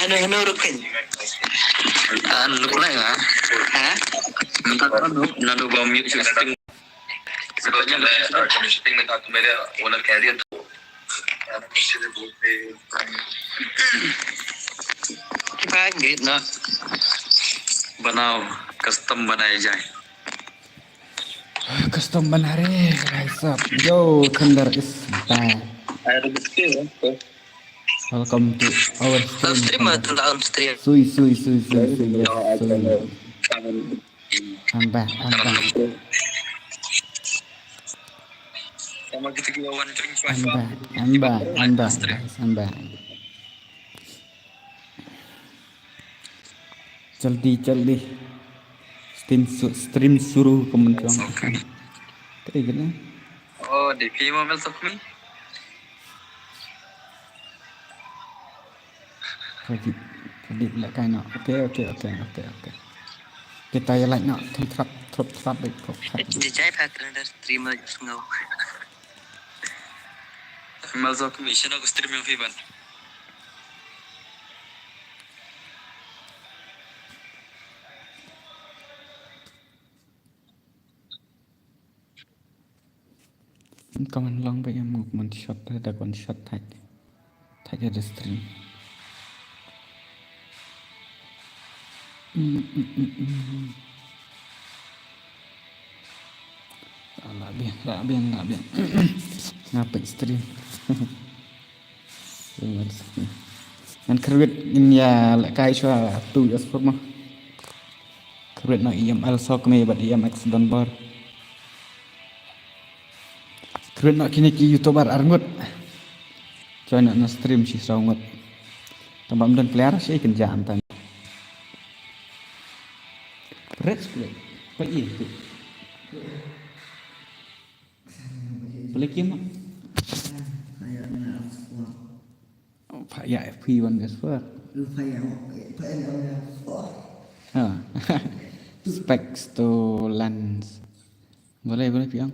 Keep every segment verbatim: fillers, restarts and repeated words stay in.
Nang no rukin. An luk lai nga. Ha? Minta ko no, nado ba mute shu sting. Sebab nya lah, shu sting minta tu mere, wala carrier tu. Kipa git na. Banao, custom banai jai. Custom banai re, guys up. Yo, Thunder is back. Air biscuit, eh? Welcome to our stream. Stream, Thunder. Thunder on stream. Sui, sui, sui, sui, sui, yes, sui. I'm back, I'm back. Sama kita kira wan jeng. I'm back, I'm back, I'm back, guys, I'm back. Jaldi, jaldi. Stream su-, stream suru ka mun jong. Okay. Tadi kena. Oh, di phi mo mel sok mi. Tadi, tadi lehkai noh. Okay, okay, okay, okay, okay. Kita ïa like noh. Thum thrap, thrap, thrap, like, thrap, thrap. Di jai pat render streamer just ngau. Mel sok mi, shano ka stream ïong phi ban. Comment long ba ïa muk man shot da, da kon shot thait. Thait da stream. Mm, mm, mm, mm. Ah, lah biang, lah biang, lah biang. Ngapa stream? Ngan kyrwit ngin ïa lehkai shuwa tu ïa sport ma. Kyrwit noh E M L Sokme bad E M X Donbor. Kyrwit noh kine ki YouTuber arngut. Join noh na stream shi saw ngut. Tang ba ym don player shi kynja am tang. Red split. Pait ïa tu. Peit kim. Pha ïa F P one S four. Ha. Specs to lens. Boleh, boleh piang.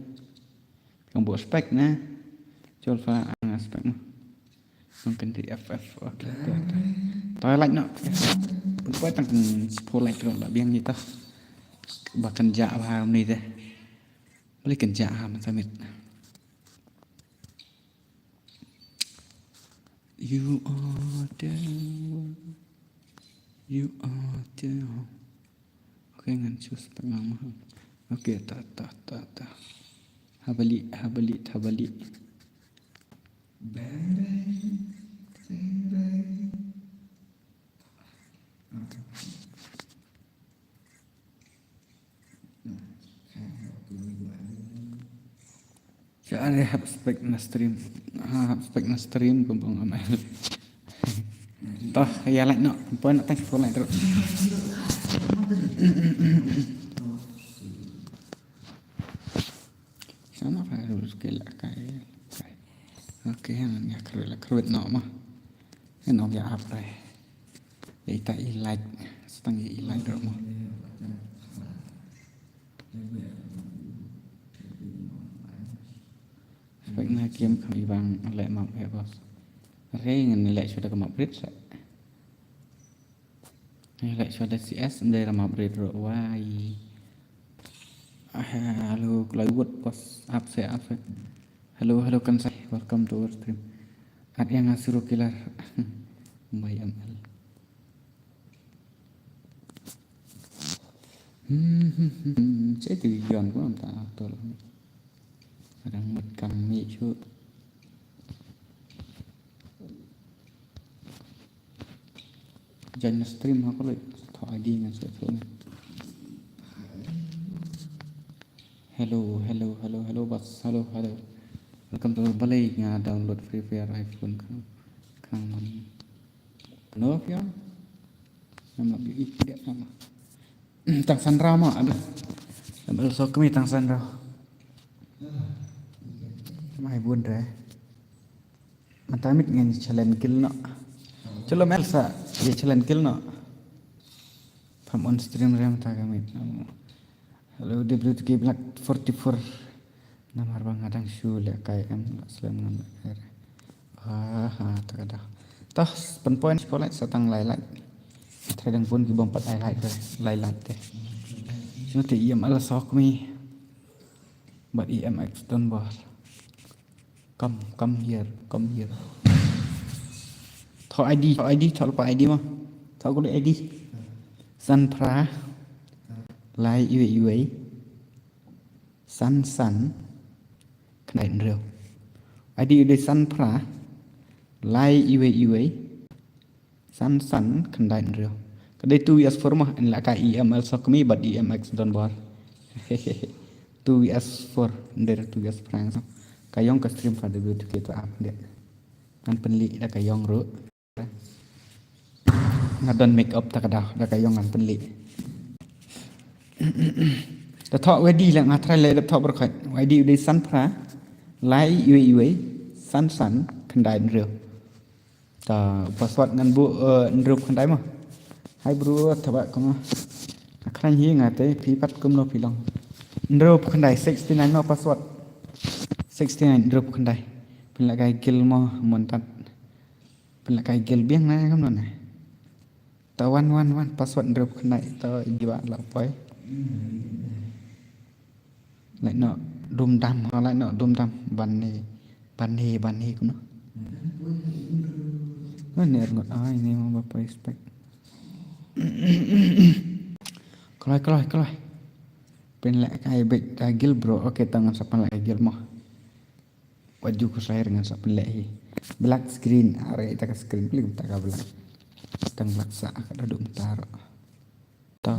Piang buh spek na. Jol pha ang spek na. Nang kan di F F. Okay, okay, okay. Toilet no. Pun poi tang sepuluh like ro la biang ni tah. Ba kynja bha ni teh. Boleh kynja ha man samit. You are there. You are there. Okay, ngan choose tang ma. Okay, ta, ta, ta, ta. Habali, habali, habali. Bang, bang, bang, bang. Okay. Sha are hap spek na stream. Ha, hap spek na stream kum bang amal. Toh, ïa like no. Pon na tang pon like terus. Sana pa harus ke la kai. Okay, yang ya kru la kru no ma. Eno ya ap rai. Ita i like, stang i like ro mo. Spek na game kam i bang leh map he boss. Re ngan leh shuwa da ka map rit sa. Leh shuwa da C S ngan leh map rit ro wai. Hello Plywood boss, ap se ap se. Hello, hello Kansai, welcome to our stream. At yang asuro killer. Mai M L. Hmm, hmm, hmm, hmm. Saya tu yon ko ta tol. Kadang mut kam mi chu. Join stream ha ko leh. Tho I D ngan shu thon. Hello, hello, hello, hello, boss. Hello, hello. Welcome to balei nga download Free Fire iPhone khang, khang man. No, pia. Nam lap ïa i, dia nama. Tang san raw ma, aduh. Nam el sok kami tang san raw. Mai bun re. Mynta mit ngan challenge kill noh. Chalo mel sa, ïa challenge kill noh. Pham on stream re mynta ka mit. Hello, W T K Black forty-four. Namar ba nga dang shu lehkai em, la slem ngam lehkai re. Ha, ha, ta ka dah. Tah, pynpoi spotlight sa tang lai light. Trai dang bun ki bym pat ai light te, lai light te. Sngewthuh ïa em el sokmi. Bad ïa em X don bor. Come, come here, come here. Thoh I D, thoh I D, thoh lypa I D mo. Thoh kuli I D. San phra. Lai iwei iwei. San san. Khyndai hynriew. I D u dei san phra. Lai iwei iwei. San san khyndai hynriew. Ka dei two vs four mo, yn leh ka E M el sokmi bad E M X don bor. Two vs four, under two vs Frank. Ka ïong ka stream fa de tu ke to up de. Ngan pynlih da ka ïong ruh. Nga don make up ta ka daw, da ka ïong ngan pynlih. Da thoh wedi la nga trai le da thoh berkhot. Wedi u dei san phra. Lai iwei iwei. San san khyndai hynriew. Ta password ngan buh, eh, hynriewphew khyndai mo. Hai bro, thaba kumno. Nga khlaiñ hi nga te phi pat kumno phi long. Hynriewphew khyndai sixty nine mo password. Sixty nine hynriewphew khyndai. Phin la kai gil mo mon tat. Phin la kai gil biang na kumno na. Ta wan wan wan password hynriewphew khyndai ta jiba la poi. Lai noh dum dam, ha lai noh dum dam. Ban ni, ban ni, ban ni kumno. Ban ni arngut ai ni mo ba poi spek. Kloi, kloi, kloi. Pynleh kai bek da gil bro. Okay, tang sa pynleh kai gil mo. Wat ju ku sai ngan sa pynleh hi. Black screen, are ta ka screen, plik ta ka black. Tang black sa ka dadu mata ro. Ta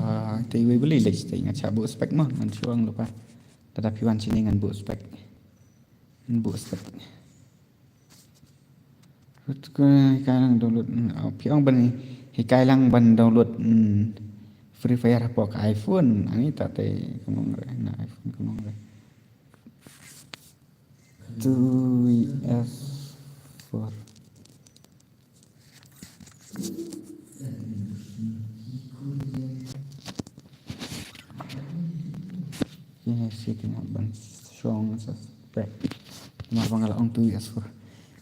te wei beli leh te nga cha buh spek mo, ngan chuang lupa. Tada phi wan sini ngan buh spek. Ngan buh spek. Rut ko hikai lang download, mm, oh, phi ong ban hikai lang ban download, mm, Free Fire hapoh ka iPhone. Ani ta te kumno re, na iPhone kumno re. Two vs four. Kine shi kine ban shong sa spek. Mar ba nga la ong two vs four.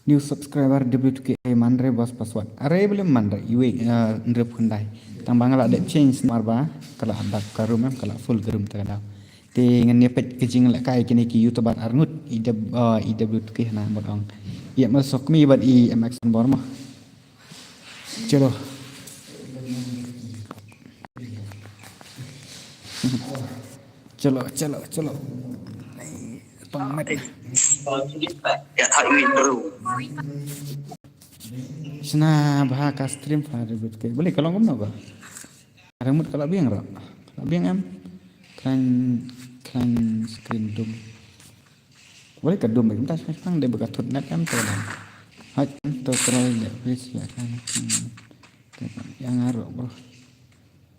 New subscriber W two K I man re bos password. Are bele man re iwe, eh, hynriewphew khyndai. Tang ba nga la dep change mar ba ka la dak ka room em, ka la full ka room ta ka daw. Te ngan ïa peit ka jinglehkai kine ki YouTuber arngut, i dab, ah, i dab tu ki hana mut ong. I M L Sokmi bad i M X Anbor mo. Chalo. Chalo, chalo, chalo. Tong met. Ya thai mi bro. Sna bha ka stream fa rebut ke. Boleh ka long kumno ba? Remote ka la biang ro. Ka la biang em. Khlaiñ, khlaiñ screen dum. Wei ka dum ba kumta shang shang dei ba ka thut net em to dang. Haj em to try le please le ka. Yang aro bro.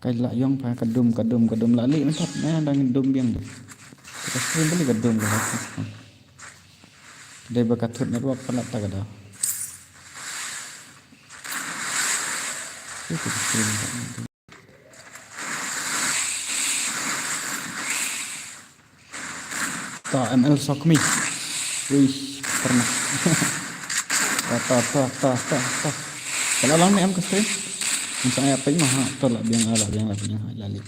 Ka la yong pha ka dum, ka dum, ka dum la li na thot na dang dum biang. Ka screen beli ka dum ka. Dei ba ka thut network palat ta ka da. Ito ka screen ka. Ta M L Sokmi. Wih, pernah. Ta, ta, ta, ta, ta, ta. Kalau lang ni em ka screen. Insya Allah apa ini mah, ha, to la biang, la biang, la biang, ha, la li.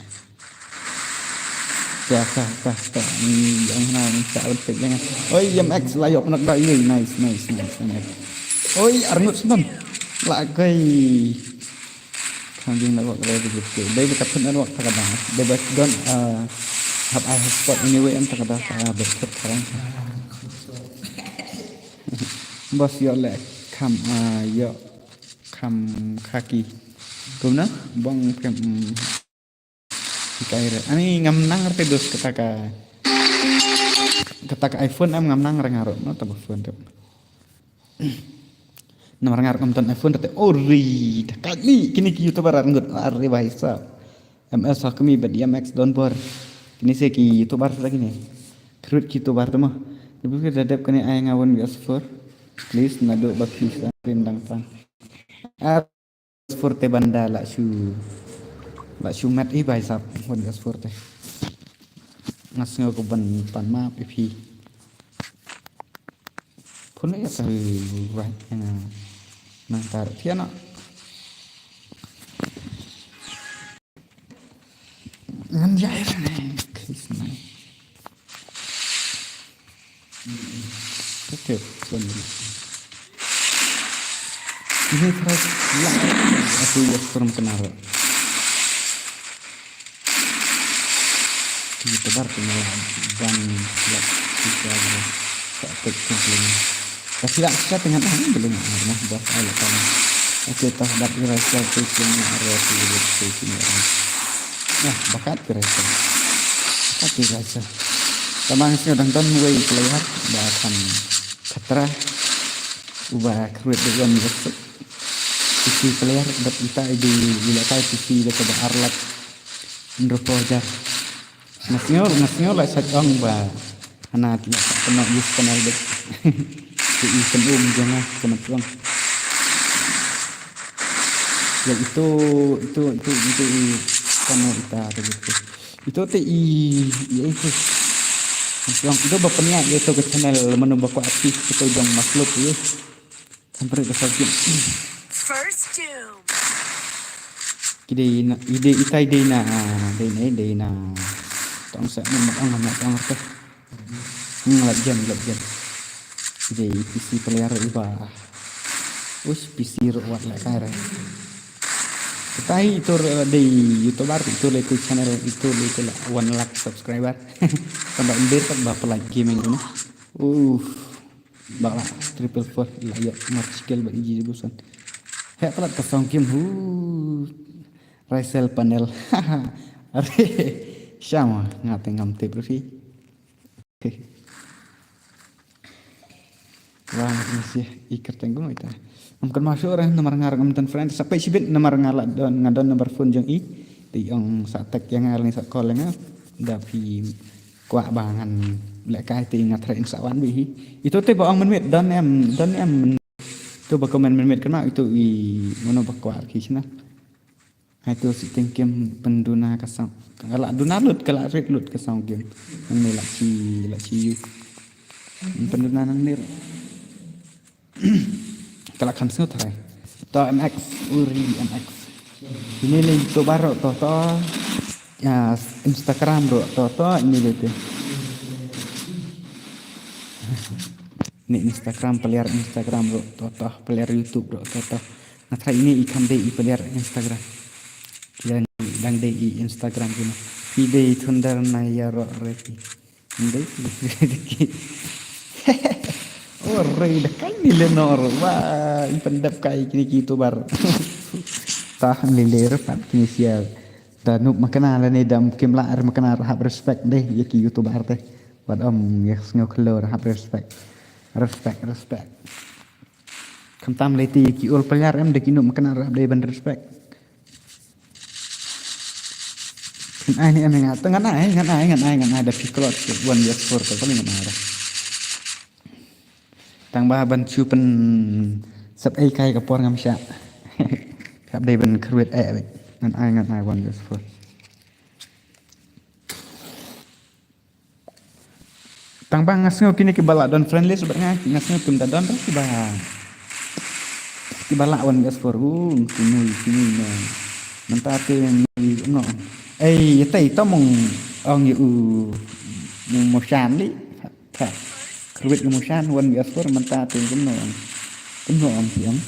Ta, ta, ta, ta. Ni yang na ni ta pek yang. Oi, M X la yok nak da. Oi, nice, nice, nice, nice. Oi, arngut senon. La kai. Kambing network dei ba jut ke. Dei ba ka thut network ta ka dang. Dei ba don, ah, hap ai hotspot anyway em ta ka dang. Ah, ba thut ka dang. Bos ïoh leh kham, ah, ïoh kham khaki. Kumno? Bong phem, mm, hikai re. Ani ngam nang re te dos kata ka, kata ka iPhone em ngam nang re nga ruh. No ta ba phone te. Namar nga ruh ngam don iPhone te. Ori, da kali kini ki YouTuber arngut. Are bhai sahab. M L Sokmi bad M X Donbor. Kini se ki YouTuber sa kini. Khrut ki YouTuber te mo. Ni bus da dep kani ai nga one vs four. Please nado ba please rim dang pan. Ar four te banda la shu, la shu met i bhai sahab, one vs four te. Nga sngew ko ban pan map i phi. Phone ya sa right nga. Nang tar thiana. Ngan jai ne. Kris nai. Okay, sorry. Ini terus lah. Aku ya turun kena. Kita bar kena ban lah kita ada. Tak tek kumpul. Kasi lah kita tengah tahan belum rumah buat air kan. Okay, tah dat kira satu sini ada satu sini. Nah, bakat kira satu. Bakat kira satu. Tamang sini dang don wei player ba kan khatra. Uba create the one. Isi player bad ita i di ila kai isi da ka ba arlat. Ndro ko jar. Nga sngew, nga sngew la sa ong ba hana la sa kena use channel bad. Ki i ken um jong nga kena tuang. Ya itu, itu, itu, itu i kano ita tu gitu. Itu te i, i itu. Nga sngew itu ba penia itu ke channel menu ba ko aktif itu jong makhluk ya. Sampai ke sakit. First doom. Ide ina, ide ita ide ina, ide ina, ide ina. Tong sa ni mak ang mak ang te. Hmm, lap jam, lap jam. Ide P C player iba. Us P C ro wat la kare. Tai itu de YouTuber itu le tu channel itu le tu la one lakh subscriber. Tambah indir tak berapa lagi main ini. Uh. Bak la triple four la ïa mar skill ba iji busan. Heh plat ka song kim hu. Raisel panel. Are. Shama nga te ngam tip rufi. Wah, masih iker tenggung ita. Am kan masuk orang nomor ngar ngam ten friend. Sampai sibit nomor ngar la don ngadon nomor phone jong i. Ti ong sa tek yang ngar ni sa call nga. Da pi Kwah ba ngan leh kai te nga thra in sa wan bi hi. Itu te ba ong mynmiet don em, don em. Tu ba comment mynmiet kena itu i mano ba kwah ki sna. Itu si tengkem penduna ka sang. Kala duna lut, kala rit lut ka sang game. Nang ni lak si, lak si yu. Penduna nang nir. Ka la kham sngewthuh. To M X, uri M X. Ini le YouTuber ruh to to. Ya, Instagram ruh to to ini le te. Ni Instagram, player Instagram ruh to to, player YouTube ruh to to. Nga try ini i kham dei i player Instagram. Dang, dang dei i Instagram kino. Phi dei Thunder na ïaroh re phi. Ndei. Oh, rei da kai ni lenor. Wah, i pyndep kai kini ki YouTuber. Tah ni ler pat kini sial. Da nup makna la ni dam kim la er makna hap respect dei ïa ki YouTuber te. Wat om ïa sngew khlor hap respect. Respect, respect. Khamtam lei ti ki ol player em da ki nup makna hap dei ban respect. Ngan ai ni em nga, ngan ai, ngan ai, ngan ai, ngan ai da piklot one versus four ka kali ngan ai da. Tang ba ban chu pen sep ai kai ka por ngam sha. Kap dei ban kruet ai. Ngan ai, ngan ai one versus four. Tang ba nga sngew kine ki ba la don friend list bad nga, nga sngew kim da don kiba, kiba la wan gas for u kine kine no. Mynta te no. Ei, ya tai to mong ong yu u mo shan li. Ta. Kruit mo shan wan gas for mynta te kumno. Kumno ong ti ong.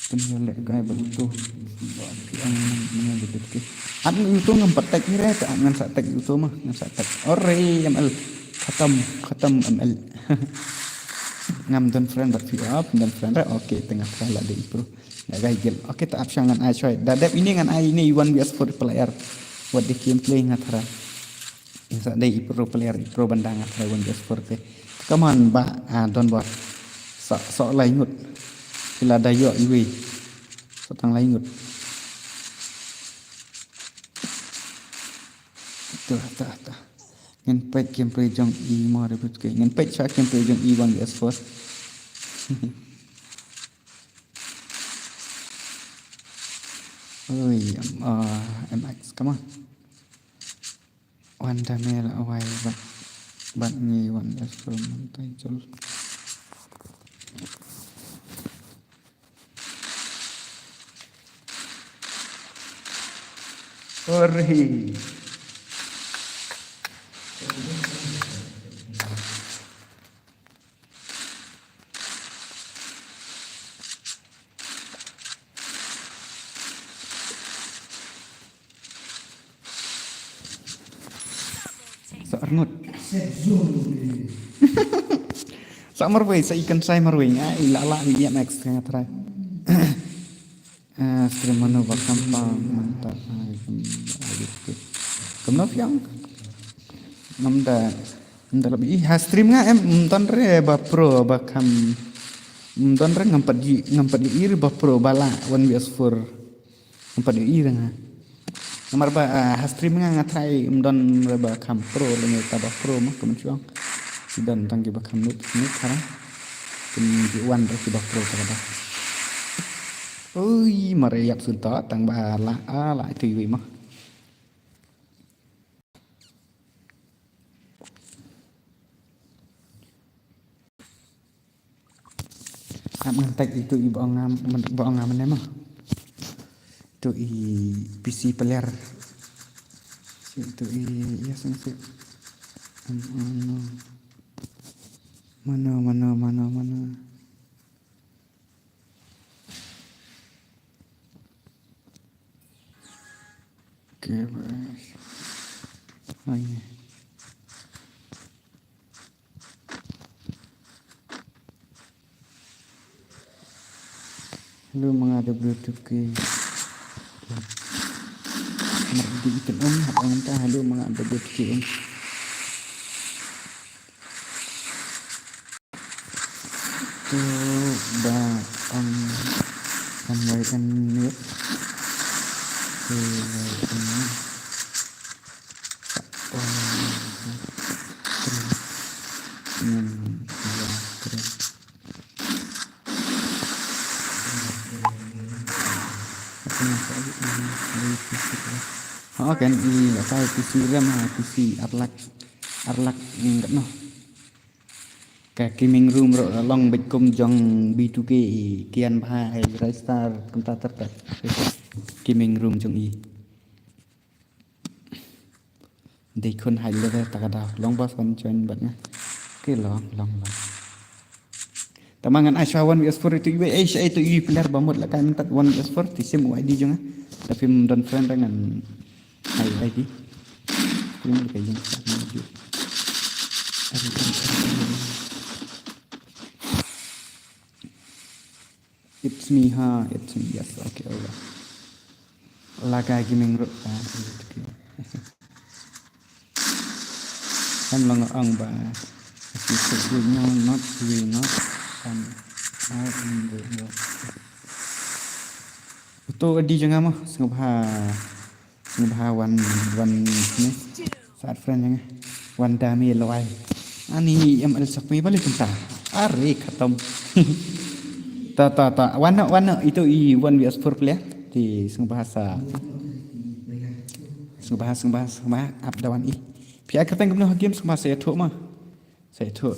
Pynïaleh kai ba uto. Ba ki ang nang nang gitu ki. At ngi uto ngam pat tek ni re ta ngan sa tek uto mah ngan sa tek. Ore M L. Khatam khatam M L. Ngam don friend bad fi up don friend re. Okay tengah friend la de ipro. La gai gel. Okay ta ap sha ngan ai choi. Da dep ini ngan ai ini one versus four player. What the gameplay ngat hara. Insa dei i pro player i pro banda nga try one versus four te. Come on ba ah, don bor. Sa so lai ngut. Kila da yo iwi. Sa tang lai ngut. Tuh tuh tuh. Ngan pek gameplay jong i mo ribut ke. Ngan pek sa gameplay jong i one versus four. Oi, um, uh, M X, come on. Wan da me la wai bat bat ngi wan da so man tai jol. Hooray. Sa arngut. Sa marwei, sa ikan sai marwei. Ai, la la ni ya next nga try. Ah, stream mano ba kam pa mantap. Kam no fiang. Namda namda labi ha stream nga em, mm, don re ba pro ba kam. Mm, don re ngam pat ji, ngam pat ji ir ba pro ba la one vs four. Ngam pat ji ir nga. Namar ba, ah, ha stream nga nga try, mm, don re ba kam pro le ngi ta ba pro ma kam chuang. Ki don tang ki ba kam noob noob hara. Kin ji wan re ki ba pro ta ba. Ui, mare yap sun ta tang ba la, ah, la itu yui ma. Ap ngan tag itu i ba ong ngam, ba ong ngam ne ma. Itu i P C player. Itu i, ya sing sih. Mano, mano, mano, mano, mano. Okay, bas. Ai. Hello, manga da Bluetooth ki. Mar di ikan um, hap ang ta, hello, manga da Bluetooth ki um. Tu ba ang, ang wai kan ni. Tu wai kan ni. Sa, wai kan ni. Ngam, ya, keren. Ha, kan i la kai P C RAM ha, P C ar lak, ar lak ngat noh. Ka gaming room ruh la long beit kum jong B two K, i kian bha, high star kumta ter ka gaming room jong i. Dei khun high level ta ka daw. Long bas ban join bad nga. Okay, long, long, long. Tama ngan ai sha one vs four itu iwei, ai sha itu i player ba mut la kai mynta one vs four, te sim u I D jong nga. Tapi ym don friend ngan ai I D. Film ka jong ka. It's me, ha, it's me, yes, okay, okay. Laga gaming ruh, ha, okay. Kan long ong ba, if you could do no, not we not, um, I in the world. Uto di jong nga mo, sngewbha. Sngewbha wan, wan ni. Sa friend jong nga. Wan da me lawai. Ani M L sak me balik kumta. Are khatam. Ta, ta, ta. Wan noh, wan noh. Itu i one vs four player. Te sngewbha sa. Sngewbha, sngewbha, sngewbha. Ap da wan i. Phi ai kyrteng kumno ha game sngewbha sa ïathuh ma. Sa ïathuh.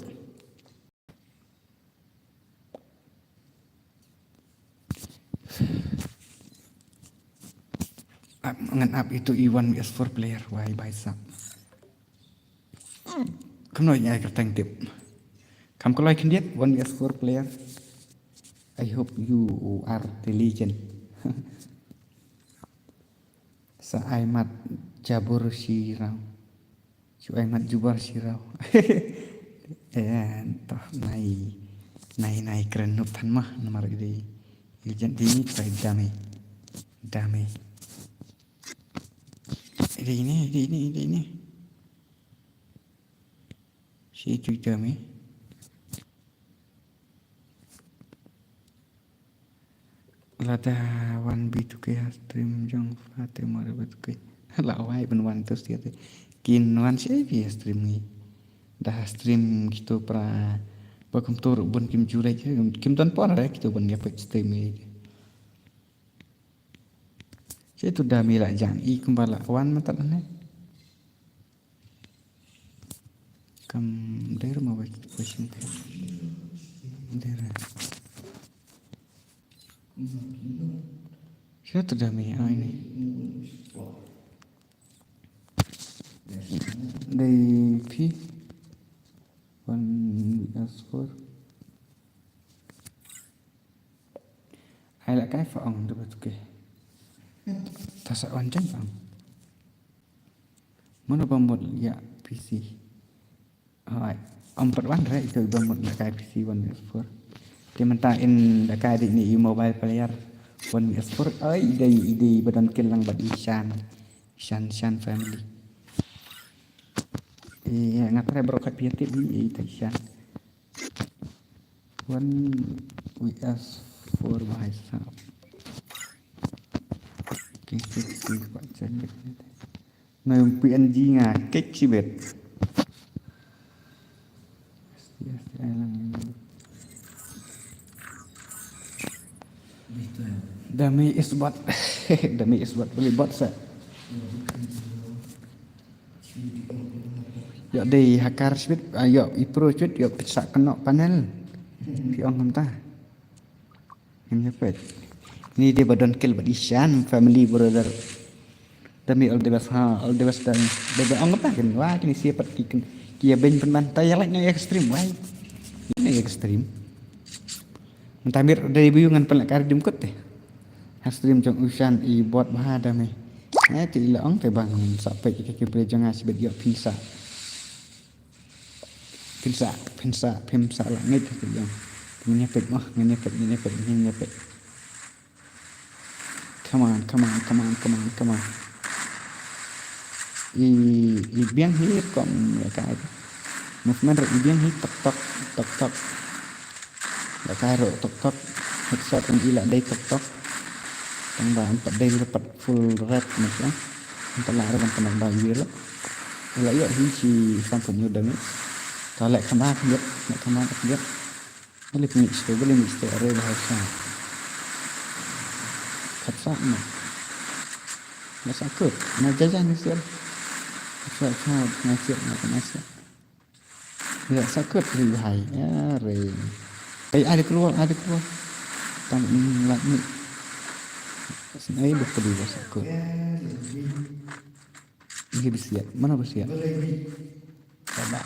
Ap, ngan ap itu i one vs four player, wai bai sap. Kumno ïa kyrteng tip. Kam kloi khyndiat, one vs four player. I hope you are the legend. Sa ai mat jabur shi raw. Shu ai mat jubor shi raw. Eh, toh nai, nai, nai kren nup than mah, namar i dei. I jan dei ni trai dame. Dame. I dei ni, i dei ni, i dei ni. Shi tu dame. Lada wan B two K ha stream jong Fatima re B two K. La wai ban wan tu stia te. Kin wan shi phi ha stream ngi. Da ha stream kito pra ba kum tu ruh bun kim ju leh je. Kim don por re kito bun ïa pek stream ngi. Shi tu da mi la jan i kumba la wan ma tat ne. Kam der ma wai question. Der. Sha tu da mi ai ni. Dei phi. One V S four. Ai la kai fa ong da ba tuke. Ta sa wan jang ong. Mano ba mut ïa P C. Ai, ym pat wan re ito ba mut la kai P C one V S four. Te mynta in la kai dei ni i mobile player one V S four. Ai, i dei i dei ba don kill lang bad i Shan. Shan Shan family. Ïa nga try baroh ka pia tip ni ïa ita Shan. One V S four bhai sahab. King sixty ba chen bit. Nga yung P N G nga kek shibit. Dami isbat. Dami isbat beli bot sa. Ïoh dei hakar shibit, ah, ïoh i pro shibit, ïoh pisa keno panel. Phi ong kumta. Ngin ïa peit. Ni dei ba don kill bad i Shan family brother. Dami all the best ha, all the best dami. Dei ba ong kumta kin wa kini sia pat ki kin. Ki ïa beiñ pynban ta ïa like na ïa stream wai. Na ïa stream. Mynta mir dei ba ïoh ngan pynleh kar dim kut te. Ha stream jong u Shan i bot bha dami. Eh, te i la ong te bang sa peit ïa ki play jong nga shibit ïoh phin sa. Phin sa, phin sa, phin sa la ngeit te ïoh. Ngin ïa peit mo, ngin ïa peit, ngin ïa peit, ngin ïa peit. Come on, come on, come on, come on, come on. I, i biang hi kom la kai. Movement i biang hi tok tok, tok tok. La kai ro tok tok. Headshot kan i la dei tok tok. Tang ba empat dei empat full red macam. Entah lah ada kan pernah bagi lo. Ila yo hi si sampun yo dami. Kalau lek kama kejap, lek kama kejap. Boleh mix tu, boleh mix tu. Array bahasa. Kata ni. Masa kut, na jajan ni sel. Kata kata, na sel, na kena sel. Ya, sakut ri bahai. Ya, re. Ai, ada keluar, ada keluar. Tam, mm, lak ni. Sini, ai, dah kedua sakut. Ini bersiap. Mana bersiap? Coba.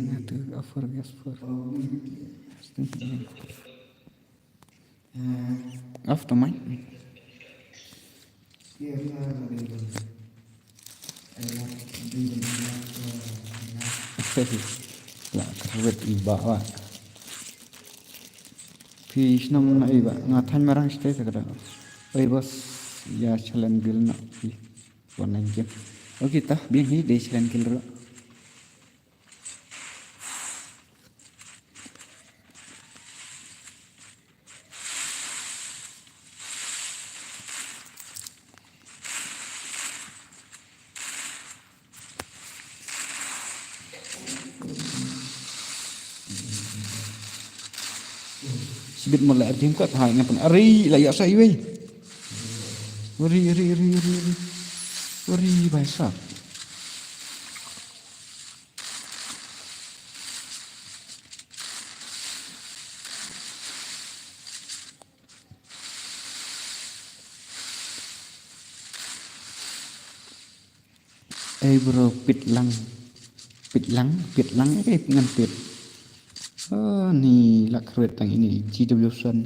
Nah, tu, over, gas, over. Off the mic. La kyrwit i bah wa. Phi shnong na i bah, nga thaiñ marang shtei sa ka dang. Oi boss, ïa challenge guild na phi. Wan nang jem. Okay ta, biang hi dei challenge guild ruh. Sibit mo la dim kat hai ngam pun ari la ïa sa iwei. Ari, ari, ari, ari, ari. Ari, bhai sahab. Ei bro, pit lang. Pit lang, pit lang, eh, ngan pit. Oh, ni lak kret tang ini, G W Sun.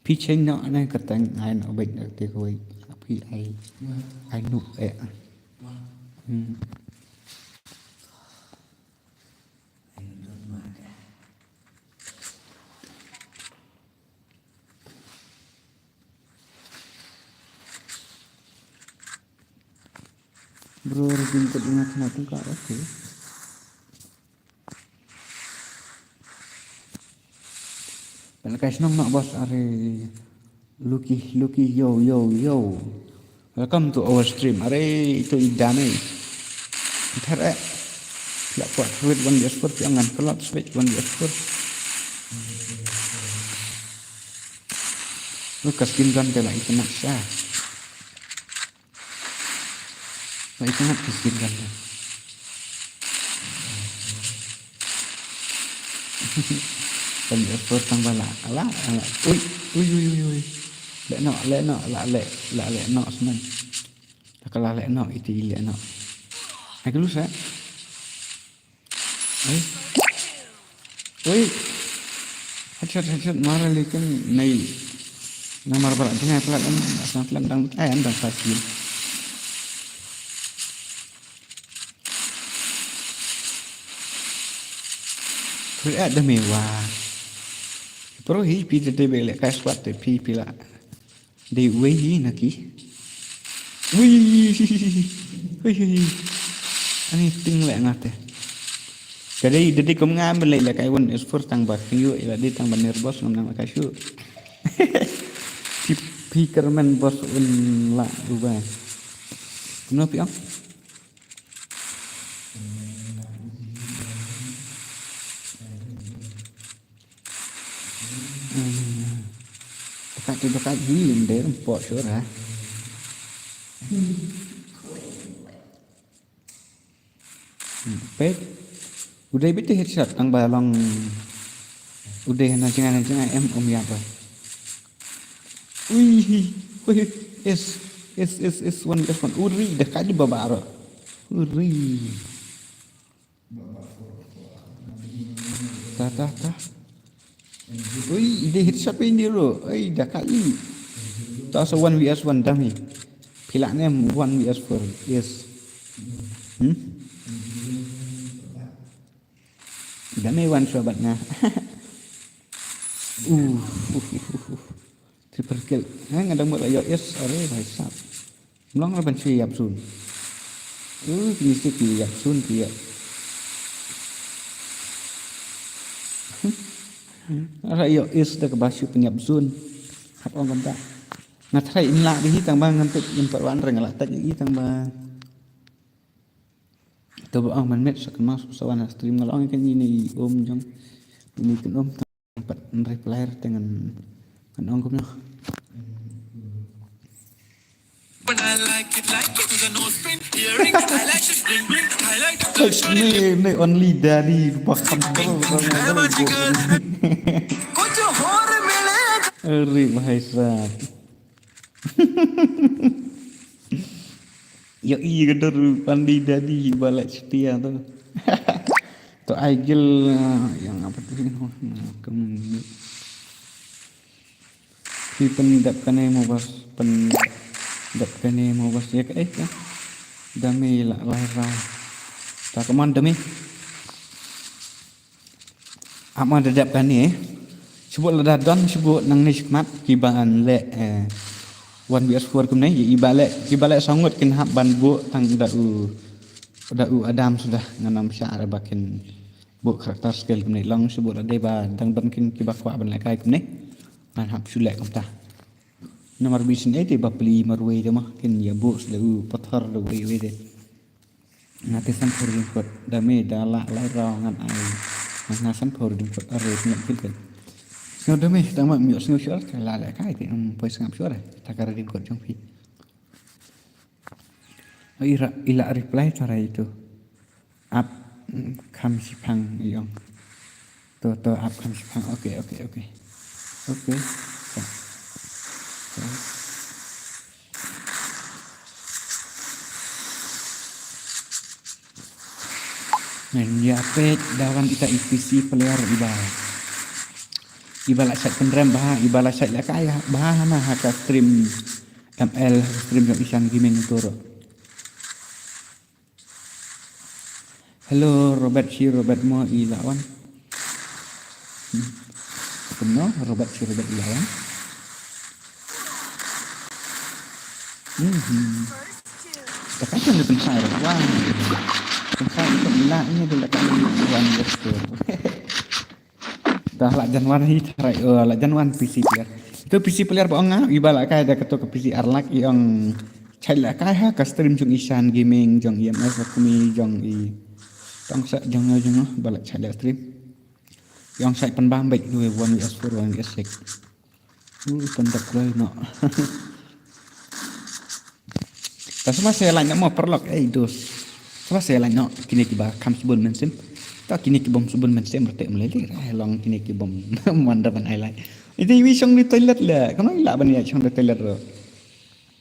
Phi cheng nok na ka tang ai nok bait nok te kawei. Phi ai, ai nuk eh. Hmm. Bro, rajin kat ingat na tu ka, okay. Pynlong ka shnong noh boss, are. Lucky, Lucky, yo, yo, yo. Welcome to our stream. Are, ito i dame. Ntar eh. Yak kwah tweet one diaspora, jangan kelak tweet one diaspora. Lu ka skin gun te la ikenat sha. Ba ikenat ka skin gun te. Kan effort tang bala. Ala, ala. Ui, ui, ui, ui, ui. Leh noh, leh noh, la leh, la leh noh smen. La ka la leh noh, iti leh noh. Ai ka lu sa. Ai. Oi. Headshot, headshot, mara lekin nai. Namar barak jingai pelat em, asal pelat dang ai, dang fasil. Phi eh da me wa. Pro hi phi da dei bek leh kai squad te phi phi la. Dei wei hi na ki. Ui. Ui ui. Ani ting leh nga te. Ka dei da dei kum nga ban leh leh kai wan is for tang ba kyu ila dei tang ba nervous ngam nang leh kai shu. Phi phi kermen bos un la dubai. Kumno phi ong? Dekat tu dekat hi ender empok syurah. Pet. Udah betul headshot tang ba long. Udah na jangan jangan em om ya ba. Ui, ui, es, es, es, es, one, es, one. Uri, dah kali babaro. Uri. Tah, tah, tah. Ui, ide headshot pa ini lo. Ui, dah kali. Tah, so one V S one dami. Pilak nem one V S four. Yes. Hmm? Dami one sobat nga. Uh, uh, uh, uh, uh. Triple kill. Ha, nga dang mut la ïoh ace, are bhai sab. Mlong ra ban shu ïap zone. Uh, kine shu ki ïap zone ki ïap. Ra ïoh ace da kaba shu pynïap zone. Hap ong kumta. Nga try in lah di hi tang ba ngan tip in pat wan ra nga lah tag di hi tang ba. To ba ong man met sa kynmaw sa wan ha stream nga la ong kan ine i um jong ine kan um. Pat reply te ngan ngan ong kumno. Touch me, me only daddy. Bakam. Are bhai sab. Yo i ka dur pandi daddy balak setia tu. To ai gil yang apa tu? Kamu. Phi pyndep kane mo bas, pyndep kane mo bas ïa kaei ka. Dami la lai ra. Ta kaman dami. Ap ma da dep kane. Shu bud lada don shu bud nangne shakhmat kiba leh one V S four kumne, iba leh kiba leh saw ngut kin hap ban bud tang da u da u Adam suda ngan ym shah re ba kin bud character skill kumne long shu bud lada ba dang don kin kiba kwah ban leh kai kumne. Ngan hap shu leh kumta. Namar ba shisien te ba pli marwei te ma kin ïa bud da u pathar da wei wei te. Nga te san phew rim kot da me da la lai raw ngan ai. Nga san phew rim kot are ngan kil kil. Sngew da me da ma mi sngew shuh ka la leh kai te um poi sngap shuh ta ka rim kot jong phi. Ira ila reply tara itu. Ap kham shipang ïong. To to ap kham shipang. Okay okay okay. Okay. Ngan ïa peit da wan ita i P C player iba. Iba la shait pynrem bha, iba la shait la kai bha hana ha ka stream M L stream jong Ishan Gaming tu. Hello Robert, shi Robert mo i la wan. Kumno Robert, shi Robert i la wan. Hmm. Takkan kan dia pensar. Wah. Pensar itu bila ini dia kan wan gestur. Dah lah janwan hi tharai oh lah janwan P C player. Itu P C player ba ong nga iba la kai da kato ka P C arlak i ong chai la kai ha ka stream jong Ishan Gaming jong E M S kumi jong i tong sa jong jong ba la chai la stream. I ong chai pan bam baik dua one V S four one V S six. Uh, tendap kloi no. Ta sma se lain mo paralok ei dos. Sma se lain no kine kiba kham sbun men sim. Ta kine ki bom subun men sem rate mleli. Ai long kine ki bom man da ban ai lai. Ite wi shong di toilet le. Kono ila ban ya shong di toilet ro.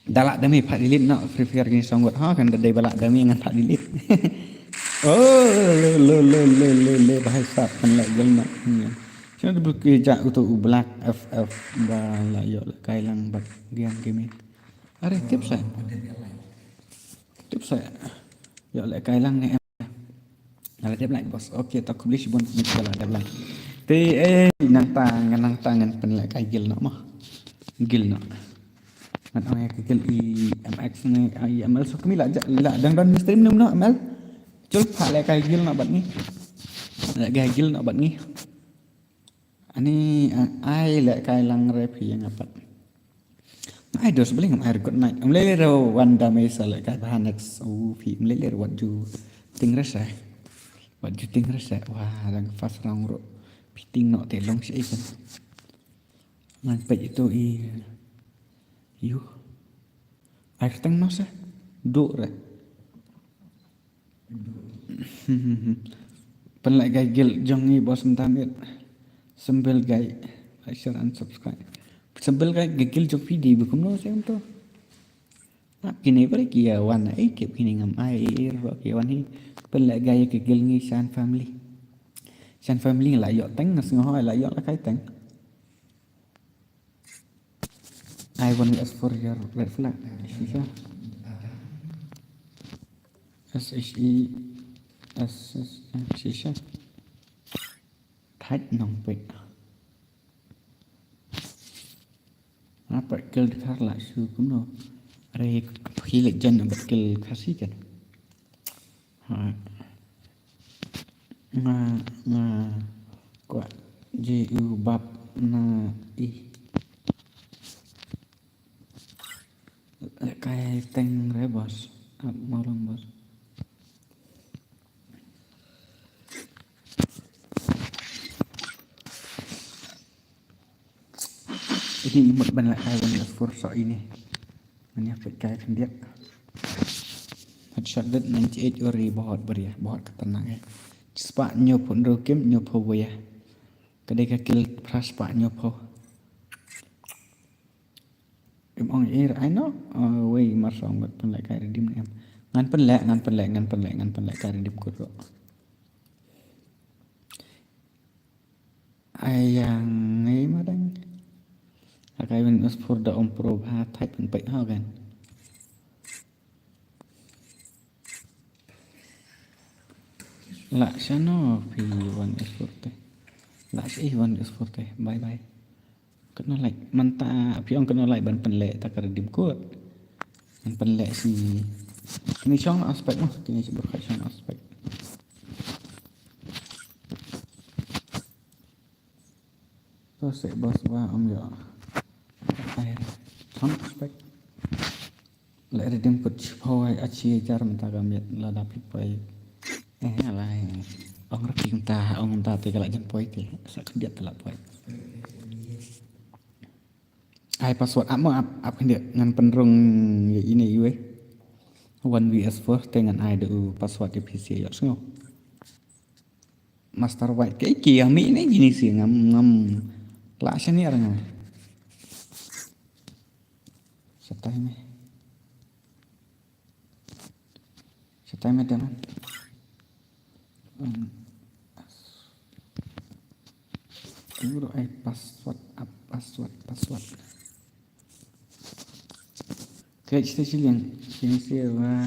Da lah da me phah delete noh Free Fire kine song wat ha kan da dei ba lah da me ngan phah delete. Oh, le le le le le le bahai sap kan leh gel noh. Hmm. Shano da bukit ja uto u Black F F ba lah ïoh lehkai lang bad game gaming. Are tip sa. Tip sa. Ïoh lehkai lang ne em. Nga la dep like boss. Okay, ta khublei shibun, nga la dep like. Te eh nangta ngan nangta ngan pynlehkai guild noh mo. Guild noh. Ngan ong ïa ka guild i M X ne, i M L so kami la ja, la dang don stream num noh M L. Chul phah lehkai guild noh bad ngi. Lehkai guild noh bad ngi. Ani, ah, ai lehkai lang re phi ïa nga pat. Ai dos bling ai good night. Em lele re wan da me sa lehkai ba next. Oh, phi em lele re wat ju ting re sa. Wat ju ting re sa. Wah, dang first round ro. Phi ting noh te long shi kan. Ngan peit ito i. Yu. Ai teng noh sa. Duk re. Pynlehkai guild jong ngi boss mynta miet. Symbolkai like, share and subscribe. Symbolkai ka guild jong phi dei ba kumno seh kumto. Ap kine ba ki ïa wan ai kep kine ngam ai ro ki wan hi. Pynlehkai ka guild ngi shan family. Shan family la ïoh teng ngas ngo la ïoh lehkai teng. I one S four your red flag. Shisha. S H E S S, eh, shisha. Thait nong pek. Apa kel dekar la shu kumno. Are phi lek jan abat kel Khasi kan. Ha. Nga, nga kwah je u bap na i. Kai teng re boss. Ap molong boss. Ini imut ban la ai one S four so ini. Ngan ïa peit kai khyndiat. Headshot dot ninety eight ori bahut bria, bahut khatarnak eh. Spah hynñiew phew hynriew kim hynñiew phew wei. Ka dei ka kill phra spah hynñiew phew. Im ong ir ai no. Wei mar song bad pynleh kai redeem ne em. Ngan pynleh, ngan pynleh, ngan pynleh, ngan pynleh kai redeem kut ro. Ai yang ngai madang. Akai wen us pur da om pro bha thait pun pek ha kan. La shano phi wan us pur te. La shi wan us pur te. Bye bye. Kano like manta phi ong kano like ban pynleh ta ka redeem code. Ban pynleh si. Ni shong aspect mo, kini si berkat shong aspect. To sek bos wa om yo. Ai, sound effect. Le redeem kut chipawai achi jar menta ka miet lada pipoi. Eh, alai. Ong reki menta, ong menta te kala jan poi te. Sa khyndiat te la poi. Ai password ap mo ap, ap khyndiat ngan pynrung ye ine iwe. One V S four te ngan ai de u password ye P C yo sngo. Master White ke ki ami ne gini si ngam ngam la shani ar ngam. Satai me. Satai me teman. Guru ai password ap password password. Kek station yang sini sih wah.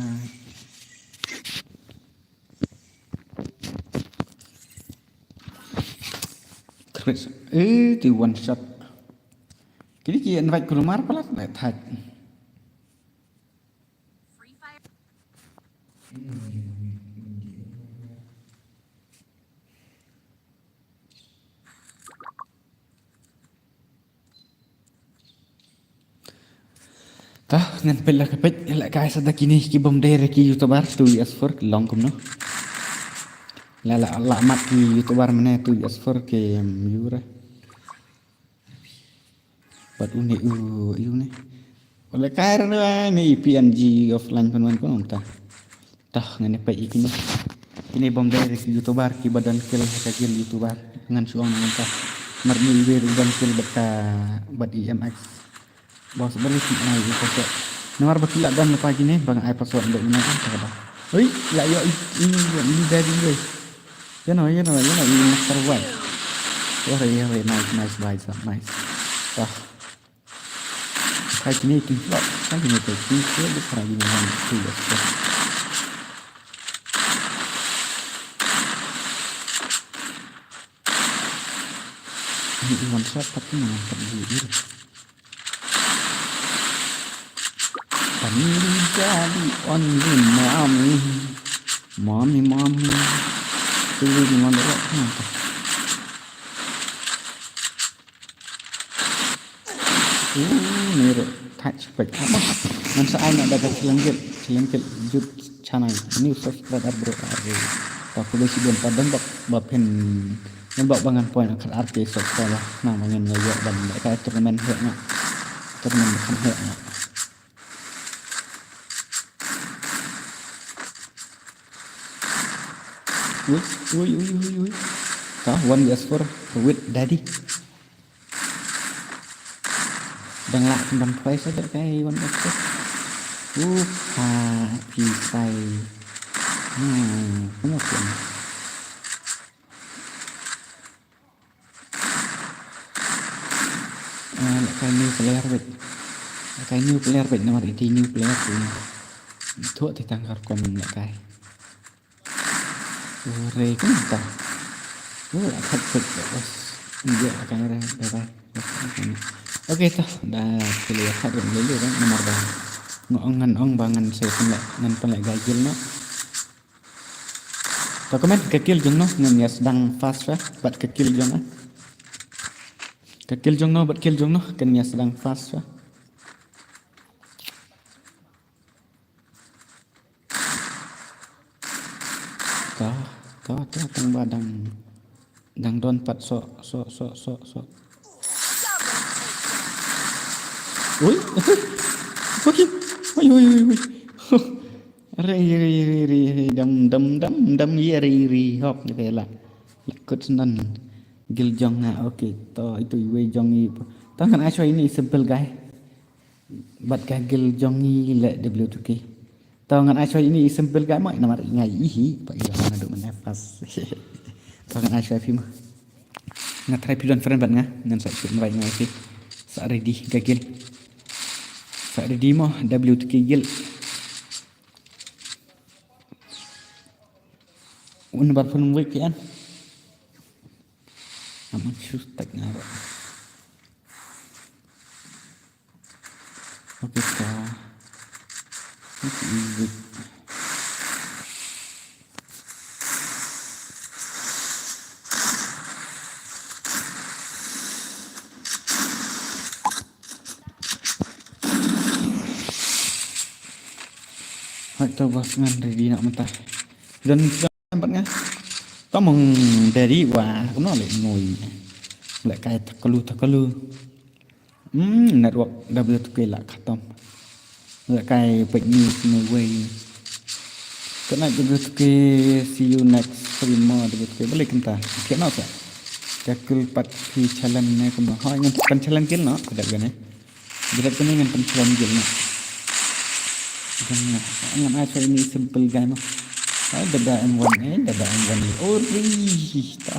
Chris, eh, di one shot. Kini ki invite kulmar pala na thaj. Ta ngan peit la ka peit la kai sa da kini ki bom dei re ki YouTuber tu S four ki long kumno. La la la mat ki YouTuber mane tu S four ki yura. Pat une u une. Wala kai re ne P N G offline pun wan kumno ta. Tah ngan peit ikino. Ini bom dei ki YouTuber ki ba don kill ha ka game YouTuber. Ngan shu ong ngan ka. Mar ni iwei ruh don kill bad ka bad E M X. Bos bali ki nai i password. Namar ba ki la don lepa kine ba nga ai password dok ina ka ka ba. Oi, la yo i i i dei dei. You know, you know, you know, i master wai. Ore ore, nice nice, nice. Wah. Kai kine tin flop. Kai kine tin flop. Kai kine tin flop. Ini one shot tapi mana tak di. Kami jadi only mommy. Mommy, mommy. Tuli di mana dah? Kenapa? Uh, ni ro touch back. Apa? Ngan sa ai na daga chalengkit, chalengkit jut channel. New subscriber bro. Aduh. Tapi besi belum padam bak bapin. Ngan bak bangan point akan arti subscriber. Nah, bangan ngajak dan mereka turnamen hek nak. Turnamen kan hek nak. Ui, ui, ui, ui, ui. Ka one versus four with daddy. Dang lah kendam twice aja kai one versus four. Uh, ha, pisai. Hmm, kamu pun. Ah, la kai new player bad. La kai new player bad namar iti new player tu. Thuh ti tang kar kom la kai. Ore kumta. Oh, la kai bad bos. Ndia la kai re bye bye. Okay to da kili ya khat rum lele kan namar ba. Ngong ngan ong ba ngan se pun la ngan pun la gajil no. To comment ka kill jong no ngan ïa sdang fast sha bad ka kill jong no. Ka kill jong no bad kill jong no kan ïa sdang fast sha. To to to tang ba dang dang don pat so so so so so. Ui. Ui ui ui ui. Re re re re re dam dam dam dam ye re re hok ni la. Lakut nan. Gil jong nga okay. To itu iwe jong i. To ngan ai shwa ini simple guy. Bad ka gil jong i le W two K. To ngan ai shwa ini simple guy mo namar ngai ihi pa ila mana duk mana pas. To ngan ai shwa phi mo. Nga try phi don friend bad nga ngan sa shoot mrai ngai phi. Sa ready ka gil. Sa ready mo W two K gil. Un bar phun wik yan. Amang shoot tak nga. Okay, ta. Let's easy. Hai to bos ngan ready nak mentah. Dan Nambat nga. Tamang dari wa kumno le ngoi. Le kai taklu taklu. Hmm, network W two K la khatam. Le kai pek ni no way. Good night W two K, see you next stream mo W two K. Balik kenta. Kena sa. Jakul pat pi challenge ne kumno. Ha ngan pan challenge gil no. Kedap gane. Berat kene ngan pynchlan gil na. Jangan ngan ai sa ini simple guy no. Ai dada M one eh dada M one ni. Oh rih ta.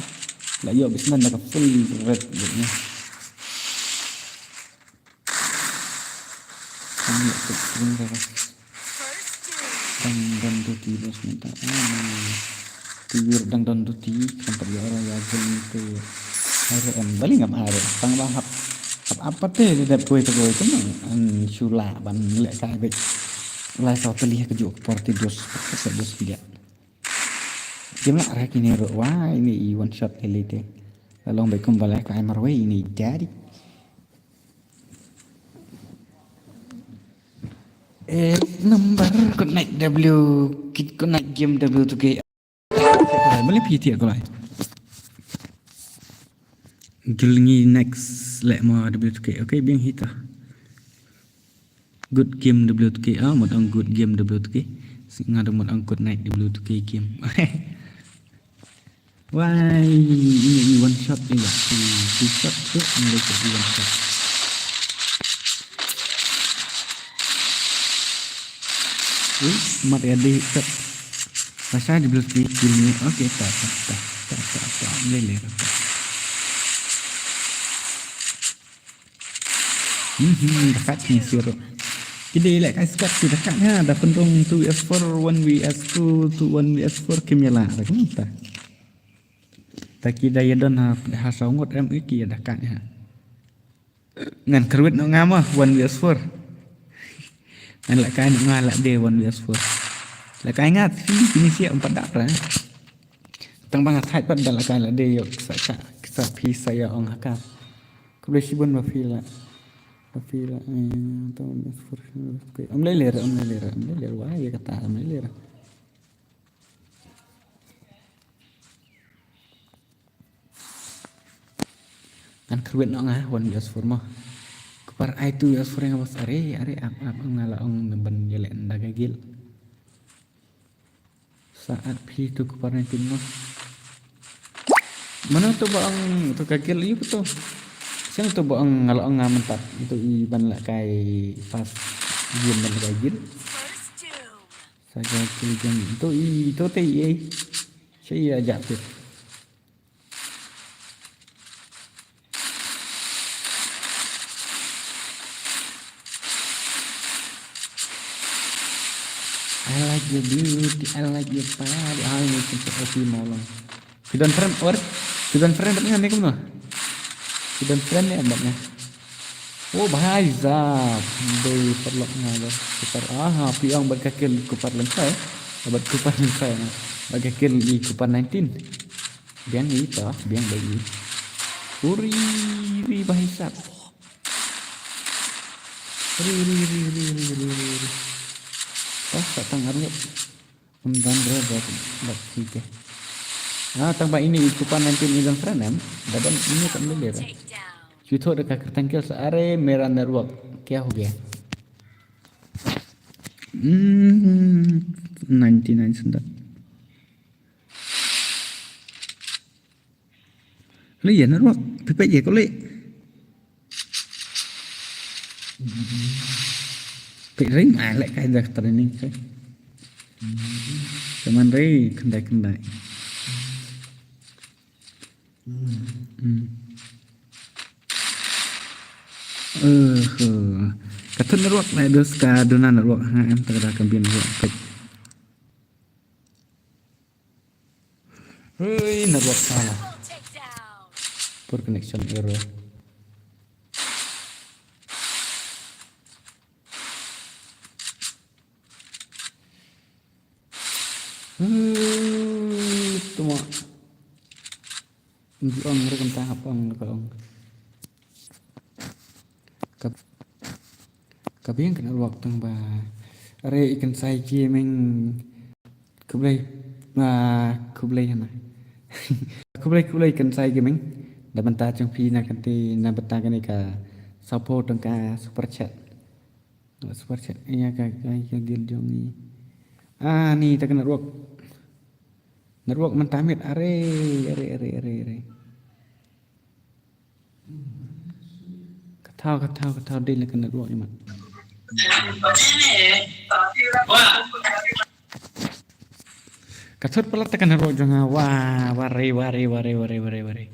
La yo bisnan da ka full red gil ni. Ini aku pun da ka. Dang don duty bos minta. Tiwir dang don duty kan tak ya orang ya gel ni te. Are em bali ngam are tang ba hap hap apa te de dep koi te koi te nang an shula ban le kai bek. Lai sa te lih ke juk por ti dos se dos dia. Game la are kini ro wa ini i one shot le te. Long bek kum bala kai marwei ini daddy. Eh, number good night W, good night game W two K. Boleh P T aku lah. Gilngi next lek ma W two K. Okay, biang hita. Good game W two K. Ah, mut ang good game W two K. Singa da mut ang good night W two K game. Wai, ini i one shot ni lah. I two shot tu, ini lagi i one shot. Ui, mat ya deh shot. Rasa di belas kill ni. Okey, tak, tak, tak, tak, tak, tak. Boleh leh, tak. Hmm, hmm, dekat ni sirup. Kita elak kai skat tu dekat ha, dah pendong two V S four, one V S two, two one V S four, kim ïa lah, dah kumta. Ta ki da ïa don ha, ha saw ngut em ki ïa da ka ha. Ngan kyrwit noh nga ma one V S four. Ngan lehkai noh nga la dei one V S four. Lehkai nga phi phi ni siap empat dak ra. Tang ba nga thait pat da lehkai la dei ïoh sa ka sa phi sa ïa ong ha ka. Khublei shibun ba phi la. Ba phi la. Eh, to one V S four. Om lei lei ra, om lei lei ra, om lei lei ra. Wah, ïa kata om lei lei ra. Ngan kyrwit noh nga one V S four mo. Kupar ai two V S four nga bas are, are ap ap nga la ong ban ïaleh nda ka guild. Sa ap phi tu kupar nineteen mo. Mano tu ba ong tu ka guild ïu tu. Sien tu ba ong nga la ong nga mynta tu i ban lehkai pas game ban lehkai guild. Sa ka guild jong tu i tu te i. Sa i ajak tu. I like your beauty, I like your body. Ah, ini sensor O P mau lang. Sudan friend or Sudan friend dapnya ni kumno? Sudan friend ni dapnya. Oh, bhai sahab, dei paralok nga ba kupar. Aha, phi ong bad ka kill kupar lengkai. Bad kupar lengkai na. Bad ka kill i kupar nineteen. Biang i ta, biang ba i. Uri, ri bhai sahab. Ri, ri, ri. Pas tak tang arngut. Em dan re ba ba sike. Ah, tang ba ini i kupar nineteen i dan friend em. Da ban ini tak mele re. Cuto de ka kertang kel sa are mera network. Kya ho gaya? Hmm, ninety nine sendal. Lei ïa network, phi peit ïa ko lei. Peit ring ma leh kai da training kai. Kaman ring khyndai khyndai. Hmm. Eh, eh. Ka thut network leh dus ka duna network ha em ta ka da ka biang network peit. Hui, network salah. Poor connection error. Hui, tuma. Ngi ong re kan ta hap ong re ka ong. Ka, ka biang ka network tang ba. Are i kan sai ki meng. Khublei. Ah, khublei hana. Khublei, khublei kan sai ki meng. Da bynta jong phi na kane, na bynta kane ka support tang ka super chat. Super chat. Ïa ka, ka, ka guild jong i. Ah, ni ta ka network. Network mynta miet are, are, are, are, are. Ka thaw, ka thaw, ka thaw dei la ka network i mat. Ka thut palat ta ka network jong nga. Wa, wa re, wa re, wa re, wa re, wa re, wa re.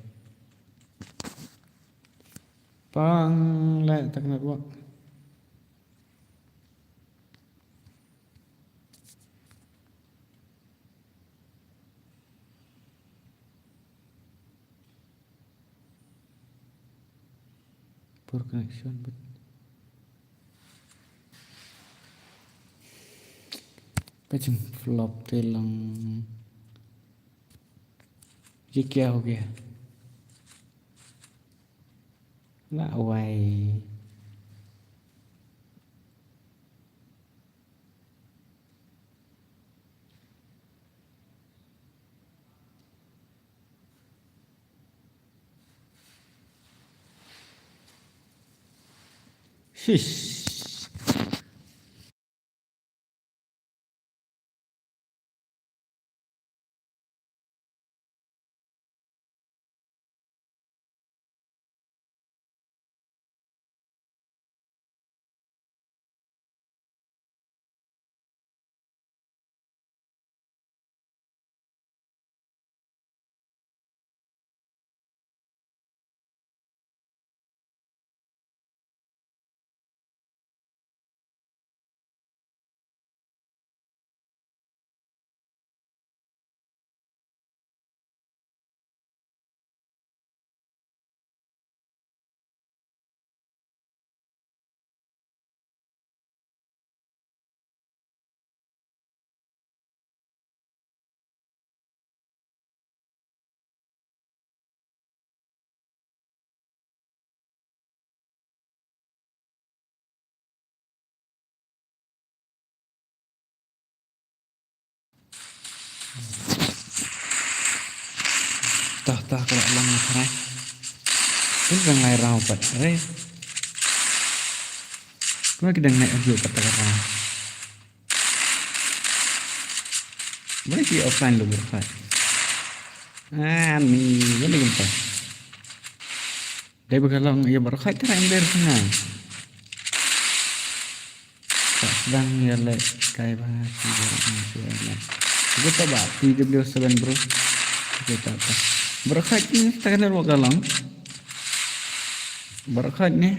Pang leh ta ka network. Poor connection, but ka jingflop te long. Ye kya ho gaya? La wai. Shish. Tah tah ka la long na trai. Pun dang lai round pat re. Kua ki dang naik ajo pat ka round. Boleh ki offline lu berkat. Ah, ni boleh kita. Dei ba ka long ïa baroh khoit trai em der sngewbha. Sdang ïa leh kai ba ki baroh ngi shu leh. Kita ba T W seven bro. Kita ba. Baroh khoit ni ta ka network ka long. Baroh khoit ni.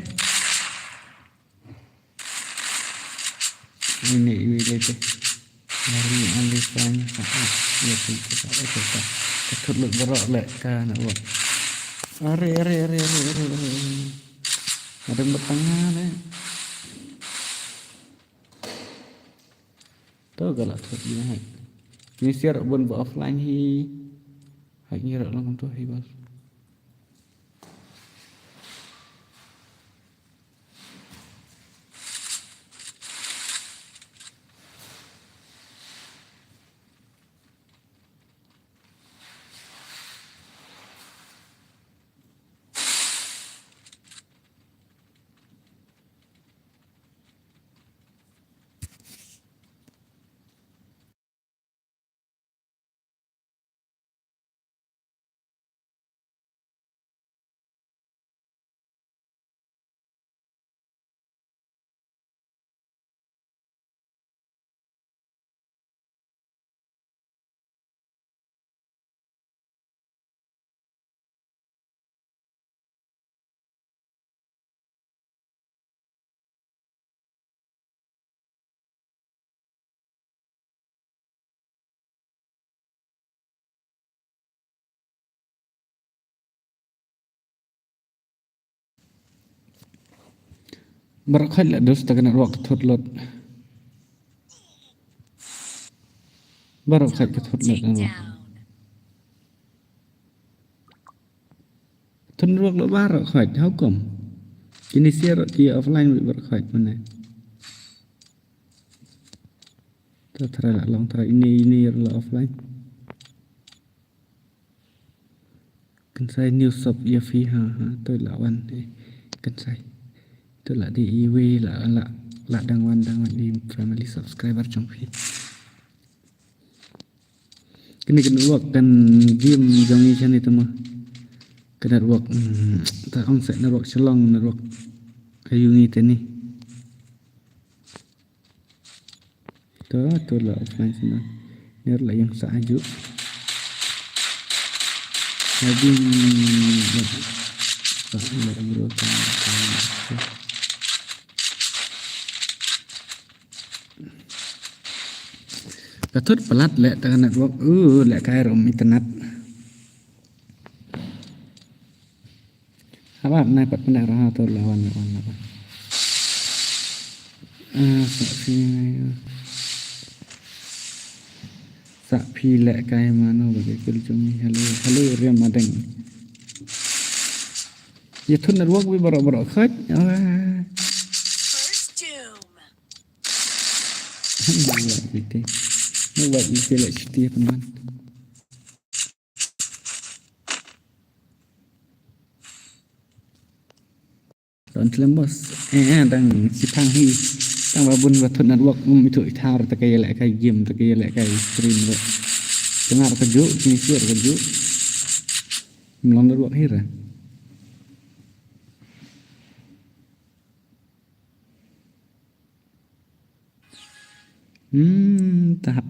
Ini iwi lete. Hari andi tanya sa. Ya tu tu sa. Ka thut lut baroh leh ka network. Are are are are are. Ada bertengah leh. Tu ka la thut ni hai. Ni siar bun ba offline hi. Hai ni rak long tu hi bas. Baroh khoit la dus ta ka network ka thut lut. Baroh khoit ka thut lut network. Thut network lut baroh khoit, how come? Kini siar ki offline baroh khoit mane. Ta trai la long trai ini ini la offline. Kan sai new sub ïa phi ha ha to la wan eh. Kan sai. To la di iwi la la la dang wan dang wan di family subscriber jong phi. Kini kan network kan game jong ngi shane tama. Kan network, hmm, ta ong sa network Shillong network. Ayu ngi tani. To to la offline sna. Ner la ïeng sa aju. Lagi ni. Ka thut palat leh ta ka network. Uh, leh kai rum internet. Haba nai pat pyndak raha to la wan la wan la wan. Ah, sa phi. Sa phi leh kai mano ba ke kul jong ni. Hello, hello Riam Madeng. Ïa thut network wi baroh baroh khoit. Ah. First doom. Ba ite. Ba ite leh shuti pynban. Don tlem bos. Eh, eh, dang sipang hi. Tang ba bun ba thut network um itu ithar ta ka ïaleh ka game ta ka ïaleh ka stream ro. Dengar ka ju, kini siar ka ju. Mlong network hi ra. Hmm, ta hap,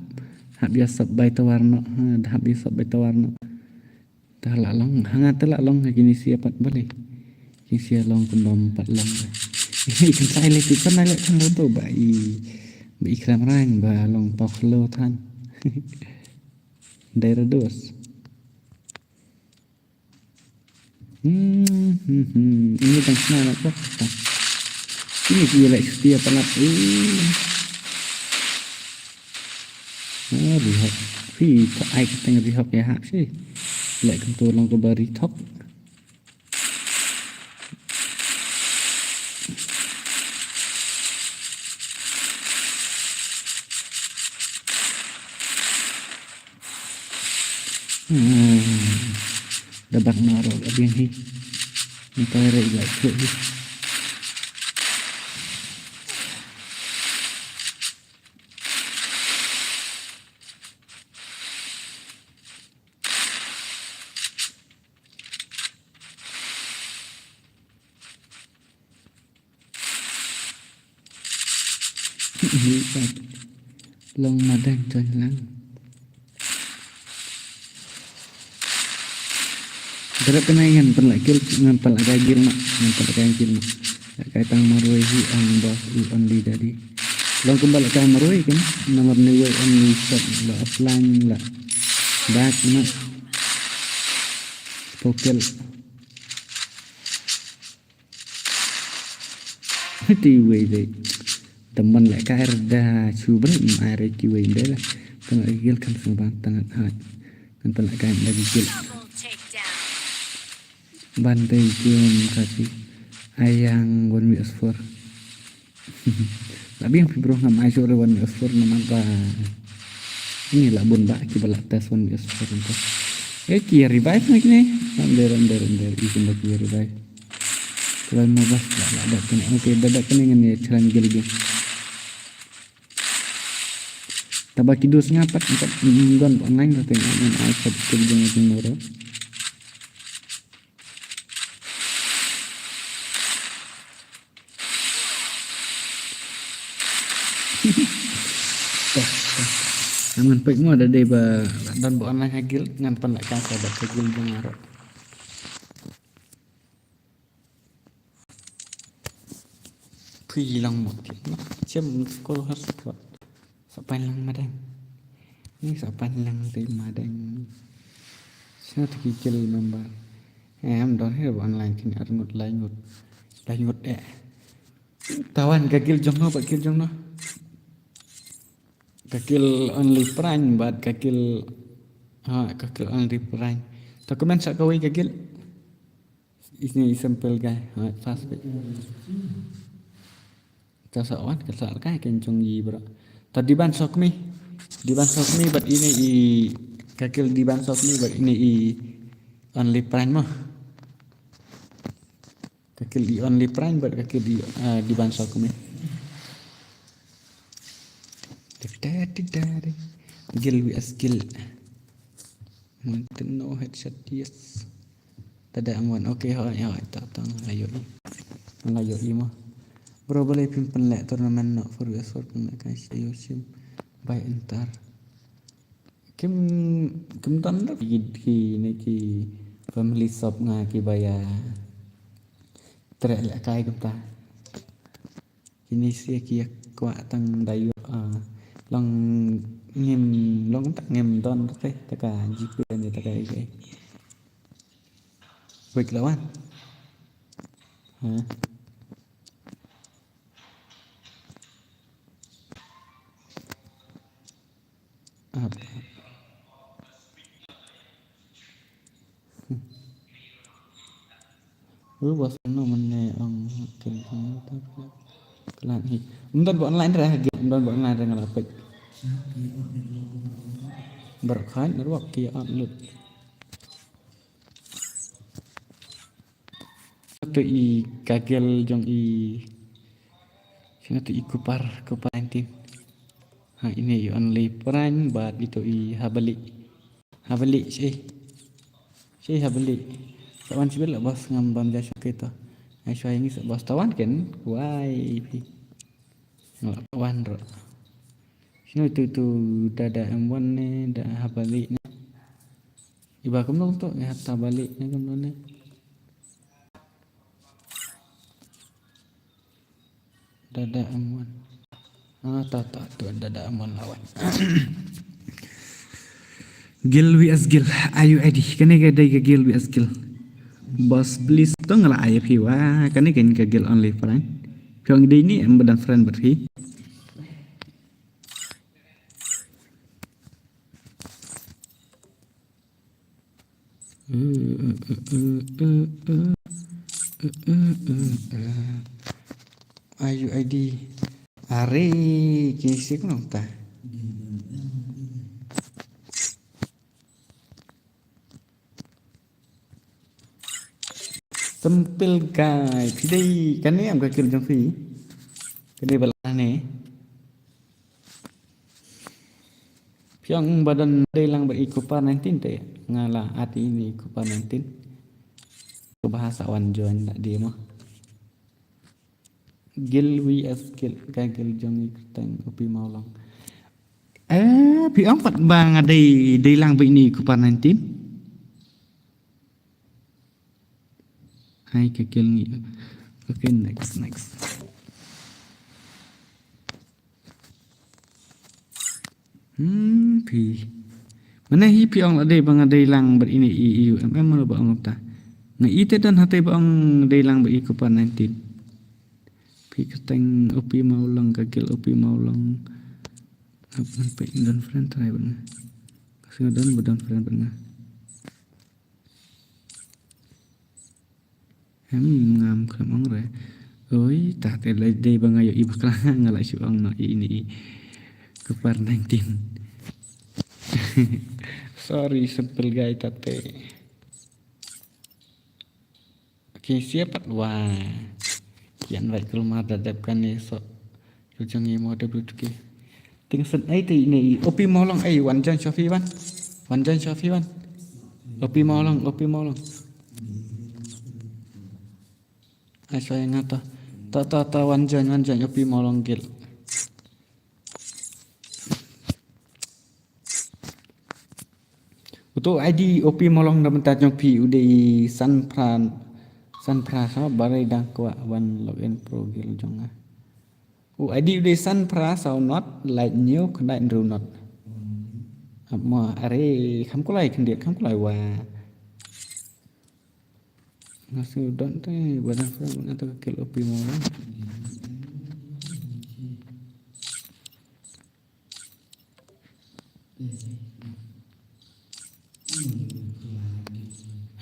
hap ïa sop bai tawar noh. Ha, ta hap ïa sop bai tawar noh. Ta la long, hanga ta la long ha kini sia pat balei. Kini sia long kumbam pat long. I kan sai le tu kan le kan tu ba i, ba i kram rang ba long pok lo than. Dai ra dos. Hmm, hmm, hmm. Ini tang sna na pok ta. Ini ki lek setia palat. Eh. Ah, rihok. Hi, tak ai ka teng rihok ya hak si. Lek kan tu long ka bari thok. Hmm. Tak na ro ka biang hi. Ni ka re la chu hi. Hi ka long madang ton lang. Darap kane ngan pynlak gil, ngan pynlak kai gil ma, ngan pynlak kai gil ma. Lak kai tang marwei hi ang boss u only daddy. Long kumba lak kai marwei kan, namar ne wei only shot la offline la. Back ma. Pokel. Ti wei de. Teman lak kai da chu bel mai re ki wei de la. Tang gil kan sung ban tang hai. Kan pynlak kai da gil. Ban de gil kasi. Ayang one V S four. Tapi yang pibro ngam ai sure one V S four namar ba. Ini la bun ba ki ba la test one V S four nto. Eh ki revive ni kini. Under under under ikum ba ki revive. Kalau mau bas la la dak kini. Oke dak dak kini ngani challenge gil gil. Taba ki dus ngapat ngapat don online la tengok ngan ai sab gil gil ngan noro. Ngan pek mo da dei ba don ba online ha guild ngan pan la ka sa ba ka guild jong aro. Phi long mo ki. Chem ko har spot. Sa pan lang madang. Ni sa pan lang te madang. Sa tu ki kill member. Em don he online kin ar ngut lai ngut. Lai ngut eh. Tawan ka kill jong no ba kill jong no. Ka kill only prime but ka kill ha ka kill only prime. To comment sa kawei ka kill. Ini i sample guy. Ha fast bit. Ka sa wan ka sa ka ken jong i bro. Ta di ban sok mi. Di ban sok mi but ini i ka kill di ban sok mi but ini i only prime mo. Ka kill i only prime but ka kill i uh, di ban sok mi. Gil V S gil. Mountain no headshot yes. Tada ang wan. Okay, hoi hoi ta tang layo i. Layo i mo. Bro balei pim pen le tournament no for V S for pen le kan shi yo sim. By enter. Kim kim don da ki ki ne ki family sop nga ki baya. Trek le kai kumta. Kini sia ki kwah tang dayu ah long ngim long ta ngim don te ta ka jipe ni ta ka ike. Wek lawan. Ha. Ap. Ru bos no mane ong kin kin ta klan hi. Mdan bo online re ha gate mdan bo online re ngala pek. Bar khan ru ki upload. Tu i kagel jong i. Sino tu i kupar kupar nineteen. Ha ini i only prime but itu i habali. Habali sih. Sih habali. Tawan sibil lah bos ngam bam jasa kita. Ai suai ngi bos tawan ken. Wai pi. Ngala tawan ro. Sino tu tu dada M one ne da habali ne. Iba kumno tu ngi hatta bali ne kumno ne. Dada M one. Ah, ta ta tu dada M one lawan. Gil V S Gil, ayu edi. Kane ka dei ka Gil V S Gil. Boss please tong la ayu phi wa. Kane ka ka Gil only friend. Pyong dei ni em badan friend bat phi. Ayu edi. Are ki sik nong ta. Simple guy. Phi dei kane em ka guild jong phi? Kane ba la ne. Phi ong ba don dei lang ba i Copper nineteen te. Nga la add ine i Copper nineteen. Ko ba sa wan join da dei mo. Guild V S guild, ka guild jong i kyrteng O P Mawlong. Eh, phi ong pat ba nga dei, dei lang ba ine i Copper nineteen. Hai ka guild ngi. Okay, next, next. Hmm, phi. Mane hi phi ong la dei ba nga dei lang bad ine i U M M mano ba ong ta. Nga i te don hate ba ong dei lang ba i Copper nineteen. Phi kyrteng O P Mawlong, ka guild O P Mawlong. Hap nang pek don friend try bad nga. Kasi nga don ba don friend bad nga. Em, ngam khlem ong re. Oi, ta te la dei ba nga ïohi bakla nga la shu ong noh ine i Copper nineteen. Sorry, simple guy ta te. Okay, siap pat wa. Kian rai kulmar da dep kane so. Kul jong i mo de blu tuki. Ting sen ai te ine i O P Mawlong ai wan join Shopee wan. Wan join Shopee wan. O P Mawlong, O P Mawlong. Ai so yang to. To, to, to, wan join, wan join O P Mawlong guild. Uto I D O P Mawlong da mynta jong phi u dei san phra, san phra sa ba dei dang kwah wan login pro guild jong nga. U I D u dei san phra saw not, lait hynñiew khyndai hynriew not. Ap mo are kham kulai khyndiat kham kulai wa. Nga sngewdon te ba dang phra mynta ka guild O P Mawlong.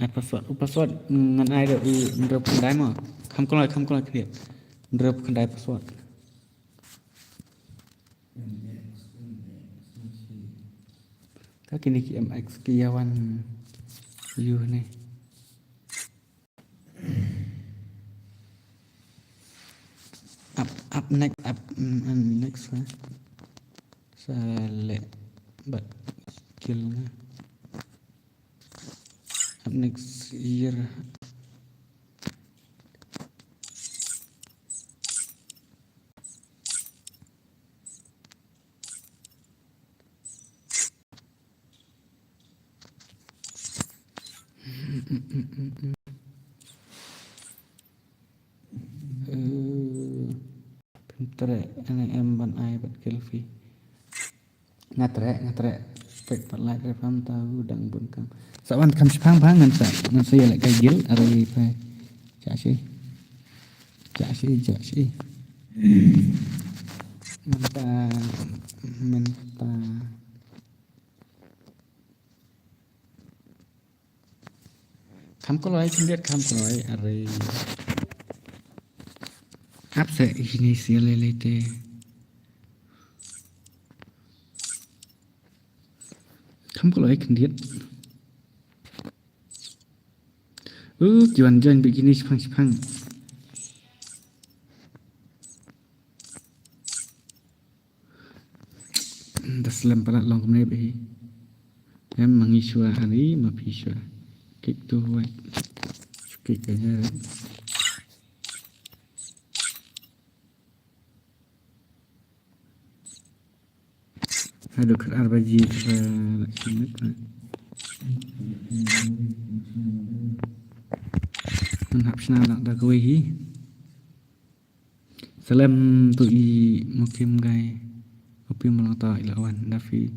Ai password, u password ngan ai da u hynriewphew khyndai mo. Kham kloi, kham kloi khyndiat. Hynriewphew khyndai password. Ka kine ki M X ki ïa wan ïu ne. Up, up next, up, mm, mm, next, ha. Sa leh bad skill nga. Up next year. Eh, pyntreh, ane em ban ai bad Kelvin. Nga treh, nga treh. Pek pat lait rep ham ta u dang bun kam. Sa wan kham shipang ba ngan sa, ngan sa ïa leh ka guild, are pha. Cha shi. Cha shi, cha shi. Mynta, mynta. Kham kloi, khyndiat kham kloi, are. Ap se, ini sia lele te. Kham kloi, khyndiat. Uh, ki wan join bikini shipang shipang. Da slem palat long kumne bad hi. Em ma ngi shuwa hari ma phi shuwa. Kick to white. Kick aja. Haduh khat ar baji ka la shuwa. Ngan hap shna lak da kawei hi. Slem to i Mukim Gai. O P Mawlong to i la wan da phi.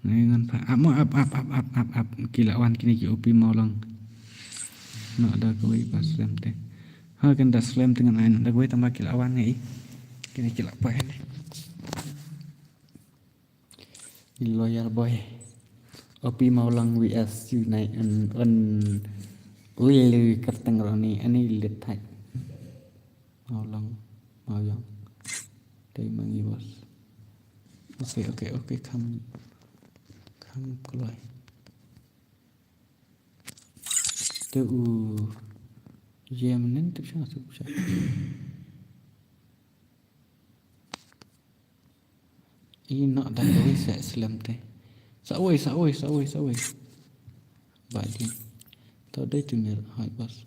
Ngai ngan pha ap mo ap ap ap ap ap ap ki la wan kine ki O P Mawlong. Noh da kawei ba slem te. Ha kan da slem te ngan ai noh da kawei tang ba ki la wan ngai. Kine ki la pha ne. Loyal boy. O P Mawlong V S Unite on, on. Ui, lui kyrteng roni ani lit thai. Mawlong, Mawyong. Dei ma ngi boss. Okay, okay, okay, kham, kham kloi. Te u Ye mynnin tip sha, tip sha. I noh da kawei sa slem te. Sa wei, sa wei, sa wei, sa wei. Ba dien. To dei tu mir, hai bas.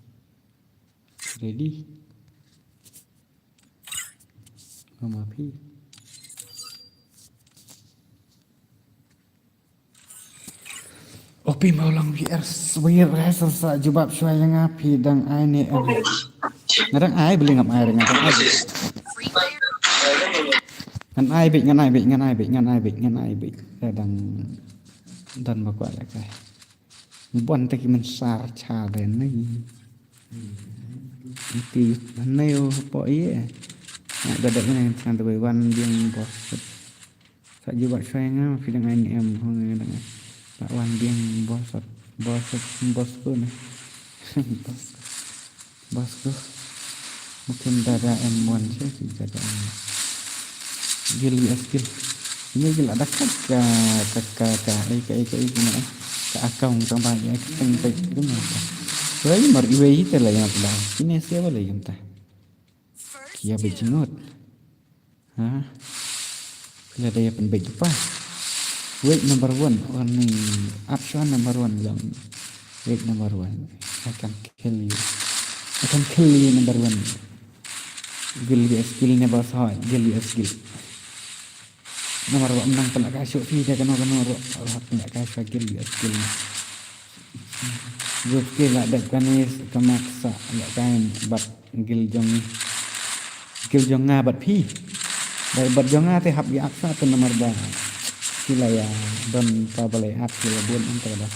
Ready. Mama phi. O phi Mawlong, phi er, phi er sa jubab shuwa ïa nga, phi dang ai ne em? Nga dang ai, balei ngam ai, nga dang ai. Ngan ai beit, ngan ai beit, ngan ai beit, ngan ai beit, ngan ai beit. Nga dang don ba kwah lehkai. Bun te ki mynsar cha de ni. Ti ne yo po ye. Nga da da ne kan te wan biang bos. Sa jubab shuwa ïa nga, phi dang ai ne em, hong nga dang ai. Sa wan biang bos, bos, bos ko ne. Bos, bos ko. Mungkin da da em wan sha, si da da em. Gil, yes, gil. Ini gil ada kat ka, ka, ka, ka, ai, ka, ai, ka, ai, ka, ai. Ka account ka ba, ai, ka teng, ka, ka, ka. Wei mar, wei te la ïa pla. Ini siapa la ïa ta? Kia bejingot. Ha? Phi la dei ban beit pa. Wait number one. Warning. Option number one long. Wait number one. I can kill you. I can kill you number one. Gil, gil, gil, never saw it. Gil, gil, gil. Number one, nang pynlehkai shuh phi da kano kano ruh. Pynlehkai shuh, gil, gil, gil. Jop ki la dep kane ka mak sa lehkai bad gil jong, gil jong nga bad phi. Bad, bad jong nga te hap ïa ap sa te namar ba ki la ïa don pa ba la ïa ap ki la bun anta ba.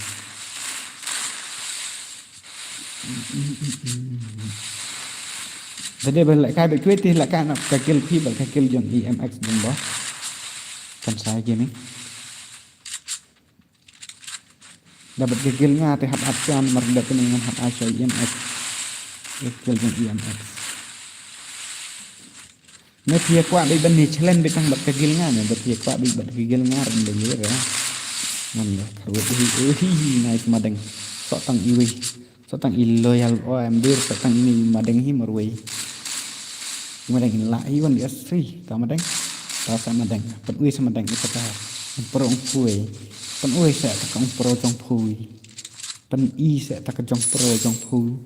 Te dei ba lehkai bad kiwei te lehkai na ka gil phi bad ka gil jong E M X jong ba. Kan sa ïa kine. Da bad ka gil nga te hap ap shuwa namar da kane ngan hap ai shuwa E M X. Ka gil jong E M X. Ne phi kwah beit ban ïa challenge beit tang bad ka gil nga ne, da phi kwah beit bad ka gil nga ren da ye re. Ngan ïa kharwit hi, hi, hi, nice madeng. Sok tang iwei. Sok tang i loyal, o em dir, sok tang ini madeng hi marwei. I madeng in la i wan di asri, ta madeng. Ta sa madeng, pynwei sa madeng i ta ka. Ong pro ong phui. Pynwei sa ta ka ong pro jong phui. Pyn i sa ta ka jong pro jong phui.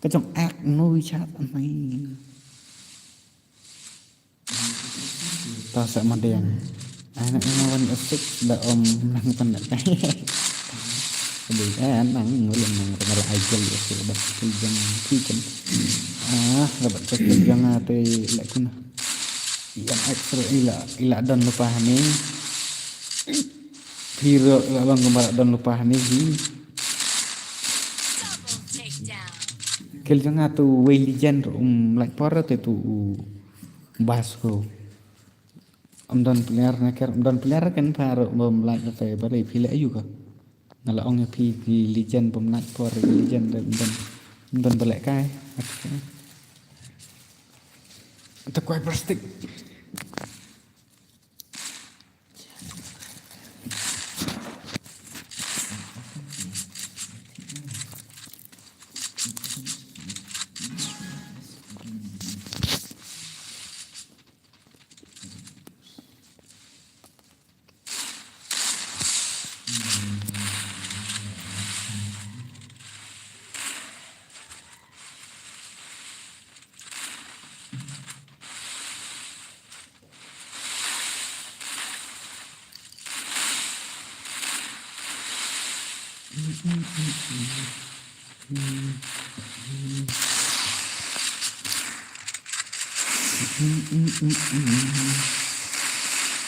Ka jong ak nui chat anai. Ta sa madeng. Ai na ina wan asik da om nang pan da. Dei eh nang ngulim nang rama la ai gel asik da. Ki jong ki jong. Ah, dapat cek jong ate la kuna. Yang extra ila, ila don lupa ni. Piro la bang gambar don lupa ni hi. Gel jong atu wei lijan um like por te tu. Bas ko. Ym don player na ker, ym don player kan phar bom lait na te ba dei phi leh ayu ka. Nga la ong ïa phi ki legend bom lait por ki legend dei ym don, ym don ba lehkai. Te kwai plastik.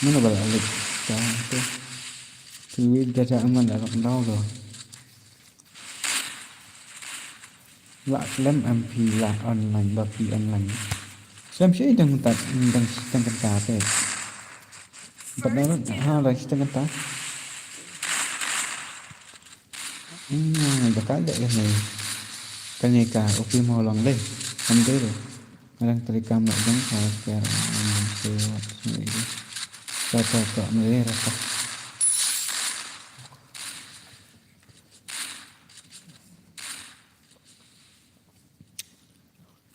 Mano ba la lik ta tu. Tui da da aman da rong dau lo. La klem em phi la online ba phi online. Sem shi dang ta dang dang kata te. Ba dang ha la shi dang kata. Hmm, da ka da ne. Kane ka upi mo long le. Am de le. Ngarang teri kam la dang ka ka. Ka ka ka me rata.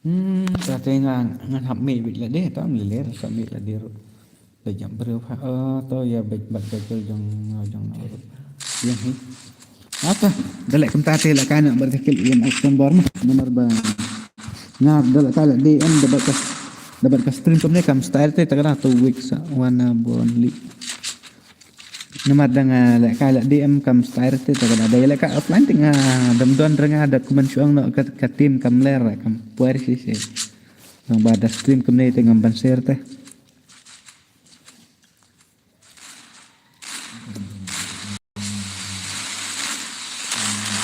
Hmm, ta te nga, ngan hap mih bit lade, ta ngi ler sa mih lade ruh. Da jam briew ha, oh, to ïa bit bad ka jong, jong na ruh. Ïa hi. Ata, da leh kumta te la ka na bad ka kil ïa action bor ma, namar ba. Nga da la ka la D M da bad ka, da bad ka stream kumne kam style te ta ka da two weeks, one, uh, bor li. Namar dang, ah, leh kai leh D M kam style te ta ka da dei leh ka offline te nga dam don rnga da kumne shuang no ka, ka team kam ler kam puar shisha. Nang ba da stream kumne te ngam ban share te.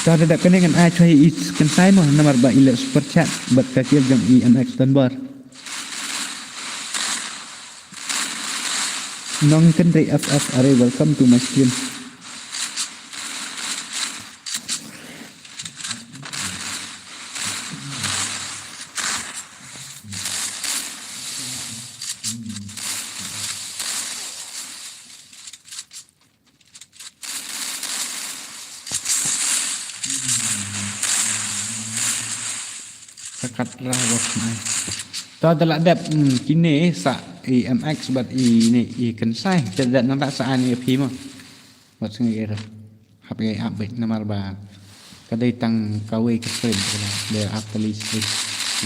Ta da da kane ngan ai chwa i kan sai mo namar ba i leh super chat bad ka kil jong i M X Donbor. Nongkynrei F F, are, welcome to my stream. Sakat rah bos nai. To da la dep, hmm, kine sa i M X bad i ne i Kynsai. Te da nang ta sa ani phi mo. Bad sngi era. Hap ïa ap bad namar ba ka dei tang kawei ka stream ka la. Dei ap kali stream.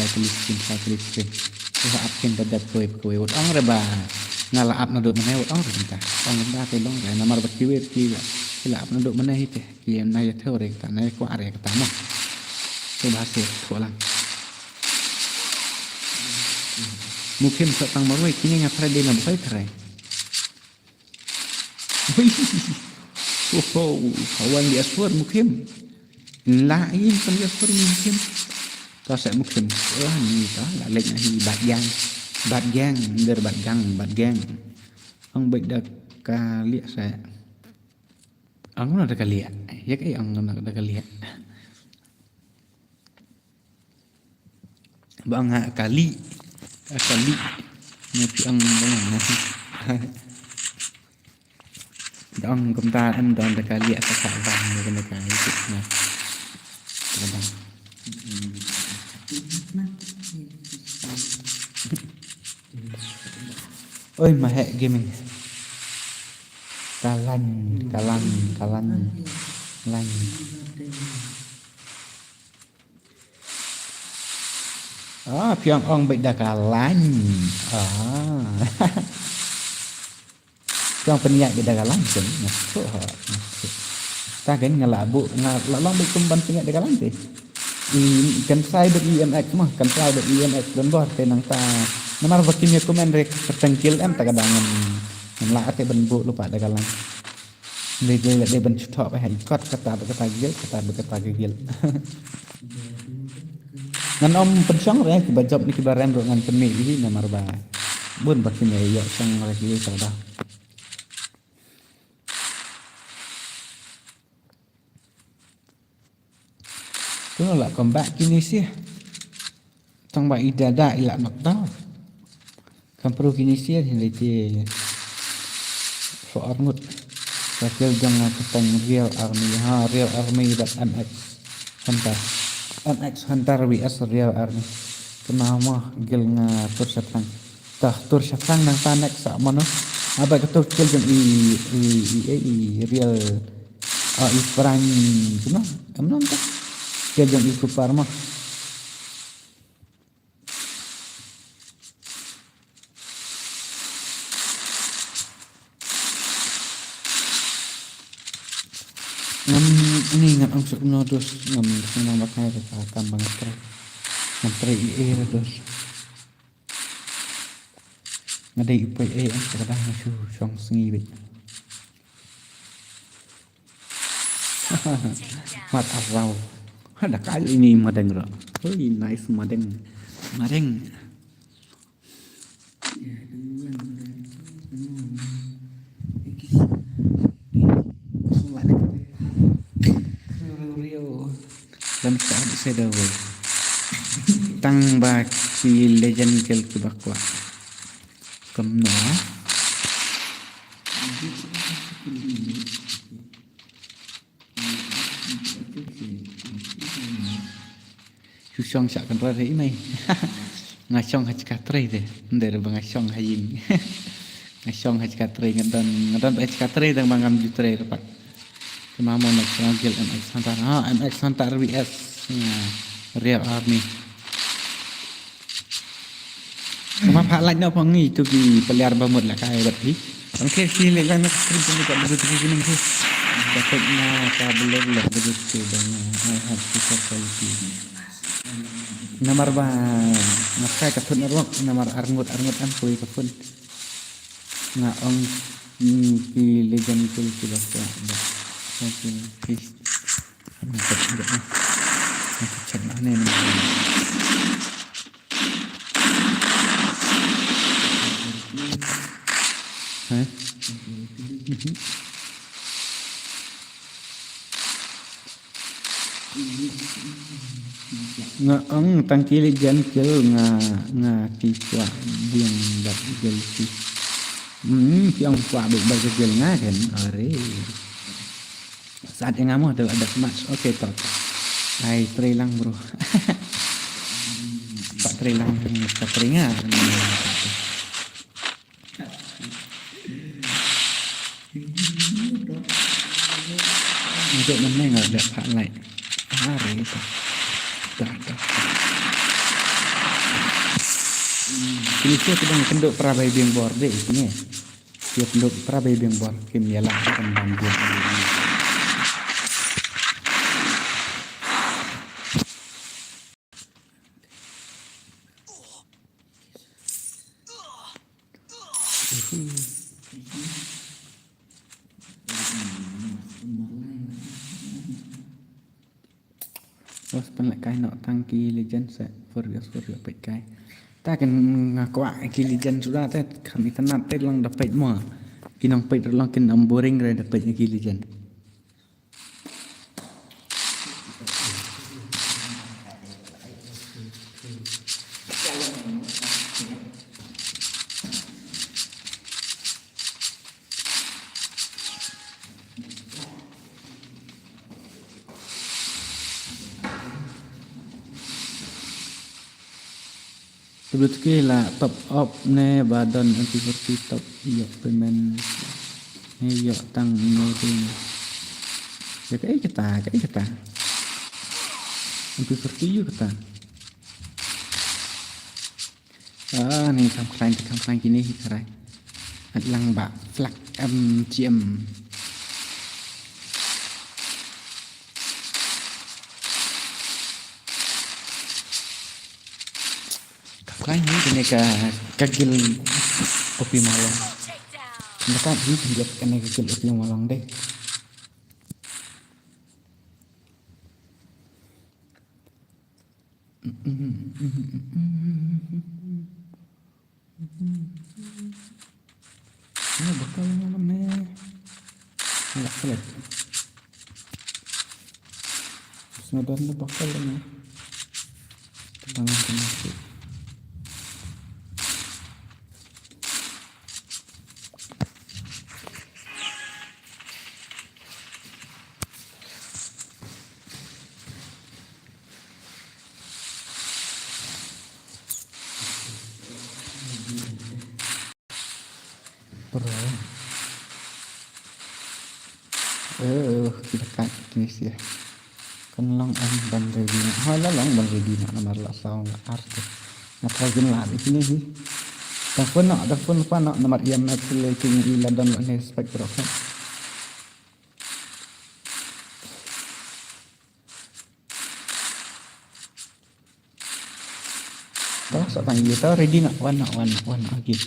Lai kali stream, sa kali stream. Te ha ap kin da dep kawei kawei. Wat ong re ba nga la ap naduh mynne, wat ong re mynta. Ong mynta te long re namar ba kiwei ki la, ki la ap naduh mynne hi te. Ki na ïa thew re kata, na ïa kwah re kata mo. To ba se ko lang. Mukhim sa tang marwei kine nga try dei na bukai try. Hui. Oh, oh, kawan di aswar Mukhim. La in kan di aswar Mukhim. Ka sa Mukhim. Wah, ni ka la lek na hi bat gang. Bat gang, nder bat gang, bat gang. Ang baik dah ka liak sa. Ang mana dah ka liak. Ya kai ang mana dah ka liak. Ba nga kali. Kali. Nga pi ang ba nga. Dong kumta em dong da kali ata ka bang ni kena kali tu na. Kena bang. Oi, Mahek Gaming. Kalan, kalan, kalan. Lan. Ah, phi ong ong beit da ka lain. Ah. Phi ong pynïaid beit da ka lain kan. Nga shu ha. Nga shu. Ta kan nga la bu, nga la long beit kum ban pynïaid da ka lain te. I kan sai beit i M X mah, kan sai beit i M X don bor te nang ta. Namar ba kim ïa comment re ka tengkil em ta ka dang ngam, ngam lah te ban bu lypa da ka lain. Dei, dei, dei ban shu thoh ba ha i kot kata ba kata ka gilt, kata ba kata ka gilt. Ngan ym pynshong re kiba jop ne kiba rem ruh ngan pynmih ïa ki namar ba bun ba kin ïoh shong re ki kata. Kumno la come back kine sih. Tang ba i da da i la knock down. Kam pru kine sih hynrei te. So arngut. Ka kil jong nga ka tang Real Army ha, Real Army bad M X Hunter. M X Hunter V S Real Army. Kena mah gil nga tur shatang. Tah tur shatang nang ta next sa mano. Aba ka tur kil jong i, i, i, i, i Real. Ah, i Frank, kumno? Kumno ta? Kil jong i Kupar mah. Ngam, ni ngam angsuk no dos, ngam, ngam baknai ka kam bang trai. Ngam trai i, i dos. Nga dei i poi ei ang ka dah nga shu shong sngi bit. Mat arau. Hada kai ini madeng ro. Oi, nice madeng. Madeng. Lam sa di sedawe. Tang ba ki legend kel ki bakwa. Kumno? Shu shong sha kynrad hi mei. Nga shong ha jaka trei te. Ym dei ba nga shong ha ïing. Nga shong ha jaka trei, nga don, nga don ba ha jaka trei tang ba ngam ju trei ruh pat. Te ma mo na channel guild M X Hunter. Ha, M X Hunter V S. Ya. Real Army. Kama pha like na pha ngi tu ki peliar ba mut la kai bat phi. Ang ke ki le lang na screen tu ka begitu ki ning tu. Dapat na ka belum lah begitu dan I have to quality. Namar ba nga kai ka thut na rok, namar arngut arngut an kui ka phun. Nga ong, mm, ki legend tu ki ba sa ba. Sa ki fish. Nga tak tak. Nga tak tak ni. Ha? Nga ong tang ki legend kill nga, nga ki kwah biang bad guilty. Hmm, ki ong kwah biang bad guilty nga kan. Are. Saat yang amo tu ada match. Okay, tak. Ai, trei lang, bro. Tak trei lang, tak trei nga. Untuk meneng ada pak like. Hari tu. Dah, dah. Ini tu sedang kenduk perabai biang bor deh ini. Dia kenduk perabai biang bor. Kim ialah akan banjir. Bos pynleh kai noh tang ki legend se for us for us peit kai. Ta kin nga kwah ki legend suda te kham internet te long da peit mo. Ki nong peit long kin am boring re da peit ki legend. Tebut ki la top up ne ba don M P forty top ïoh payment ne ïoh tang ne ding. Ya kaei kata, kaei kata. M P forty ïoh kata. Ah, ni kam klein, kam klein kini hi karai. At lang ba flak M G M. Ka klein ni kane ka, ka guild O P Malong. Naka ni kan jot kane ka guild O P Malong deh. Ni bakal ni mana? Ni bakal. Terus ngedan ni bakal ni. Tenang, tenang. Bro. Eh, kita kat kini sih. Kan long em ban ready na. Ha, la long ban ready na, namar la saw la ar tu. Na try gin la di kini hi. Dah phone nak, dah phone pa nak, namar ia max le kini i la don la ne spec bro kan. Dah, sa tang ia ta ready nak, wan nak, wan nak, wan nak game.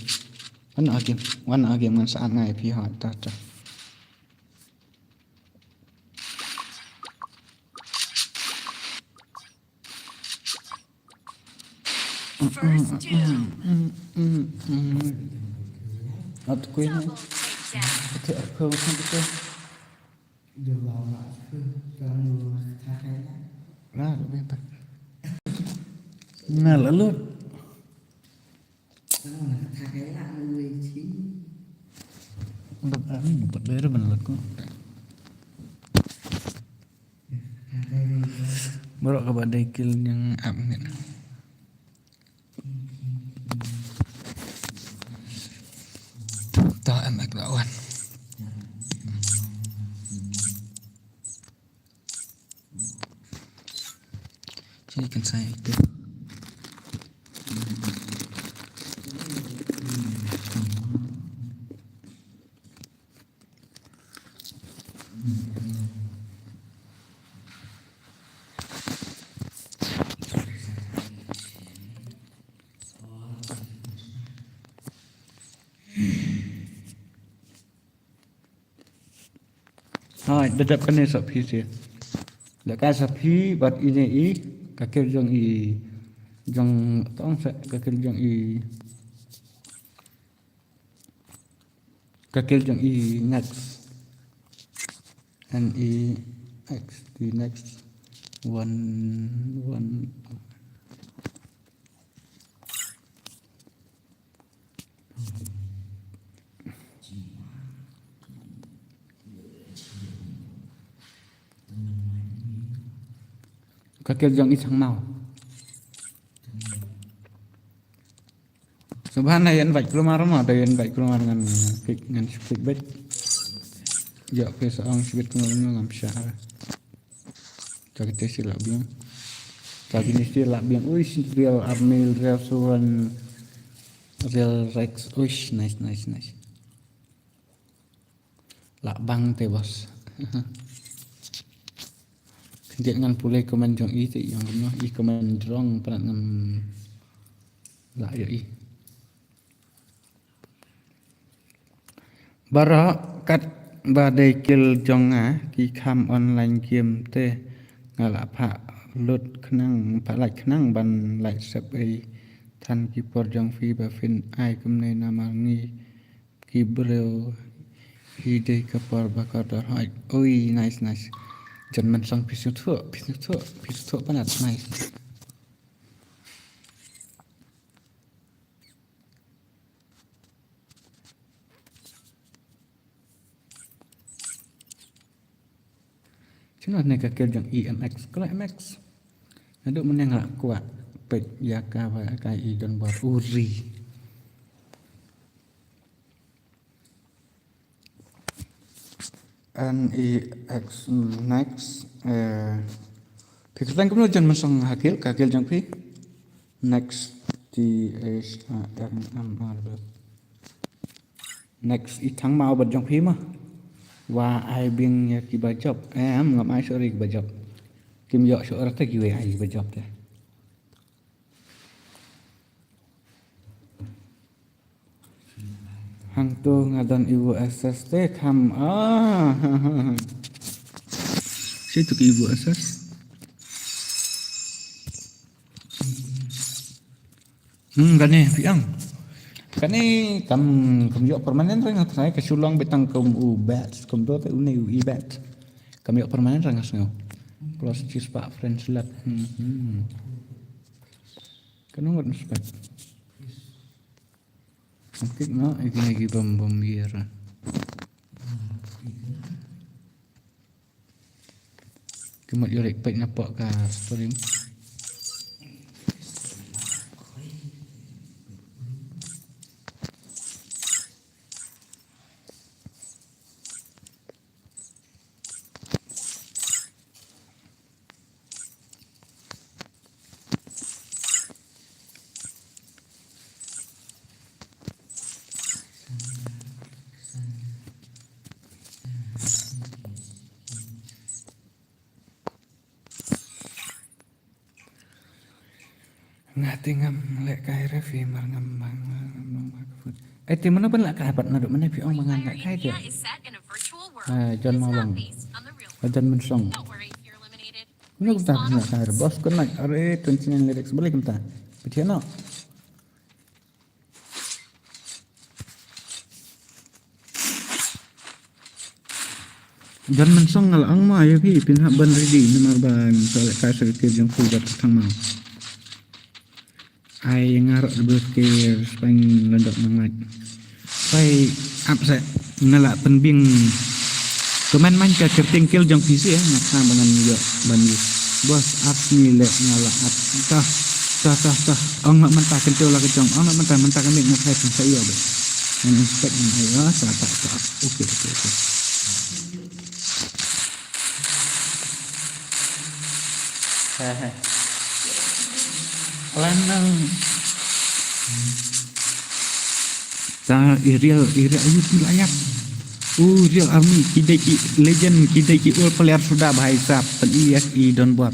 Wan nak game, wan nak game ngan sa ngai phi ha ta ta. First down. At kuya. Ate arko kan kita. Lah, lebih tak. Nah, lalu. Empat hari, empat hari mana lagu? Baroh kaba dei kill jong nga ap ngin. To em ek la wan. Sini kan saya itu. Hai, da dep kane sa phi seh. Da ka sa phi bad ine i ka kill jong i jong tong sa ka kill jong i ka kill jong i next. N E X T next. One, one. Ka kill jong i Thangmaw. Subhan, ïa invite kulmar ma, da ïa invite kulmar ngan klik, ngan klik beit. Ïa, okay, sa ong sibit kulmar ngam shah. Ka kite shi la biang. Ka kine shi la biang. Uish, real army, real suran, real Rex. Uish, nice, nice, nice. La bang te boss. Khyndiat ngan pule comment jong i te, jong kumno i comment jrong, pynat ngam lah ïoh i. Baroh katba dei kill jong nga ki kham online game te nga la phah lut khnang, phah lait khnang ban lait sep ei than ki por jong phi ba phin ai kumne namar ngi ki briew hi dei ka por ba kordor. Hoi, oi, nice, nice. Jan Mynsong phi sngewthuh, phi sngewthuh, phi sngewthuh pynat, nice. Shano ne ka kill jong i M X, kala M X. Naduh mynne nga kwah peit ïa ka ba ka i don bor uri. N E X next. Eh, phi kyrteng kumno Jan Mynsong ha kill, ka kill jong phi? Next, T H A N M R. Next, i Thangmaw bad jong phi ma. Wa ai biang ïa kiba jop. Em, ngam ai shuh ïa kiba jop. Kim ïoh shuh ïa kiwei ai kiba jop te. Hangto nga don Evo S S te kham. Ah. Shi tu ki Evo S S. Hmm, kane phi ong. Kane kam, kam ïoh permanent re nga try, ka shu long beit tang kum u bat, kum to te une u i bat. Kam ïoh permanent re nga sngew. Plus cheese pa French lat. Hmm. Hmm. Kano ngot spek. Okey, no, ïa kine ki bym, bym ïa ra. Ki mut ïa leh peit na pok ka stream. Nga te ngam lehkai re phi mar ngam bang, ngam bang ka phone. Eh, te mano ban lehkai pat naduh mynne phi ong ba ngan lehkai te. Ah, John Mawlong. Ah, John Mynsong. Mano kumta ban lehkai re boss, good night. Are twenty nine lyrics, balei kumta? Phi thiah noh. John Mynsong nga la ong ma ïa phi, phin hap ban ready namar ba ngin sa lehkai sa ka kill jong phi bad Thangmaw. Ai nga ruh da bad ka spine landok nang lait. Pai ap sa nga la pynbiang. Comment man ka kyrteng kill jong phi seh, nga tang ba ngan ïoh ban ïoh. Boss, ap ni leh nga la ap. Tah, tah, tah, tah. Ong nga mynta kyntu la ka jong. Ong nga mynta, mynta ka mik nga try pynsa ïa ba. Ngan inspect ngan ai. Ah, tah, tah, tah. Okay, okay, okay. He, he. Lanang. Ta i real, i real, ayu ti layap. U real army, ki dei ki legend, ki dei ki old player suda bhai sahab, pyn-i ïa ki donbor.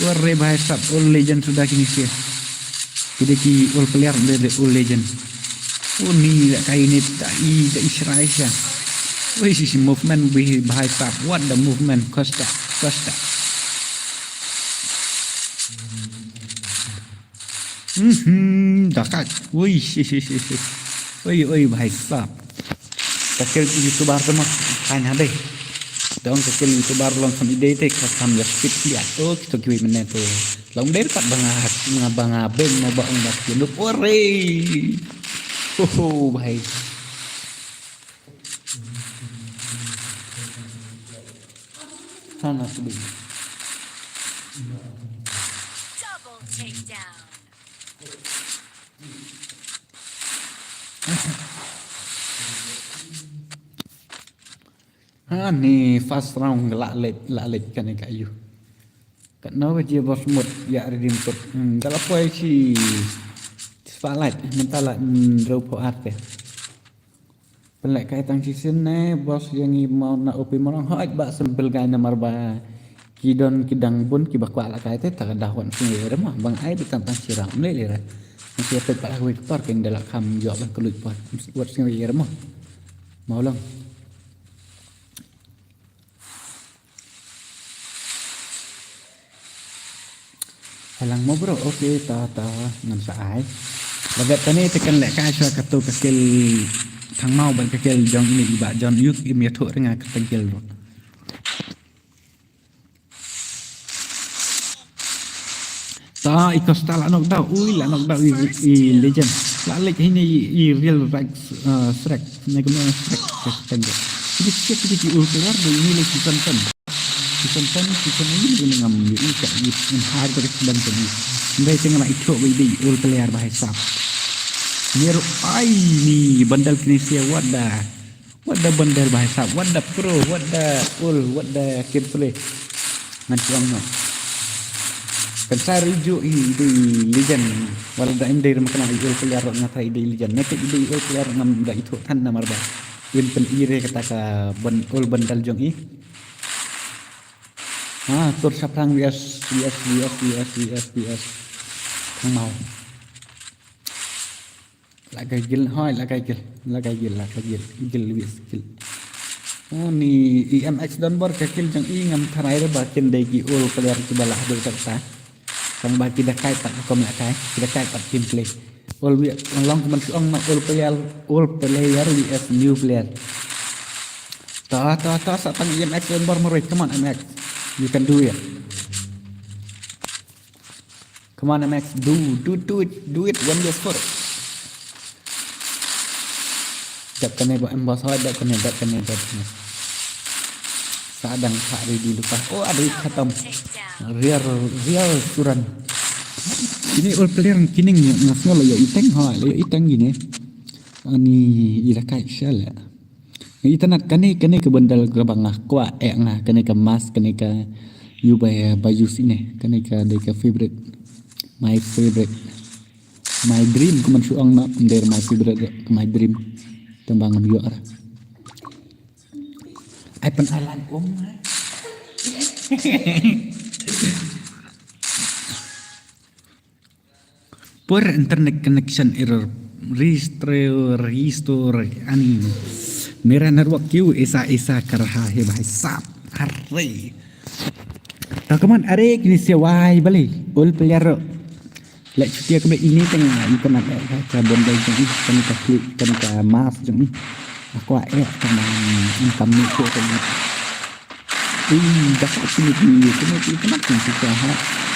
War re bhai sahab, old legend suda kine ki. Ki dei ki old player, de, de old legend. O ni da kai ni da i, da i shrai sha. Oi, si, si movement bhi bhai sahab. What the movement, Costa, Costa. Mhm, da kai. Oi, si, si, si, si. Oi, oi, bhai sahab. Ka kill YouTuber te ma, kain ha dei. Dong ka kill YouTuber long sam i dei te, ka sam ïa speed ïa. Oh, kito kiwi mynne to. Long dei pat ba nga, ba nga beng ma ba ong ba ki nuk. Ore. Ho, ho, bhai. Hana sbi. Double takedown. Ha ni first round la leit, la leit kane ka ayu. Katno ka jia boss mut ïa redeem code. Hmm, ka la poi shi spotlight mynta la, hmm, hynriewphew ar te. Pynlehkai tang shisien ne boss ïa ngi mo na O P Morang, hooid ba simple guy namar ba ki don ki dang bun kiba kwah lehkai te ta ka dei wan sngewbha re mo ba nga ai beit tang tang shi round ne lei re. Ngi ïa peit pat ha kawei ka por kein da la kham ïoh ban kylluid por. Wat sngewbha re mo. Mo long. Halang mo bro, okay, ta, ta, ngan sa ai. La dep kane te kan lehkai shuwa kato ka kill Thangmaw bad ka kill jong ine i Bah John, ïoh im ïathuh ring ha ka tang kill ruh. Ta i Costa la knockdown, ui la knockdown i, i legend. La leit hine i, i real right, uh, Shrek, ne kumno Shrek ka tang kill. Ini siap ini di ulti war, ini lagi season ten. Season ten, season ini ngam ïohi ka ïit, ngam hai ba ka sdang ka ïit. Ndai te nga la ithuh ba i dei old player bhai sahab. Nero ai ni bandal kine sia, what the, what the bandal bhai sahab, what the pro, what the old, what the gameplay. Ngan shu ong noh. Kan sa ruh i ju i dei legend. Wat la da im dei ruh ma kane i old player ruh nga tharai i dei legend. Nete i dei old player ngam da ithuh than namar ba im pyn-i re kata ka ban-, old bandal jong i. Ha, tur shaphrang V S, V S, V S, V S, V S, V S. Thangmaw. La kai gil, hoi, la kai gil, la kai gil, la kai gil, gil V S, gil. Oh, ni E M X donbor ka kill jong i ngam tharai re ba kin dei ki old player kiba la dei kata. Tang ba ki da kai pat kum la kai, ki da kai pat gameplay. Old wi-, long kumban shu ong na old player, old player V S new player. Ta, ta, ta, sa tang M X on bor marwei. Come on, M X. You can do it. Come on, M X. Do, do, do it. Do it. One your foot. Dep kane ba em boss, hoi, dep kane, dep kane, dep kane. Sa dang sa ready lupa. Oh, ada khatam. Real, real suran. Ini old player kini nga sngew la ïoh iteng, hoi, la ïoh iteng kini. Ani ira kai shala. Itynnad kane, kane ka bundle kaba nga kwah eh nga, kane ka mask, kane ka ïu ba, ba use ine, kane ka dei ka favorite. My favorite. My dream, kumban shu ong noh, ym dei my favorite, my dream. Tang ba ngam ïoh ra. Ai pyn-alan um. Poor internet connection error. Restore, restore, ani. Mera network kyu aisa, aisa kar raha hai bhai sahab. Arre. To, come on, arre, kini sia wai bale. Old player. Leh chutia kaba ini teng, ah, internet, eh, ka, ka bundle jong i, kane ka clip, kane ka mask jong i. Aku, eh, kane, mm, income ni ko kane. Ui, da ka kini ki, kini ki, kini ki, kini ki, ha.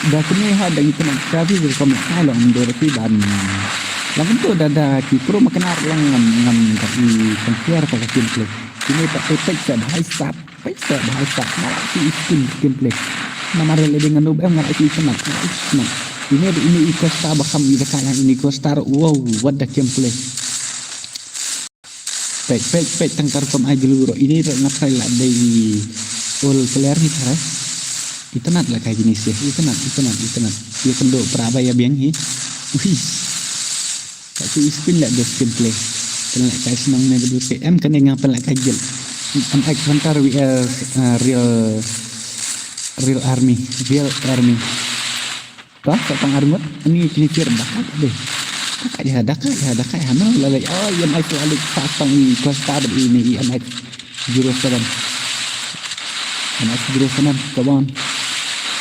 Da kini ha, da internet ka bi, ko me, ha, long, do, ki, ban. Long, to, da, da, ki, pro, ma, kena, long, ngam, ngam, da, ki, compare, pa, ka, kini, kini, pa, pa, pa, pa, bhai sahab, pa, pa, bhai sahab, na, ki, skin, gameplay. Namar lada nga noob em nga la ïohi smat, nga la ïohi smat. Ine, ine i Costa ba kham i da ka ïa ine i Costa ruh. Wow, what the gameplay. Peit, peit, peit tang ka rukom ai julu ruh. Ine ruh nga try la dei i ol player hi tharai. Itynnad la kai kine sha, itynnad, itynnad, itynnad. Ïa kynduh pra ba ïa biang hi. Ui. Ka tu i spin la dos gameplay. Pynlehkai shnong ne ka dut em kane nga pynlehkai guild. An X Hunter V S, uh, Real, Real Army, Real Army. Ka sa tang arngut ni kini kir dakai deh. Dakai ya, dakai ya, dakai ya. Mana la leh. Oh, i An X la leh sa tang i Costa bad i ni i An X zero seven. An X zero seven, come on.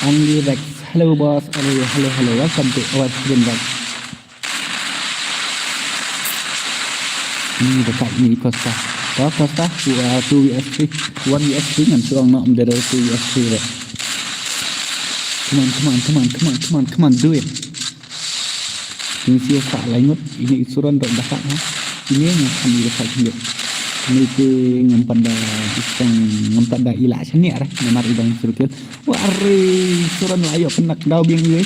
Only Rex. Hello, boss. Hello, hello, hello. Welcome to our stream, Rex. Ni dakai ni Costa. Ka Costa, uh, two V S three. One V S three ngan shu ong noh, em, there are two V S three, right? Come on, come on, come on, come on, come on, come on, do it. Ini sha sa lai ngut, ini i Suran dok dakai, ha. Ini nga kan i dakai sendiri. Ini ke ngam pat da isong, ngam pat da ila senior, namar i dang circle. Wah, are, Suran la ïoh kena daw biang i.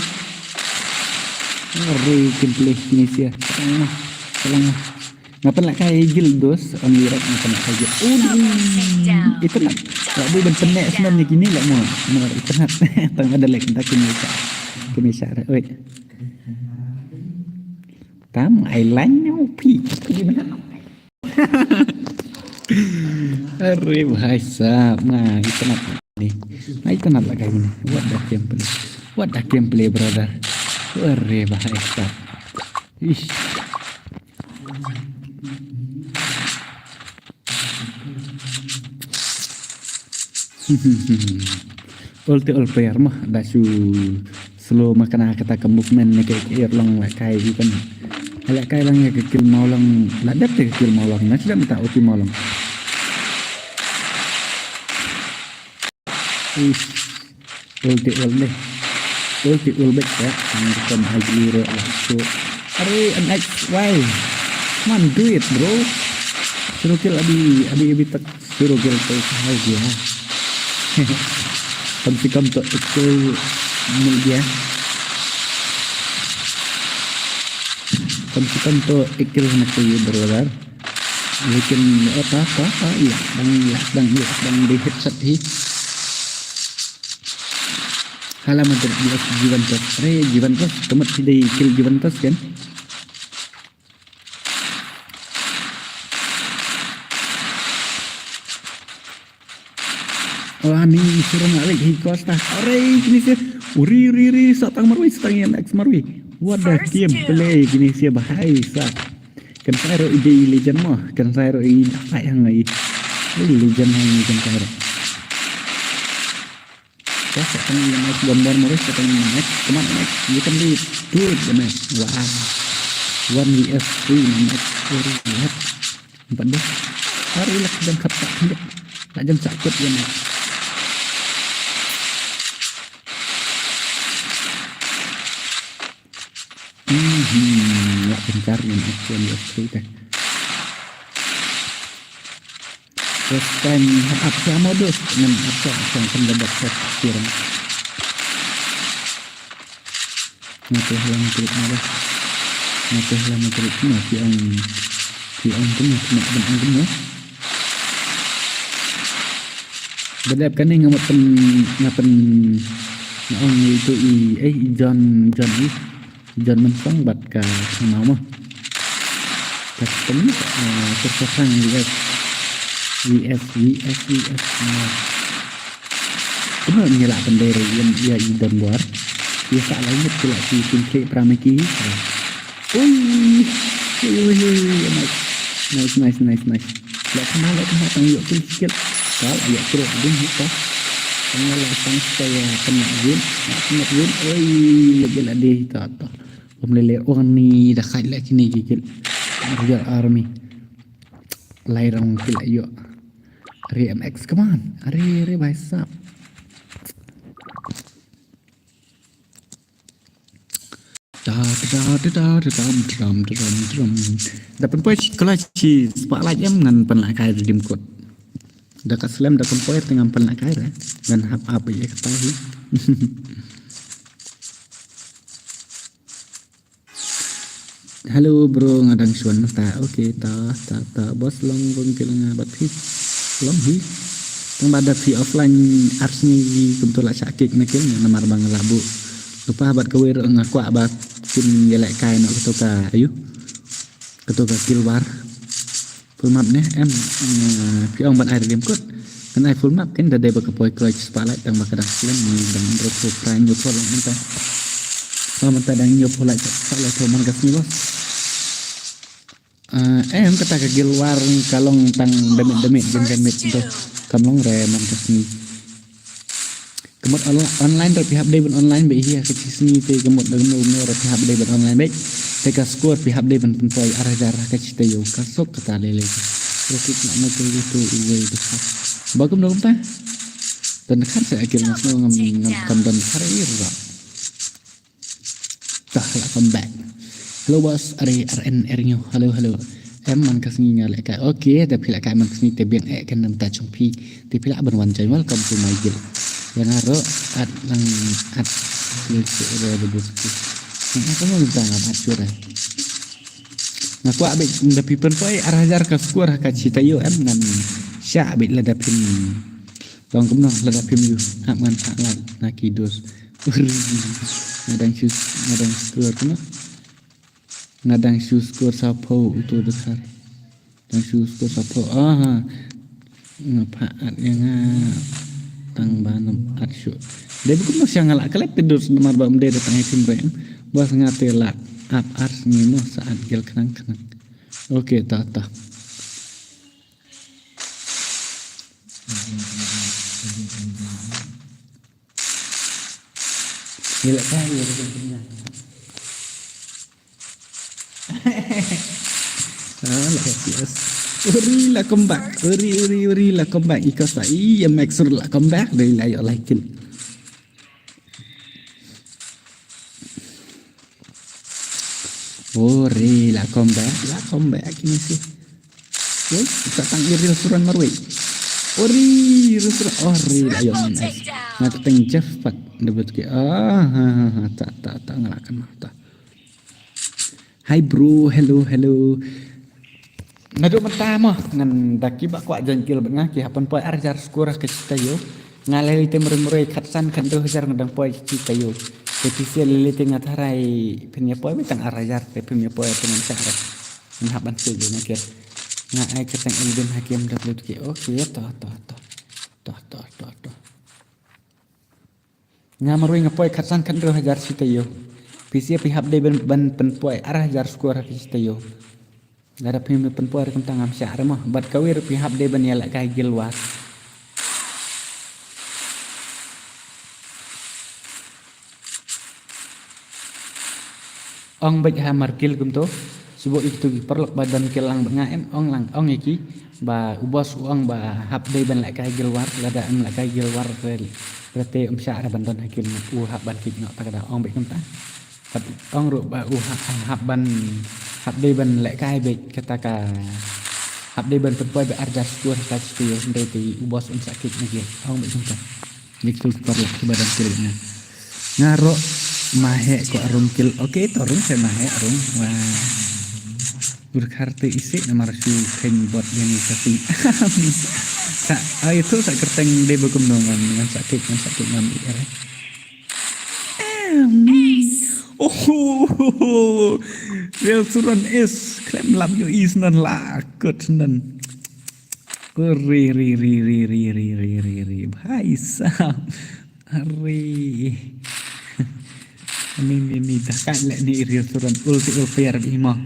Are, gameplay ini sha. Salang lah, salang lah. Nga pynlehkai guild dos, only Rex nga pynlehkai guild. Udah. Itynnad. La dei ban pynleh snem ni kini la mo. Namar itynnad. Tang ada leh kita kini sa. Kini sa. Oi. Tam ai lain ni upi. Kini mana? Are bhai sahab. Nah, itynnad ni. Nah, itynnad la kai ni. What the gameplay. What the gameplay, brother. Are bhai sahab. Ish. Ol te ol player mah da shu slow ma kane kata ka movement ne ka, ka ir long la kai i kan. La kai lang ïa ka kill mawlong, la dep te ka kill mawlong, na shu dep mynta O P mawlong. Ish. Ol te ol deh. Ol te ol bad ka. Ni rukom ai julu ruh la shu. Are, An X, why? Come on, do it, bro. Suruh kill abi, abi, abi tak suruh kill tu sahal dia. Kam se kam to ek kill mil gaya. Kam se kam to ek kill hona chahiye, brother. Lekin, eh, ta, ta, ta, ïa, dang, ïa, dang, ïa, dang, dei headshot hi. Hala Madrid, V S Juventus. Are, Juventus, ka mut hi dei kill Juventus kan? Wah, ni Suran la leh hi Costa. Are, kini sha. Uri, uri, uri, sa tang marwei, sa tang i An X marwei. What the gameplay, kini sha bahai sa. Kan sai ruh i dei legend mo, kan sai ruh i dakai hang i. I legend hang i kan sai ruh. Sa tang i An X gambar marwei, sa tang i An X. Come on, An X. You can do it. Do it, An X. Wow. One V S three, An X. Uri, what? Empat deh. Hari lah jam khat tak. Lah jam sakut ya, Max. Hmm, lah gencar ya, Max. Yang dia cerita. First time hap siamo dus ngan apa sang kan dapat first kiran. Nga te hlam trip na ba. Nga te hlam trip na ki ong ki ong tu na kena ben ong tu na. Bedap kane nga mat pen nga pen nga ong itu i eh i John John i John Mensong bad ka Khang Mao ma. Ka pen eh Surkasang V S V S V S V S. Kumno ngi lah pynbeit ïa i Don Bor. Ïa sa lai mut ki lah ki kin klik para meki. Ui. Ui ui ui. Nice. Nice nice nice nice. Lah kena lah kena tang ïoh kill sikit. Ka lah ïoh kill ding hita. Tang lah tang sa ïa kena win. Lah kena win. Ui. Lagi lah deh hita ta. Bym lele ong ni da khat lah kini ki kill. Real Army. Lai rong ki lah ïoh. Are M X, come on. Are, are, bhai sahab. Da, da, da, da, da, dam, dam, dam, dam. Da pynpoi shi, kala shi spotlight em ngan pynlehkai redeem code. Da ka slem da pynpoi te ngan pynlehkai re. Ngan hap up ïa kata hi. Hello bro, nga dang shuwa na ta. Okay, ta, ta, ta. Bos long rung kila nga bad phi. Long hi. Tang ba da phi offline ars ni kumto la shah kik na kil nga namar ba nga la bu. Lupa bad kawei ruh nga kwah ba kin ïa leh kai noh kato ka ayu. Kato ka kil war. Full map ne em, eh, phi ong ban ai redeem code. Kan ai full map kan da dei ba ka poi kroi spotlight tang ba ka dang slem ni dang dro pho prai nyu pho long mynta. Ba mynta dang nyu pho lai spotlight pho man ka sngi bos. Eh, em kata ka guild war ka long tang demit demit jen jen mit tu. Kam long re man ka sngi. Ka mut on- online ruh phi hap dei ban online beit hi ha ka shi sngi te ka mut da kumno kumno ruh phi hap dei ban online beit. Te ka score phi hap dei ban pynpoi ar hajar ha ka shi taïew ka suk kata lei lei. Ruh kik na na ka ïa tu uwei tu ha. Ba kumno kumta. Tan khan sa akil mas no ngam ngam kam don khar ir ba. Tah la come back. Hello bos, are R N R new. Hello hello. Em man ka sngi nga leh kai. Okay, da phi leh kai man ka sngi te biang eh kan nam ta chung phi. Te phi lah ban wan join, welcome to my guild. Yang aro at lang at. Please ro de bus ki. Yang aku mau minta ngam at sure. Nga kwah bit da phi pynpoi ar hajar ka score ha ka shi taïew em ngam shah bit la da phin. Long kumno la da phim ïoh hap ngan phah like na ki dos. Ur. Nga dang shu, nga dang score kumno. Nga dang shu score saphew uto dkhar. Dang shu score saphew. Aha. Nga phah at ïa nga tang ba nam at shu. Dei ba kumno sha nga la klet te dos namar ba ym dei da tang ïa phim rem. Bos nga te la ap ar sngi mo sa at gel khnang khnang. Okay, ta ta. Ni la kai ya kan punya. Ah, la yes. Uri la come back. Uri uri uri la come back. Ika sa iya make sure la come back dari la yo like. Uri la come back, la come back ini sih. Woi, sa tang i ril suran marwei. Ori, ril suran. Ori, la yong. Nga keteng Jeff pat. Dapat ke. Ah, ha, ha, ha. Tak, tak, tak, ngelakan mata. Hi bro, hello, hello. Naduh mynta mo ngan da kiba kwah join guild bad nga ki hap ban poi ar hajar score ka shi taïew. Nga lei lei te mroi mroi khatsan khatdew hajar nga dang poi shi taïew. Te phi sngewsih lei lei te nga tharai phin ïa poi beit tang ar hajar te phim ïa poi te ngan shah re. Ngan hap ban sngewsih na kir. Nga ai kyrteng Elvin Hakim da phi ki. Okay, to to to. To to to to. Nga marwei nga poi khatsan khatdew hajar shi taïew. Phi sngewsih phi hap dei ban ban pynpoi ar hajar score ha shi taïew. Lada phim pynpoi ruh kumta ngam shah re mo. Bad kawei ruh phi hap dei ban ïalehkai guild war. Ong beit ha mar guild kumto. Shu buh ïa kito ki paralok ba don guild lang bad nga em ong lang ong ïa ki. Ba u boss u ong ba hap dei ban lehkai guild war, lada em lehkai guild war re, re te um shah re ban don ha guild, u hap ban kit noh ta ka da ong beit kumta. Hap ong ruh ba u ha-, hap ban, hap dei ban lehkai beit kata ka, hap dei ban pynpoi beit ar hajar score ha ka shi taïew, hynrei te u boss um shah kit na guild. Ong beit kumta. Ni kito ki paralok kiba don guild bad nga. Nga ruh ma heh ko rung guild. Okay, to rung se ma heh rung. Wah. Ur khar te isih namar shu kheiñ bot ïa ni sa sing. Sa, ai tu sa kyrteng dei ba kumno ngan, ngan sa klik, ngan sa klik ngan ïa re. Em. Oh, real suran is klem lap ïohi snan la kut snan. Ri, ri, ri. Bhai sahab. Ri. Ni, ni, ni, da kat leh ni real suran ul ti ul player bad i mo.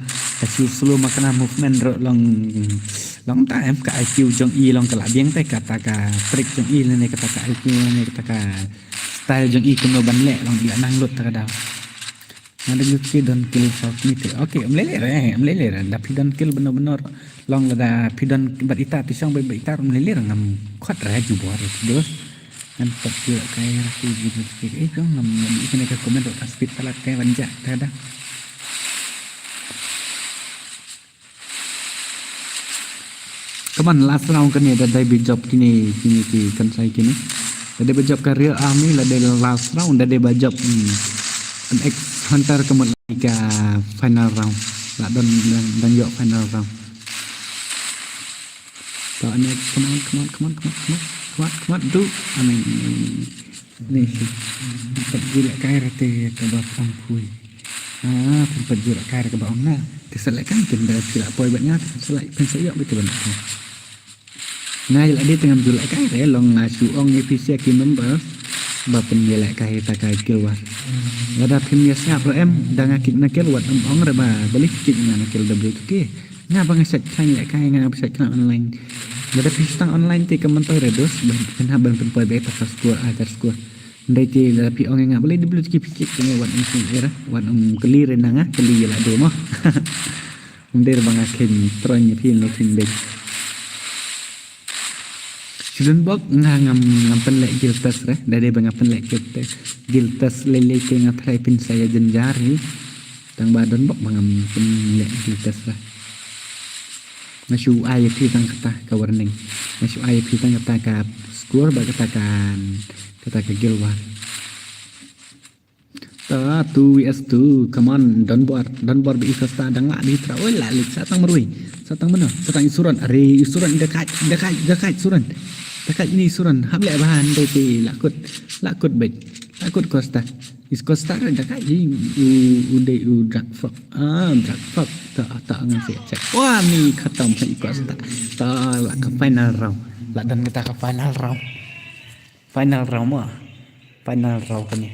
Ka shu slow ma kane movement ruh long, long ta em ka I Q jong i long ka la biang te kata ka trick jong i lane kata ka I Q lane kata ka style jong i kumno ban leh long i la nang lut ta ka daw. Nga da lut ki don kill shot ni te. Okay, em lele re, em lele re. Da phi don kill beno beno. Long lada phi don bad ita phi shong bad ita em lele re ngam khot re jubor re dos. Ngan khot kill kai re ki jubor ki. Eh, jong ngam ngam ikene ka comment ka speed palat kai ban ja ta da. Come on, last round kane da dai bi job kine, kine ki kan sai kine. Lada ba jop ka Real Army, lada last round, lada ba jop, hmm, M X Hunter ka mut ka final round. La don dang, dang ïoh final round. To, M X, come on, come on, come on, come on, come on, come on, come on, do. I mean, ni shi. Pat ju lehkai rate ka ba pang pui. Ah, pat ju lehkai rate ka ba ong na. Te sa lehkai kin da sila poi bad nga, te sa leh, pyn sa ïoh bad ka ba na. Nga ïa la dei te ngam ju lehkai re, long nga shu ong ïa phi sha ki members ba pynïalehkai ïa ta ka guild war. Lada phim ïa sngap re em, da nga kit na guild wat em ong re ba balei kit nga na guild W two K. Nga ba nga shait khlaiñ lehkai, nga ba shait khlaiñ online. Lada phi shu tang online te ka myntoi re dos, ban pynhap ban pynpoi ba ta ka score, ai ta score. Ndai te lada phi ong ïa nga balei W two K phi kit, te nga wat em sngap re, wat em kylli re na nga, kylli ïa la dei mo. Ym dei ba nga khein troiñ ïa phi, no phin dei. Shu don bok nga ngam, ngam pynleh guild test re, da dei ba nga pynleh guild test, guild test lei lei te nga tharai phin sa ïa jynjar hi. Tang ba don bok ba ngam pynleh guild test re. Nga shu ai ïa phi tang kata ka warning. Nga shu ai ïa phi tang kata ka score bad kata ka, kata ka guild war. Ta, two V S two, come on, don bor, don bor ba i Costa dang lah ba i trah, oi lah leit, sa tang marwei, sa tang mano, sa tang i Suron, are i Suron, da kait, da kait, da kait Suron, da kait ini i Suron, hap leh bha ndai te, lah kut, lah kut beit, lah kut Costa, i Costa re da kait, i, u, u dei u Drag Frog, ah, Drag Frog, ta, ta ngan sa check, wah, ni khatam ha i Costa, ta, lah ka final round, lah don kata ka final round, final round mo, final round kane.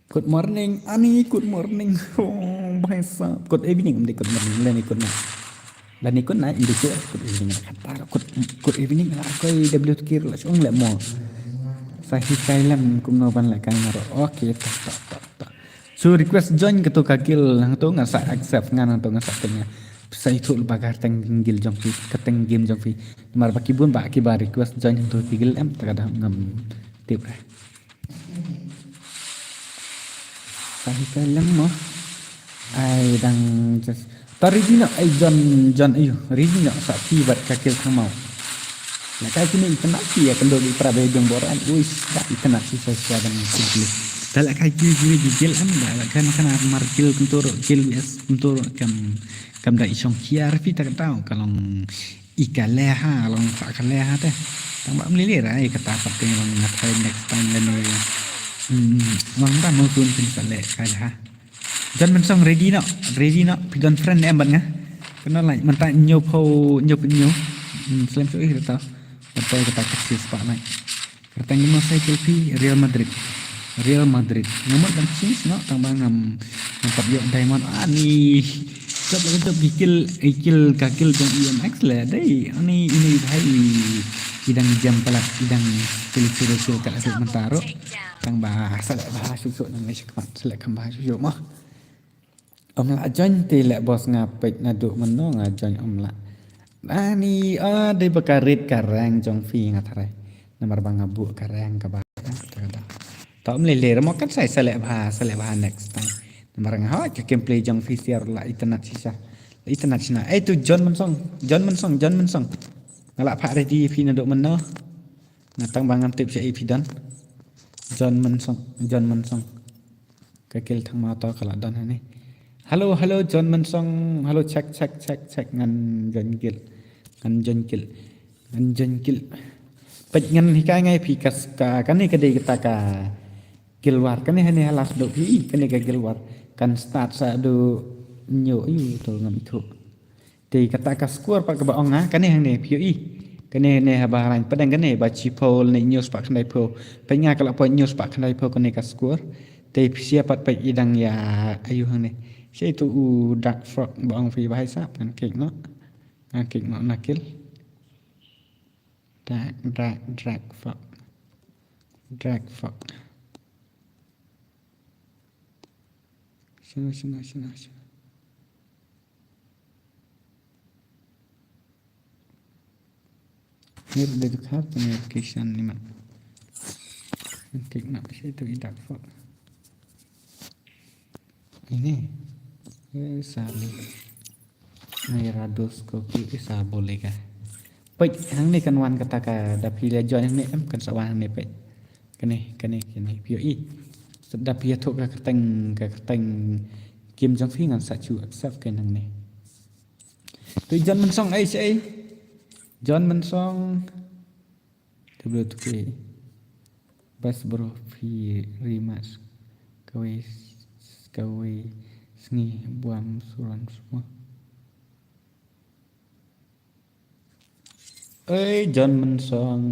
Good morning, ani, good morning. Oh, bhai sahab. Good evening, em dei good morning, lane good night. Lane good night, em dei good, good evening. Kata good, good evening, la koi W two K la shong le mo. Sa hi kai lem kumno ban lehkai naro. Okay, ta, ta, ta, ta. So request join kato ka guild, hangto nga sa accept, nga hangto nga sa teng. Sa ithuh lypa ka kyrteng guild jong phi, kyrteng game jong phi. Namar ba ki bun ba ki ba request join hangto ki guild em, ta ka da ngam tip re. Sa hi kai lem mo. Ai dang just. Ta ready noh, ai John, John, ayo, ready noh, sa phi bad ka guild Thangmaw. Lehkai kine itynnad phi ïa kynduh ïa i para ba ïa jong bor an. Ui, da itynnad shisha shisha ban guild. Da lehkai kine kine ki guild em, da lehkai ma kane mar guild kumto ruh, guild V S kumto ruh kam, kam da i shong kiar phi ta ka daw ka long i ka leh ha, long sa ka leh ha te. Tang ba ym lei lei ra, i kata pat te long nga try next time lane. Hmm, long da mo kun phin sa lehkai ha. John Mynsong ready noh, ready noh, phi don friend ne em bad nga. Kano like, mynta hynñiew phew, hynñiew phew hynñiew. Hmm, slem shuh ïa kata. Mynta kata ka cheers pat like. Kyrteng kumno sa kill phi, Real Madrid. Real Madrid. Nga mut ban change noh, tang ba ngam, ngam pat ïoh diamond. Ani. Jop la jop ki kill, ki kill ka kill jong E M X le. Dei, ani ini bhai i, i dang jam palat, i dang kill kill kill ka la dei mynta ruh. Tang ba sa leh bha shuh shuh nang leh shakmat, sa leh kham bha shuh shuh mo. Ym lah join te leh boss nga peit naduh mynno nga join ym lah. Ani, ah, dei ba ka rit ka rank jong phi nga tharai. Namar ba nga buh ka rank kaba. Ta ym lei lei re mo kan sa sa leh bha, sa leh bha next time. Namar nga hoi ka gameplay jong phi siar la itynnad shisha. La itynnad shina. Eh tu John Mynsong, John Mynsong, John Mynsong. Nga lah phah ready phi naduh mynno. Nga tang ba ngam tip sha i phi don. John Mynsong, John Mynsong. Ka kill Thangmaw to ka la don hangne. Hello, hello, John Mynsong. Hello, check, check, check, check. Ngan join kill. Ngan join kill. Ngan join kill. Peit ngan hikai ngai phi ka s-, ka, kane ka dei kata ka guild war. Kane hangne ha last duh phi. Kane ka guild war. Kan start sa duh hynñiew, ayu to ngam ithuh. Te kata ka score pat kaba ong nga, kane hangne phi ïohi. Kane hangne haba rang pdeng kane ba shiphew ne hynñiew spah khyndaiphew. Peit nga ka la poi hynñiew spah khyndaiphew kane ka score. Te phi sngap pat peit i dang ïa ayu hangne. Sha itu u Dark Frog ba ong phi ba hai sap ngan kik noh. Ngan kik noh na kill. Dark, Dark, Dark Frog. Dark Frog. Shano, shano, shano, shano. Ni ruh dei dukha pynïar location ni mat. Klik na sha itu i Dark Frog. Ini. Eh, Sally. Ni Rados ko ki isa boleh ka. Peit, hangne kan wan kata ka da phi la join hangne em kan sa wan hangne peit. Kane, kane, kane. Phi ïohi. Sdang phi ïathuh ka kyrteng, ka kyrteng game jong phi ngan sa shu accept ka nangne. Te John Mynsong, ei, ei. John Mynsong. Te bro tu ke. Best bro, phi rematch. Kawei, kawei sngi buam suran semua. Oi, John Mynsong.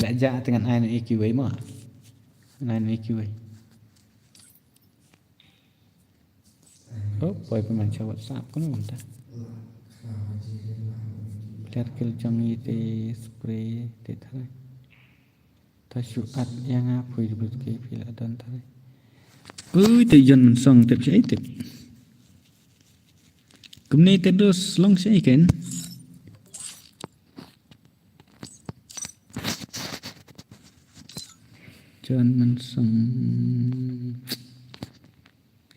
La ja te ngan ai na kiwei ma. Ngan ai na kiwei. Oh, poi pynban sha WhatsApp kano mynta. Player kill jong ngi te spray te tharai. Ta shu at ïa nga poi dei bro ke phi la don tharai. Ui, te John Mynsong tip sha i tip. Kumne te dos long sha i ken. John Mynsong.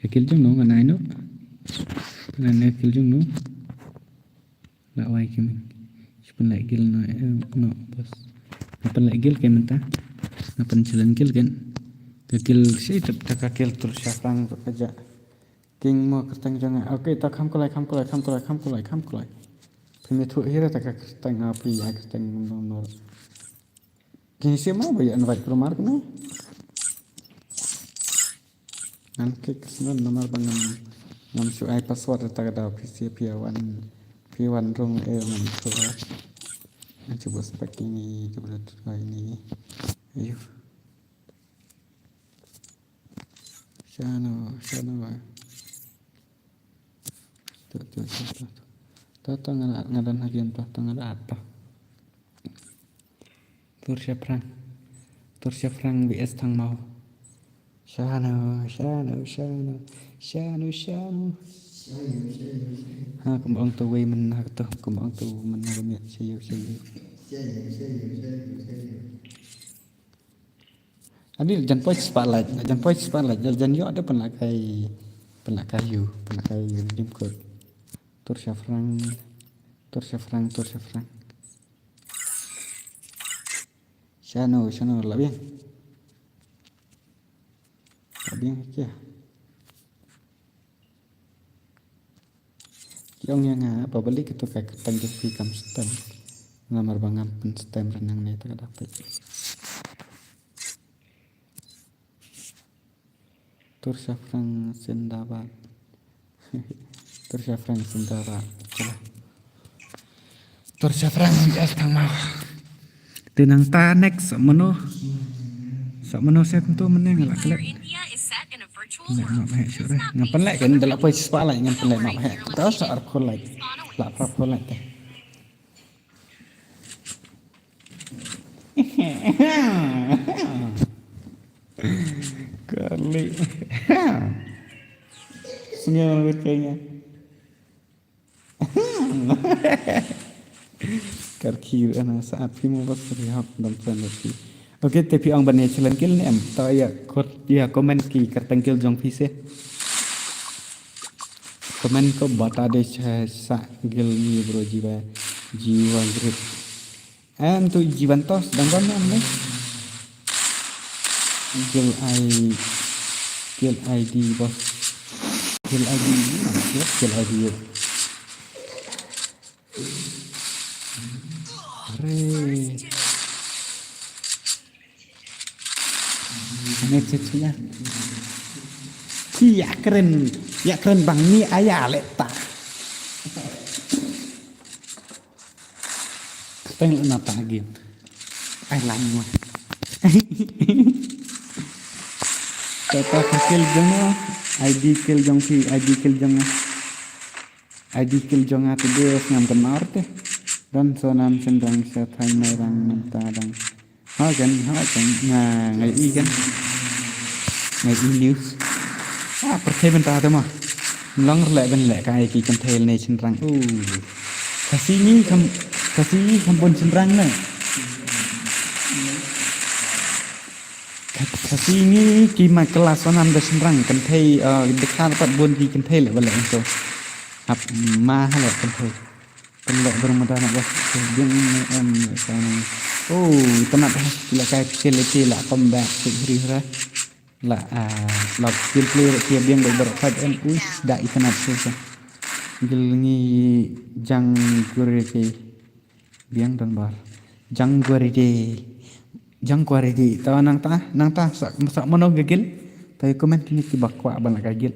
Ka kill jong no, ka nai no. Ka nai no kill jong no. La wai ki min. Shi pynleh kill no, eh, no, boss. Nga pynleh kill ke mynta. Nga pynchalen kill ken. Ka kill shi tep ta ka kill tur sha pang ka ja. King mo kyrteng jong nga. Okay, ta kham kulai, kham kulai, kham kulai, kham kulai, kham kulai. Phi me thu hira ta ka kyrteng nga phi ai kyrteng no, no. King shi mo ba ya invite pro mark no. Ngan klik sngewbha namar ba ngam, ngam shu ai password ta ka daw P C P wan, P one rung e ngan shu ai. Ngan shu buh spek ini, shu buh ini. Ayo. Shano, shano. Tu, tu, tu, tu. Tu, tu, nga, nga don ha game tu, tu, nga don ha tu. Tur shaphrang. Tur shaphrang V S Thangmaw. Shano, shano, shano. Shano, shano. Ha, kumba ong tu wei men ha tu, kumba ong tu men ha tu miat, shayo, shayo. Adil jan poi spotlight, jan poi spotlight, jan, jan ïoh da pynlehkai, pynlehkai ïa u, pynlehkai ïa u dim kot. Tur shaphrang, tur shaphrang, tur shaphrang. Shano, shano, la biang. La biang kia. Ki ong ïa nga ba balei kito ka kyrteng jong phi kam stem. Namar ba ngam pyn stem re nangne ta ka dap peit. Tur shaphrang zindabad. Tur shaphrang zindabad. Chalo. Tur shaphrang V S Thangmaw. Te nangta next mano. Sa mano sa kumto mynne nga la klet. Nga map heh shuh re. Nga pynleh ken da la poi spotlight ngan pynleh map heh. Ta sa arphew like. La arphew like te. Kali. Sngew ngut kayaknya. Karki ana sa ap phi mo bas ri hap dam san ri. Okay, te phi ong ban ïa challenge kill ne em? To ïa kot ïa comment ki kyrteng kill jong phi se. Comment ko bata de sa, sa kill ni bro jiwa, jiwa group. Em tu jiwan tos dang wan em ne. Kill I, kill I D boss. Kill I D, kill I D. Re. Next sih ya. Ki ya keren, ya keren bang ni aya leta. Teng na ta game. Ai lang ma. Tata kill jong, I D kill jong phi, I D kill jong. I D kill jong nga te bes ngam kenal te. Dan sonam sendang sa thai mai rang mynta dang. Ha kan, ha kan, nga, nga i kan. Nga i news. Ah, pyrthei mynta te ma. Long rleh ben leh kai ki kynthei ne shynrang. Uh. Khasi ngi kham, khasi ngi kham bun shynrang ne. Khasi ngi ki ma kelas sonam da shynrang kynthei, eh, dkhar pat bun ki kynthei leh ba leh to. Hap ma ha leh kynthei. Pynleh bermada na bas. Ding ne em ne sana. Oh, itynnad ha, ki la kai ki leti la comeback ki hri hra. La, ah, la kill clear ki biang ba baroh five M. Uish, da itynnad shisha. Gil ngi jang gure ki biang don bar. Jang gure de. Jang gure de. Ta nangta, nangta sa, sa mano gagil. Ta comment kini ki ba kwah ban la gagil.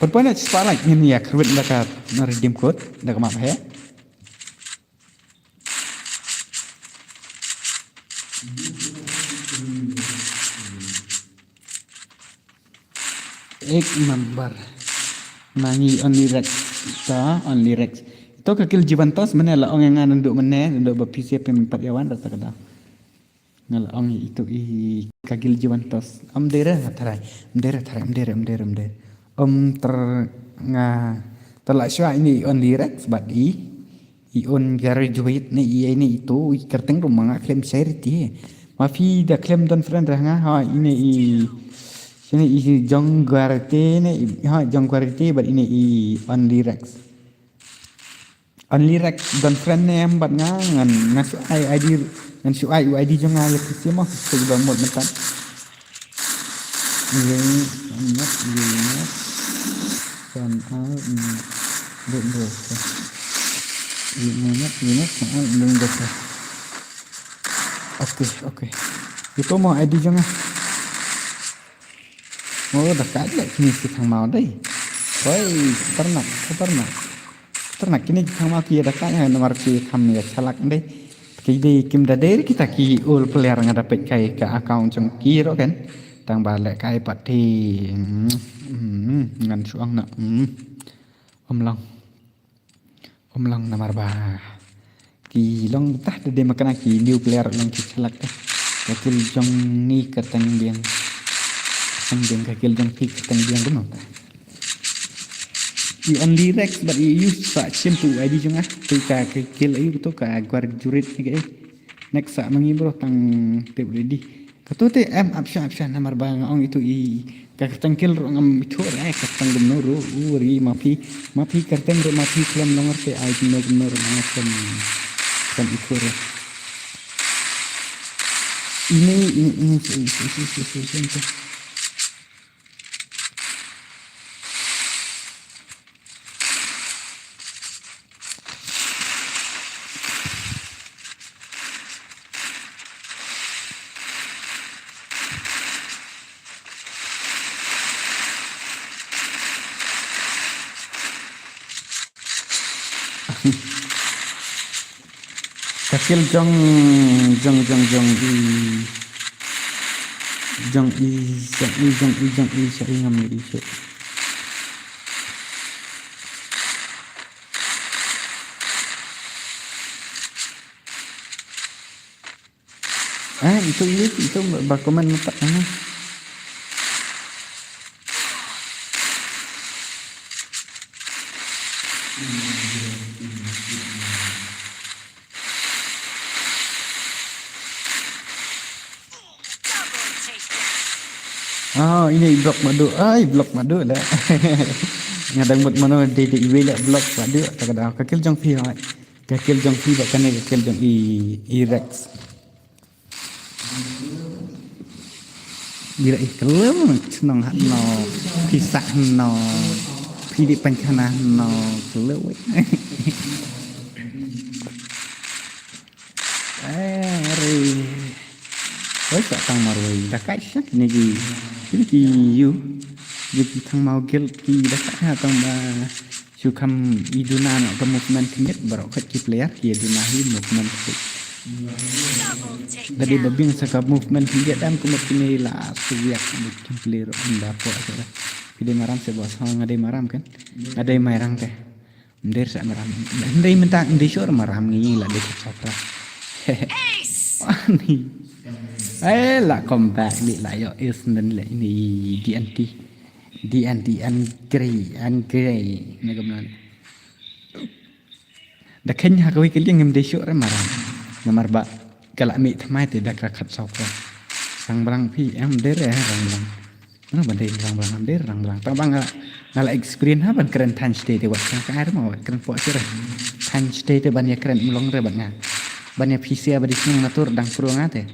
Pon pon spotlight ngin ïa kyrwit da ka redeem code, da ka map he. Ek number. Nangi only Rex. Ta only Rex. Ito ka kill Jivantos mane la ong nga nanduk mane nanduk ba P C P pat yawan rasa kada. Nga la ong itu i ka kill Jivantos. Am dere tharai. Am dere tharai. Am dere am dere am dere. Om ter nga ter la shwa ini only Rex bad i. I un graduate ne i ne itu i kyrteng ruh ma nga khlem share te. Ma phi da khlem don friend ra nga ha ine i sini i jong guarantee ne i ha jong guarantee bad ine i only Rex. Only Rex don friend ne em bad nga ngan nga shu ai I D ngan shu ai u I D jong nga le kisi mo kisi ba mut mentan. Ini amat ini kan al ini benda. Ini amat ini kan al benda. Oke, oke. Itu mo I D jong nga. Oh, da ka lek ni si thang mau dei. Hoi, khatarnak, khatarnak. Khatarnak kini ki thang mau ki da ka ïa namar ki kham ïa chalak dei. Ki dei kim da dei kita ki ul player nga da peit kai ka account jong ki ro kan. Tang ba leh kai pat te. Hmm, hmm, ngan shu ong na. Hmm. Om long. Om long namar ba ki long tah da dei ma kane ki new player long ki chalak tah. Ka kill jong ni kyrteng biang. Kyrteng biang ka kill jong phi kyrteng biang kumno tah. I only Rex bad i use sa chim tu I D jong ah. Tu ka ka kill ayu tu ka guar jurit ni ka eh. Next sa mangi bro tang tip ready. Katu te em ap sha ap sha namar ba nga ong itu i ka kyrteng kill ruh ngam itu re ka kyrteng gumno ruh u ri ma phi ma phi kyrteng ruh ma phi khlem long te ai gumno gumno ruh nga khlem khlem itu re. Ini ini ini ini ini ini ini ini Ka kill jong jong jong jong i jong i jong i jong i jong i jong i ngam i. Eh, itu itu itu ba komen mata. Ah, ini block madu. Ai, block madu lah. Ngadang mut mano di di iwi lah block madu. Tak ada. Ka kill jong phi hai. Ka kill jong phi ba kane ka kill jong i i Rex. Bila i kelem chnong hat no. Pisa no. Phi di panchana no. Kelem. Ari. Oi sa tang marwei da kai sa kini ki kini ki yu yu ki thang mau gel ki da kai ha tang ba shu kham i duna na ka movement khyndiat baroh khat ki player ki duna hi movement khyndiat. Da dei ba biang sa ka movement khyndiat dam kumno kini la suwiak ba ki player ynda po sa. Ki dei maram se bos ha nga dei maram kan nga dei mairang te. Ym dei sa maram. Ym dei mynta ym dei shuh maram ngi la dei sa pra. Ani. Eh la comeback ni la yo is nen le ni D N T. D N T and Grey and Grey. Ni gam nan. Da khen ha kawei ka liang ym dei shuh maram. Namar ba ka la mih thymmai te da ka khat saw pra. Rang brang phi em dei re rang brang. Nga ban dei rang blang, dei rang blang. Tang ba nga la experience ha ban kren than state te wat ka ka ar ma wat kren po sir. Than state te ban ya kren mlong re ban nga. Ban ïa phi sia ba dei shnong natur dang pruh nga te.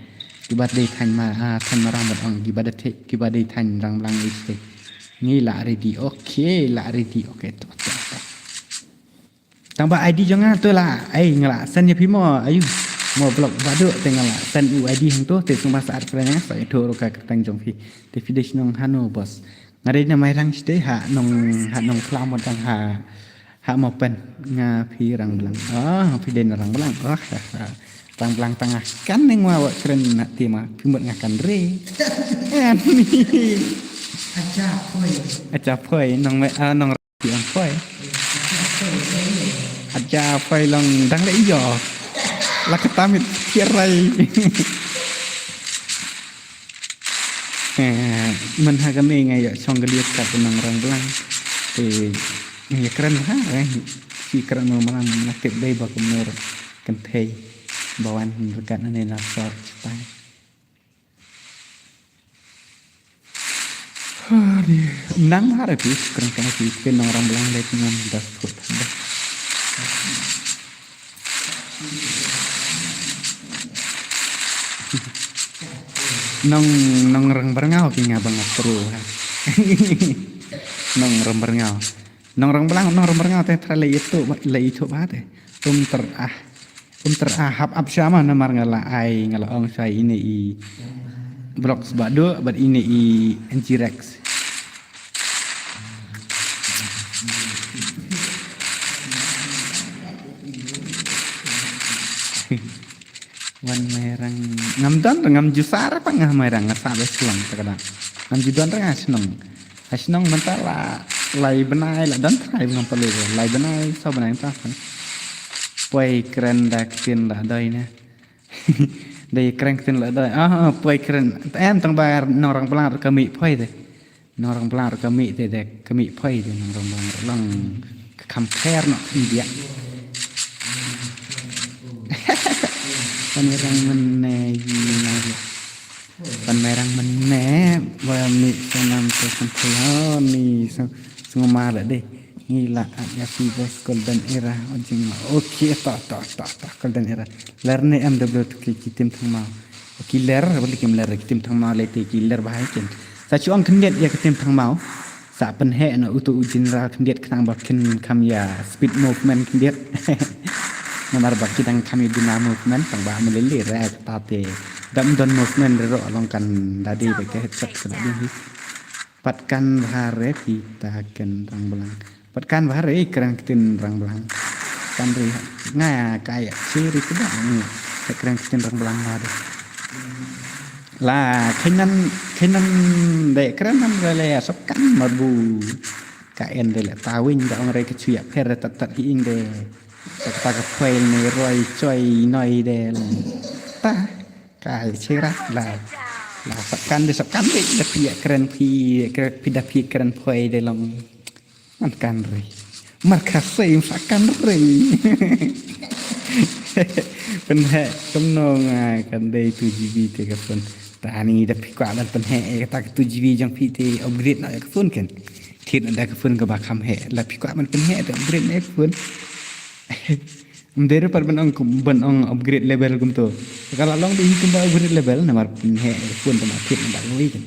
Kiba dei thaiñ ma, ah, thaiñ Marang bad ong kiba dei thaiñ, kiba dei thaiñ Rangblang ïa te. Ngi la ready, okay, la ready, okay, to, to, to. Tang ba I D jong nga to la, ai nga la send ïa phi mo, ayu. Mo block ba duk te nga la send u I D hangto te sngewbha sa add friend ïa nga sa ïathuh ruh ka kyrteng jong phi. Te phi dei shnong hano boss? Nga dei na Mairang shatei ha nong, ha Nongkhlaw mo dang ha, ha Mawpen nga phi Rangblang. Oh, phi dei na Rangblang. Oh, ha, ha. Rangblang tang ah kan neng wa wa kren na ti ma phi mut nga kan re. Ani. Acha poi. Acha poi nong me, ah, nong phi ang poi. Acha poi long dang le iyo. La kata mit phi rai. Eh, man ha kane nga ïa shong ka liat ka nong Rangblang. Te nga kren ha, eh, shi kren mo malang na tip dei ba kumno kynthei ba wan ryngkat ane na sor chetai. Nang ha re phi kren ka phi phi nong Rangblang dei ngam da sut. Nong, nong Rangblang ngaw ki nga ba nga pruh ha. Nong Rangblang ngaw. Nong Rangblang, nong Rangblang ngaw te tra le itu, le itu ba te. Um ter ah. Um ter ah hap ap shama namar nga la ai, nga la ong shai ine i Blox ba duk, bad ine i N G Rex. Wan Mairang ngam don, ngam ju sah re pa nga Mairang, nga sah ba Shillong ta ka dang. Ngam ju don re nga shnong. Ha shnong mynta la lai bnai la don trai ngam pale lai bnai saw bnai mynta kan. Poi kren da ktien la doi ne. Dei kren ktien la doi. Ah, ah, poi kren. Em tang ba nong Rangblang ka mih poi de. Nong Rangblang ka mih te de ka mih poi de nong Rangblang long ka kham kher no India. Kan rang men ne yi na. Pan Mairang mynne ba mi sanam te kan thei ho ni sngewma la de. Ngi la at ïa phi bos golden era o jing. Okay, to to to to golden era. Ler ne M W to ki ki tim thangmaw. Ki ler ba li kim ler ki tim thangmaw le te ki ler ba hai kin. Sa chuang khyndiat ïa ki tim thangmaw. Sa pynheh na uto u general khyndiat khnang ba kin kham ïa speed movement khyndiat. Namar ba ki dang kham ïa duna movement tang ba mlili re ta te dam don movement re ro long kan da dei ba ka headset ka dei hi. Pat kan bha re phi ta ken Rangblang. Pat kan bha re kren ktien Rangblang. Kan re nga ka ïa chiri ka ba ni kren ktien Rangblang ma de. La khenan khenan de kren nan le le sop kan marbu. Ka en de le tawin da ong re ka chuya pher tat tat hi ing de. Ta ta ka phail ne roi choi noi de. Ta ka chira la la sop kan de sop kan de da phi kren phi kren phi da phi kren phoi de long. Man kan re. Mar ka sei sa kan re. Pynheh kumno nga kan dei two G B te ka phone. Tani da phi kwah ban pynheh ka ta ka two G B jong phi te upgrade na ka phone kan. Thit na da ka phone ka ba kham heh la phi kwah ban pynheh te upgrade na ka phone. Mdei ruh pat ban ong ban ong upgrade level kumto. Ka la long dei hi kumba upgrade level namar pynheh ka phone te ma thit na da ka wei kan.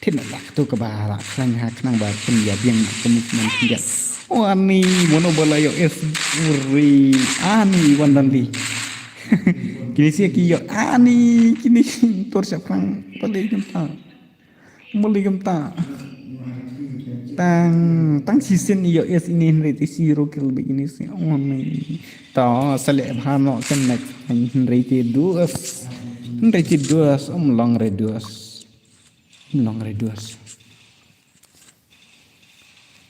Thit na lak tu kaba la khlaiñ ha khnang ba pynïabiang na commitment khyndiat. Wani mono ba la ïoh es uri ani wan dan di. Kini sia ki ïoh ani kini tur sa phrang pali kumta. Mali kumta. Tang tang shisien ïoh es ini hynrei te zero kill ba kini sia wani. To sa leh bha noh kan next time hynrei te duos. Hynrei te duos um long re duos. Long re duos.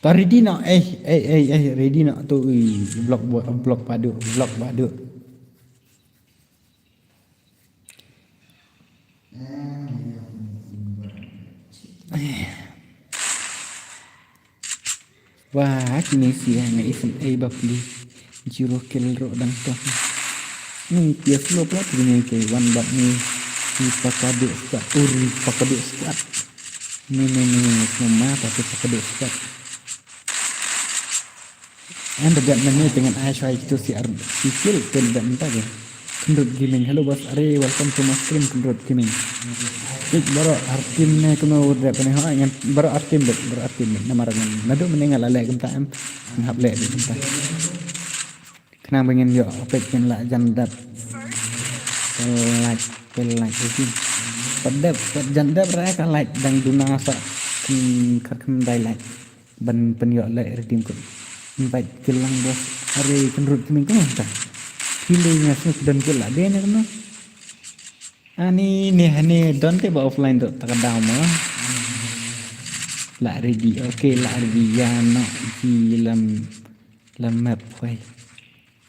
Ta ready noh, eh, eh, eh, eh, ready noh tu, ui, block, block padu, block padu. Eh. Wah, kine sia nga isem ei bapli. Zero kill ro dang to. Ni tia slow plat kine ke wan bad ni. Ni pakadu squad, uri pakadu squad. Ni ni ni ni semua mata tu pakadu squad. Anda dak mene dengan ai shwai tu si ar si kill tu dak minta ke. Khynrut Gaming, hello boss. Are, welcome to my stream, Khynrut Gaming. Bit baroh artim ne kumno word rep ne, ha, ngan baroh artim bit, baroh artim bit. Namar ngan naduh mynne nga la leh kumta em, ngan hap leh bit kumta. Khnang ba ngin ïoh peit ngin lah jan dep. Pel like, pel like, okay. Pat dep, pat jan dep re ka like dang duna sa, hmm, khat khyndai like. Ban pynïoh leh redeem code. Invite ki lang boss. Are, Khynrut Gaming kumta. Phi leh nga sngewdon code la dei ne kumno. Ani ne hane don te ba offline to ta ka daw mo. La ready. Okay, la ready ïa no ki lam, lam map hoi.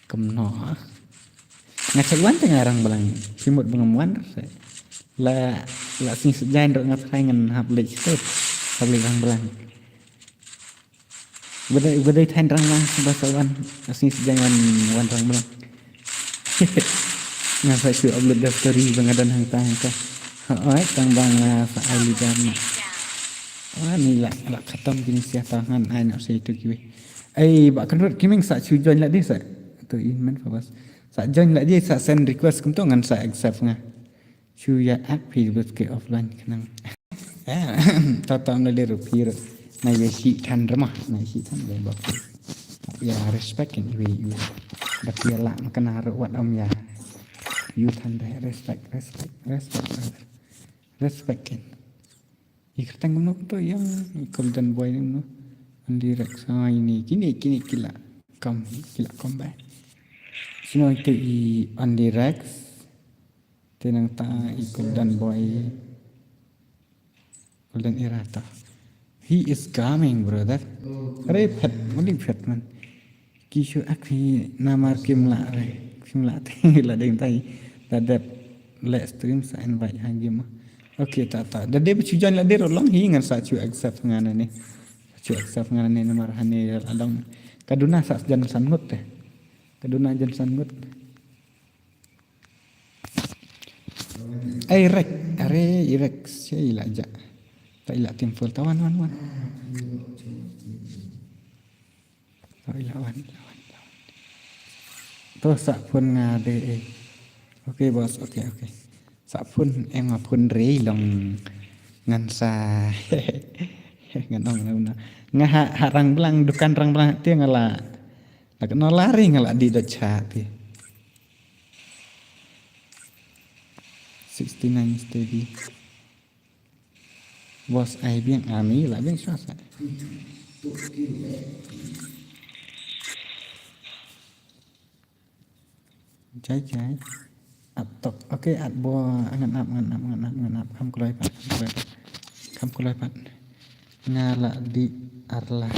Kumno. Nga check wan te nga rang blang. Phi mut ba ngam wan re. La, la sngewsih jain ro nga try ngan hap leh stud. Hap leh rang blang. Ba dei, ba dei thain rang blang, ba sa wan, asni sejang wan, wan rang blang. Nga sa shu upload da story ba nga don hangta hangta. Hooid, tang ba nga sa ai leader na. Ani la, la khatam kine sia tang ngan ai na sa itu kiwei. Ai, ba Khynrut Gaming sa shu join la di sa. Tu in man fa bas. Sa join la di sa send request kumto ngan sa accept nga. Shu ïa act phi bad ki offline khnang. Eh, tata na le ru phi ru. Na ïa shi than rma, na ïa shi than le bak. Ïa respect kin iwi iwi. Bad ïa la ma kana ru wat om ïa. Yu than re respect, respect, respect, brother. Respect kin. I kyrteng kumno kumto ïa i Golden Boy ni kumno. Andy Rex, ah, ini kine kine ki la kam, ki la kam ba. Sino ite i Andy Rex. Te nangta i Golden Boy. Golden Era ta. He is coming, brother. Are phet, muli phet man. Ki shu ak hi namar kim la re. Kim la te la ding tai. Da dep le stream sa invite ha game. Okay, ta ta. Da dep shu join la de ro long hi ngan sa shu accept ngan ne. Shu accept ngan ne namar hane la dong. Kaduna sa jan san ngut te. Kaduna jan san ngut. Ai rek, are i rek, sia i la ja. Ta i la tim full ta wan, wan, wan. Ta i la wan, la wan, la wan. To sa phone nga de eh. Okay boss, okay, okay. Sa phone em nga phone re long ngan sa ngan ong na una. Nga ha, ha rang blang, dukan rang blang te nga la. La ka no lari nga la di da cha te. Sixty-nine steady. Boss ai biang ami la biang sha sa. Jai jai. At tok. Okay, at bo ngan ap, ngan ap, ngan ap, ngan ap. Kham kloi pat, kham kloi pat. Kham kloi pat. Nga la di arla.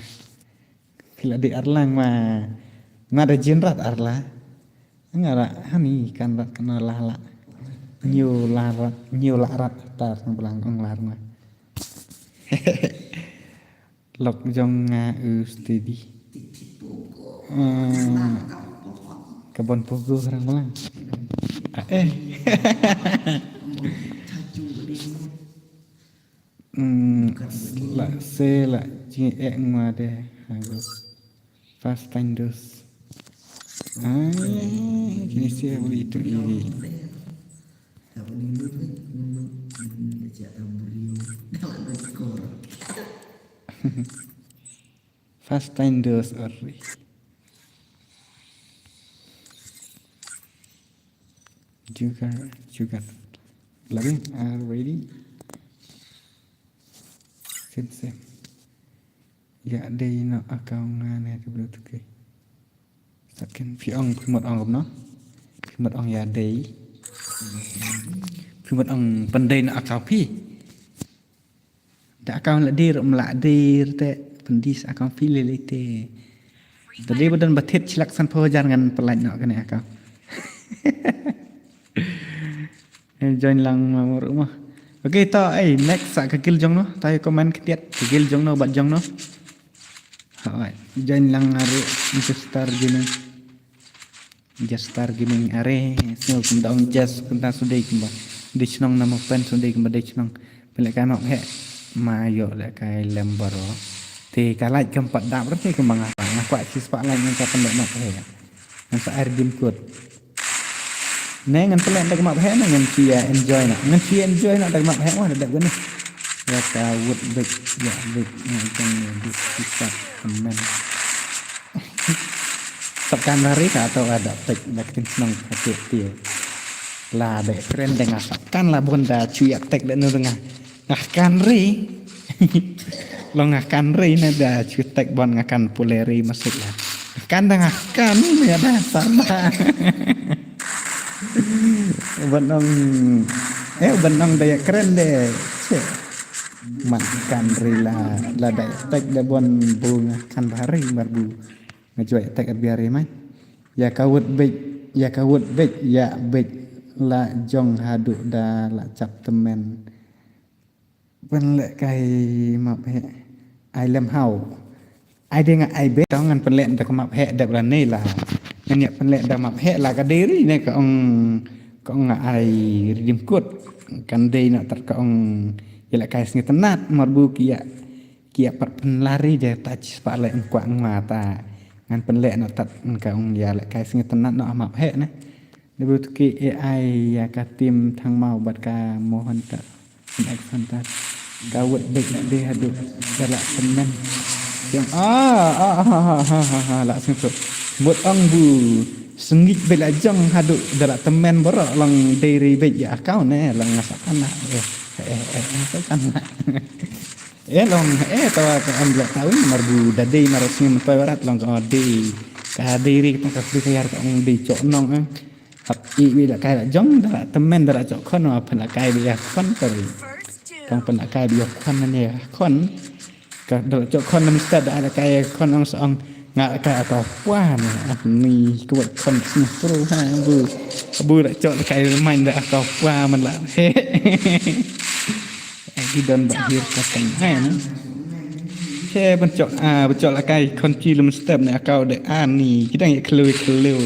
Phi la di arla ma. Ma da jin rat arla. Nga la hani kan rat kana la la. Nyu la rat, nyu la rat tar blang ong lar ma. Lok jong nga u steady. Ah, ka bon pogo rang blang. Ah, eh. Hmm, la se la jing ek ma de. Hago. Fast time dos. Ah, kini sia boleh itu ini. Fast time dos ori. Juga, juga. Lagi, ah, ready. Sip, sip. Ïa dei noh account nga ne te bro tu ke. Saken phi ong phi mut ong kumno. Phi mut ong ïa dei. Phi mut ong pyndei noh account phi. Da account la dir, um la dir te pyndei sa account phi lei lei te. Da dei ba don ba thied shilak sanphew hajar ngan pynlait noh kane account. Eh, join lang ma mur ma. Okay, to, eh, next sa ka guild jong no. To ïa comment khyndiat ka guild jong no bad jong no. Hooid, join lang are Jester Gaming. Jester Gaming are, sngew kumba ong Jess kumta sudei kumba. Dei chnong nama pen sudei kumba dei chnong. Pynleh ka nok he. Ma ïoh leh kai lem baroh. Te ka light kam pat dap re te kumba nga. Nga kwah shi spah light ngan ka pynleh nok he. Ngan sa ai redeem code. Ne ngan pynleh da ka map heh ne ngan shu ïa enjoy noh. Ngan shu ïa enjoy noh da ka map heh, wah, da dep kane. Ïa ka wut bek, ïa bek, ïa jong ïa bek, shisat, kmen. Sap kan lari ka to ada tek da ktien shnong ka tiek tiek. La da kren da nga sap kan la bun da shu ïa tek da nu da nga. Nga kan ri. Long nga kan ri ne da shu tek bon nga kan pule ri masuk la. Nga kan da nga kan ne da sama. Ban ong, eh, ban ong da ïa kren de. Che. Man kan ri la, la da ïa tek da bon bu nga kan bha ri mar bu. Nga ju ïa tek ar bia ri mai. Ïa ka wut bek, ïa ka wut bek, ïa bek la jong haduh da la chap temen. Pynleh kai map heh. Ai lem hau. Ai dei nga ai bek tang ngan pynleh da ka map heh dep la ne la. Ngan ïa pynleh da map heh la ka dei ri ne ka ong, ka ong nga ai ri dim kut. Kan dei na tat ka ong ïa la kai sngi tynat mar bu ki ïa, ki ïa pat pynlari de ta chi spah leh ong kwah ong ma ta. Ngan pynleh na tat ka ong ïa la kai sngi tynat na map heh ne. Dei bru ki A I ïa ka team Thang Maw bad ka Mohon ta. Action ta. Ka wut bek dei haduh da la temen. Jong ah ah ah ah ah ah ah la sngewthuh. Mut ong bu sngit bek la jong haduh da la temen baroh long dei ri bek ïa account ne long nga sa kan na. Eh eh eh nga sa kan na. Eh long eh tawa ka em la tawi mar bu da dei mar sngim toy barat long ka dei. Ka dei ri ka tang ka Free Fire ka ong dei chok nong eh. Hap i wi la kai la jong da la temen da la chok khon wa pynleh kai bi ya khon tari. Tang pynleh kai bi ya khon ne khon. Ka da la chok khon na mister da la kai khon ong sa ong nga la kai ka pwa ne. Ah ni ka wat khon sni pro ha bu. Bu la chok la kai main da ka pwa man la. He. Ai ki don ba hir ka tang hai ne. He ban chok ah ban chok la kai khon chi lum step ne akau de ani ki dang ya khlew khlew.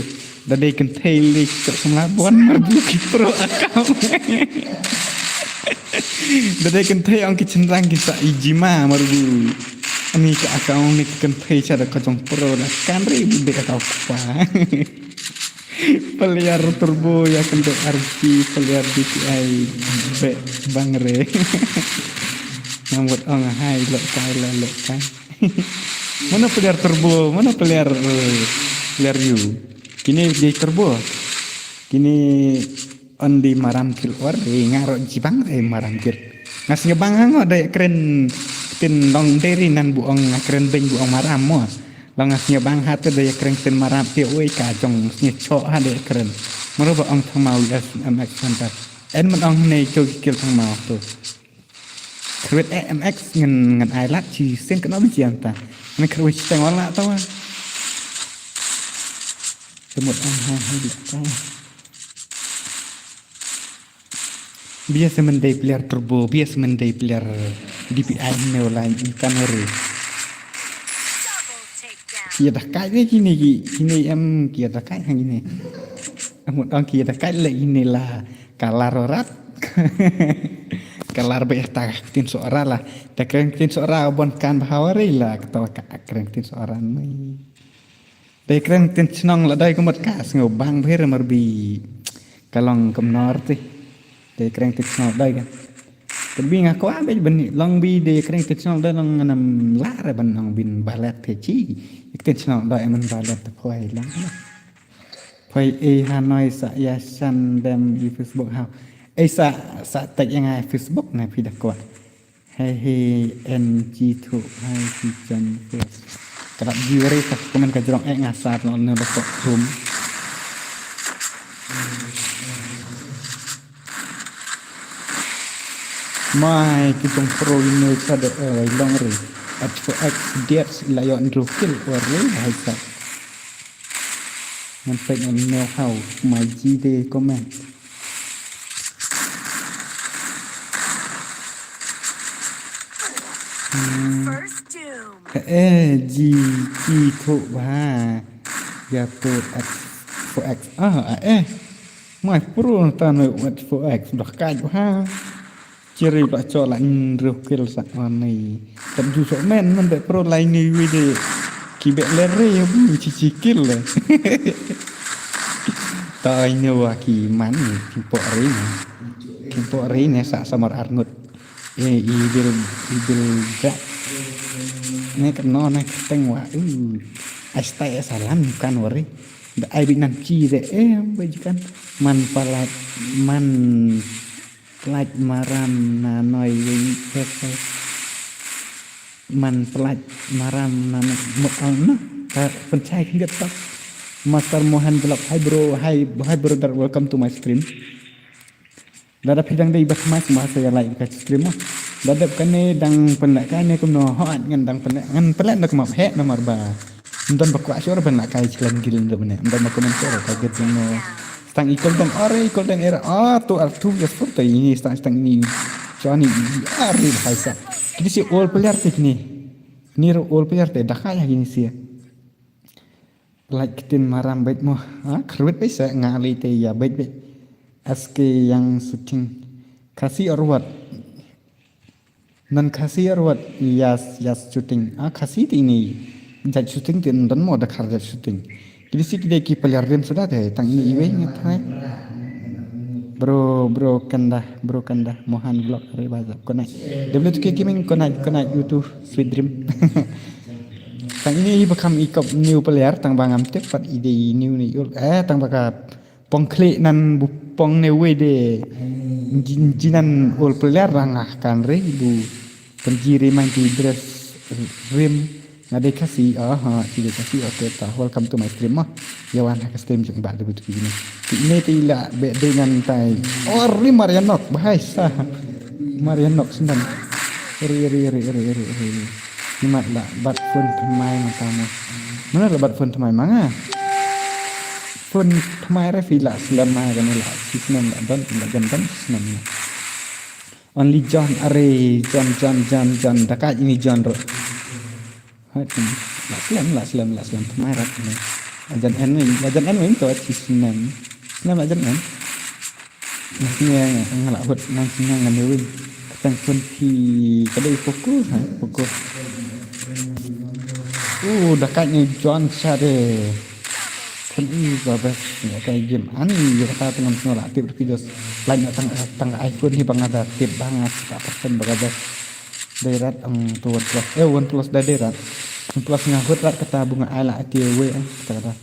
Da dei kynthei lei ki chok samla bon mar bu ki pro akau. Da dei kynthei ong ki chynrang ki sa i jima mar bu. Ani ka akau ni ki kynthei cha da ka jong pro da kan rei bu dei akau kpa. Peliar turbo ya kynthei R P peliar D P I be bang re. Ngam wat ong hai lok kai la lok kai. Mano peliar turbo, mano peliar, eh, peliar yu. Kini dei turbo. Kini only maram kil or, eh, ngaro jibang, eh, maram kil. Ngas ngebang hango dei kren tin long deri nan bu ong nga kren beng bu ong maram mo. Long ngas ngebang hate dei kren tin maram ti oi ka jong ngi cho ha dei kren. Maro ba ong Thang Maw yes M X Hunter. En man ong ne cho kil Thang Maw tu. Khrwit eh M X ngan ngan ai lat chi sien kno bi jiang ta. Ngan khrwit chi teng wala ta wa. Semut ai hai hai lat ta wa. Bia semen dei player turbo, bia semen dei player D P I ne wala ikan ri. Kia dah kai ni kini ki kini em kia dah kai hang kini. Amut ong kia dah kai le kini la kalar orat. Kalar be ta tin so ora la. Ta kren tin so ora bon kan bahawari la kata ka kren tin so ora ni. Dei kren tin chnong la dei kumut ka sngew bang bhir mar bi ka long kumnor ti. Dei kren tin chnong dei ka. Ka bi nga kwah bej bani long bi dei kren tin chnong dei long nganam la re ban long bin balet te chi. Tin chnong dei man balet te phoi long. Phoi e Hanoi sa ya san dem i Facebook hau. E sa sa tek yang ai Facebook na phi da kwah. Hei hei en chi thu hai chi chan pes. Ka dap ji wari ka komen ka jrong eh nga sat no ne ba kok thum. Mai ki jong pro ino sa de eh long ri. At for X diet la yo ndru kil wari hai sa. Ngan pek ngan neo hau mai ji de komen. Hmm. First doom. Ka e ji ki thu ba. Ya tu X for X. Ah, eh. Mai pro ta no X for X dah kai ba. Chiri ba cho la nru kil sa ani. Tam ju so men man be pro lai ni wi de. Ki be le re ya bu chi chi kil le. Ai ne wa ki man, ki pok ri ne. Ki pok ri ne sa samar arngut. E, i bil, i bil brak. Ne ka no ne ka teng wa. Uh. Ai stai e salam kan wari. Da ai bi nan ki de e ba jikan. Man palat, man palat maram na noi wi pek. Man palat maram na noi mo ang na. Ka penchai kingat tak. Master Mohan Vlog. Hi bro, hi, hi brother, welcome to my stream. Lada phi dang dei ba khmat ma sa ïa like ka stream mo. Lada kane dang pynleh kane kumno hot ngan dang pynleh ngan pynleh da kumap heh namar ba. Ndon ba kwah sure ban leh kai chlan gil ndo bne. Ndon ba kumap sure ka git jong no. Stang i golden ore i golden era. Ah tu ar tu ya sport ini stang stang ini. Johnny i are hai sa. Kini si all player te kini. Ni ro all player te da kai ya kini si. Like ktien maram beit mo. Ha, khrwit beit sa nga lei te ïa beit beit. Aske yang shooting. Khasi or what? Non Khasi or what? Yes, yes shooting. Ah, Khasi te ini. Jat shooting te ndon mo da khar jat shooting. Kini si kide ki player rim suda te tang ini iwei ngat hai. Bro, bro kanda, bro kanda. Mohan Vlog are ba jap. Konai. W two K Gaming konai, konai YouTube Sweet Dream. Tang ini ba kham i kop new player tang ba ngam tip pat i dei new ni ul. Eh tang ba ka pong khlieh nan bu pong ne wei de. Jin, jinan ul player rang ah kan re bu. Kan ji re man ki dress rim nga dei Khasi. Aha, ki dei Khasi. Okay ta welcome to my stream ma. Yawan ha ka stream jong ba de bu tu ki ne. Ki ne te ila be de ngan tai. Oh rim Marianok bahai sa. Marianok sendan. Ri ri ri ri ri ri. Nimat la bat phone thymmai ma ka mo. Mana la bat phone thymmai ma nga. Phone thymmai re phi la slem ma ka ne la. Sisnem la don la jan don sisnem la. Only John are John John John John da ka ini John ro. Hai la slem la slem la slem thymmai rat ne. Ajan en ne ajan en win to sisnem. Snem ajan en. Nang sini nga la hut nang sini nga ne win. Katang pun ki kadai poko ha poko. Uh da ka ni John sade. Kan i ba bes ni kai game ani ya kata tengam sino la tip ki dos. Lain tang tang iPhone ni bang ada tip bang ada tak persen bang ada. Dai rat ang tu OnePlus eh OnePlus da dai rat. OnePlus nga hut rat kata bunga ai la ati we ang kata kata.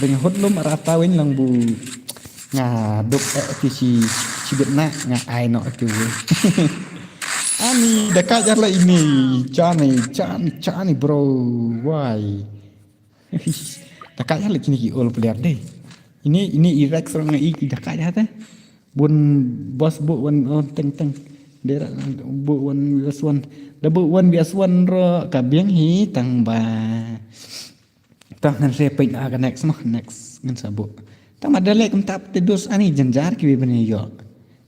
Ring hut lum rata win lang bu. Nga duk eh ti si si bit na nga ai no ati we. Ani da ka jar la ini Johnny Johnny Johnny bro why. Da ka jar la kini ki all player deh. Ini ini i Rex rong i ki da ka jar te. Bun boss bu wan oh, teng teng. Dera bu wan bias wan. Da bu wan bias wan ro ka biang hi tang ba. Tang ngan se peit a ka next mo next ngan sa bu. Tang ma da lek kum tap te dus ani janjar ki bi bani yo.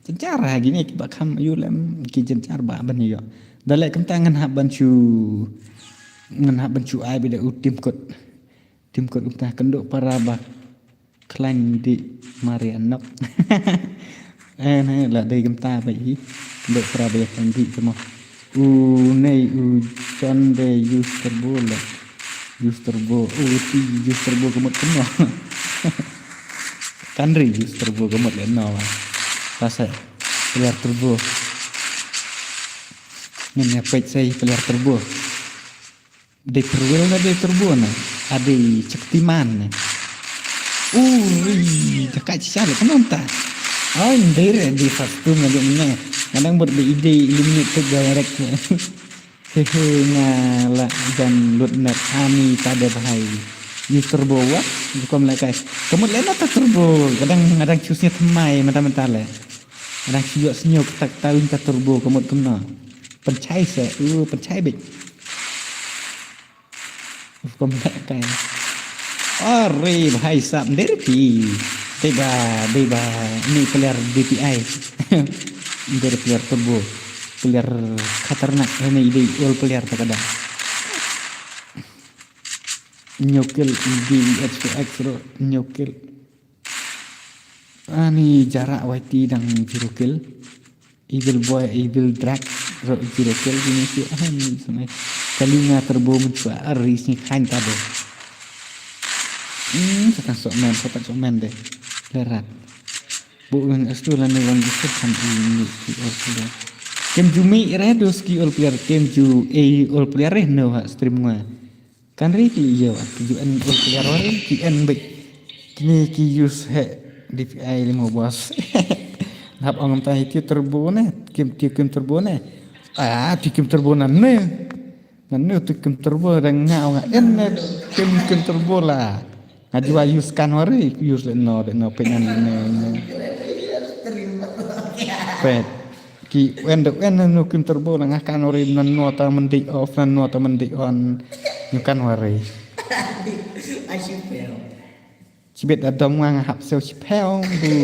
Janjar ha gini ki ba kham yu lem ki janjar ba bani yo. Da lek kum tang ngan hap ban chu ngan hap ban chu ai bi da u tim kot. Tim kot kum ta kendo para ba. Khlaiñ di Marianok. Eh ne la dei kumta ba i. Dok pra ba yak di kemo. U nei u John de use turbo la. Use turbo. U ti use turbo kemut kemo. Kan ri use turbo kemut le no. Pas eh. Player turbo. Ngin ya peit sei player turbo. Dei perwil na dei turbo na. Adei Shaktiman na. Ui, jaka chicha le kanon ta. Ai, ndei re dei first tu nga dei ne. Ngadang bot dei dei eliminate tu direct. Hehe nga la jan lut net ani ta de bahai. Use turbo wa. Bukom le kai. Kamut le na ta turbo. Kadang ngadang choose nya thymmai mata mata le. Ngadang siyok siyok tak tawin ta turbo kamut kumno. Penchai se. Uh, penchai bit. Uf, kau meh kai. Are bhai sab, ndei re phi. Dei ba, dei ba ni player D P I. Ndei re player turbo. Player khatarnak ni dei all player ta ka dang. Nyokil D E H K X ro nyokil. Ani jarak Y T dang zero kill. Evil boy, evil drag ro zero kill gini si ani sungai. Kali nga turbo menchua ari sini khain tade. Hmm, satan sok men, satan sok men deh. Lerat. Bu weng astu la ne wang isur kan i ni ki all player. Kem ju mi re dos ki all player, kem ju e all player re no ha stream nga. Kan re ki yo ki ju en all player re ki en bek. Kini ki use he D P I limo bos. Hap ong tai ti turbo ne, kem ti kem turbo ne. Ah, ti kem turbo nan ne. Nan ne ti kem turbo dang nga ong en ne kem kem turbo la. Nga jua use kan wari, use le no, le no pe nan ne ne. Pet. Ki wen de wen nu kem turbo la nga kan wari nan no ta mendek off, nan no ta mendek on. Nyu kan wari. Ai shi peo. Chibet adom nga nga hap seo shi peo bu.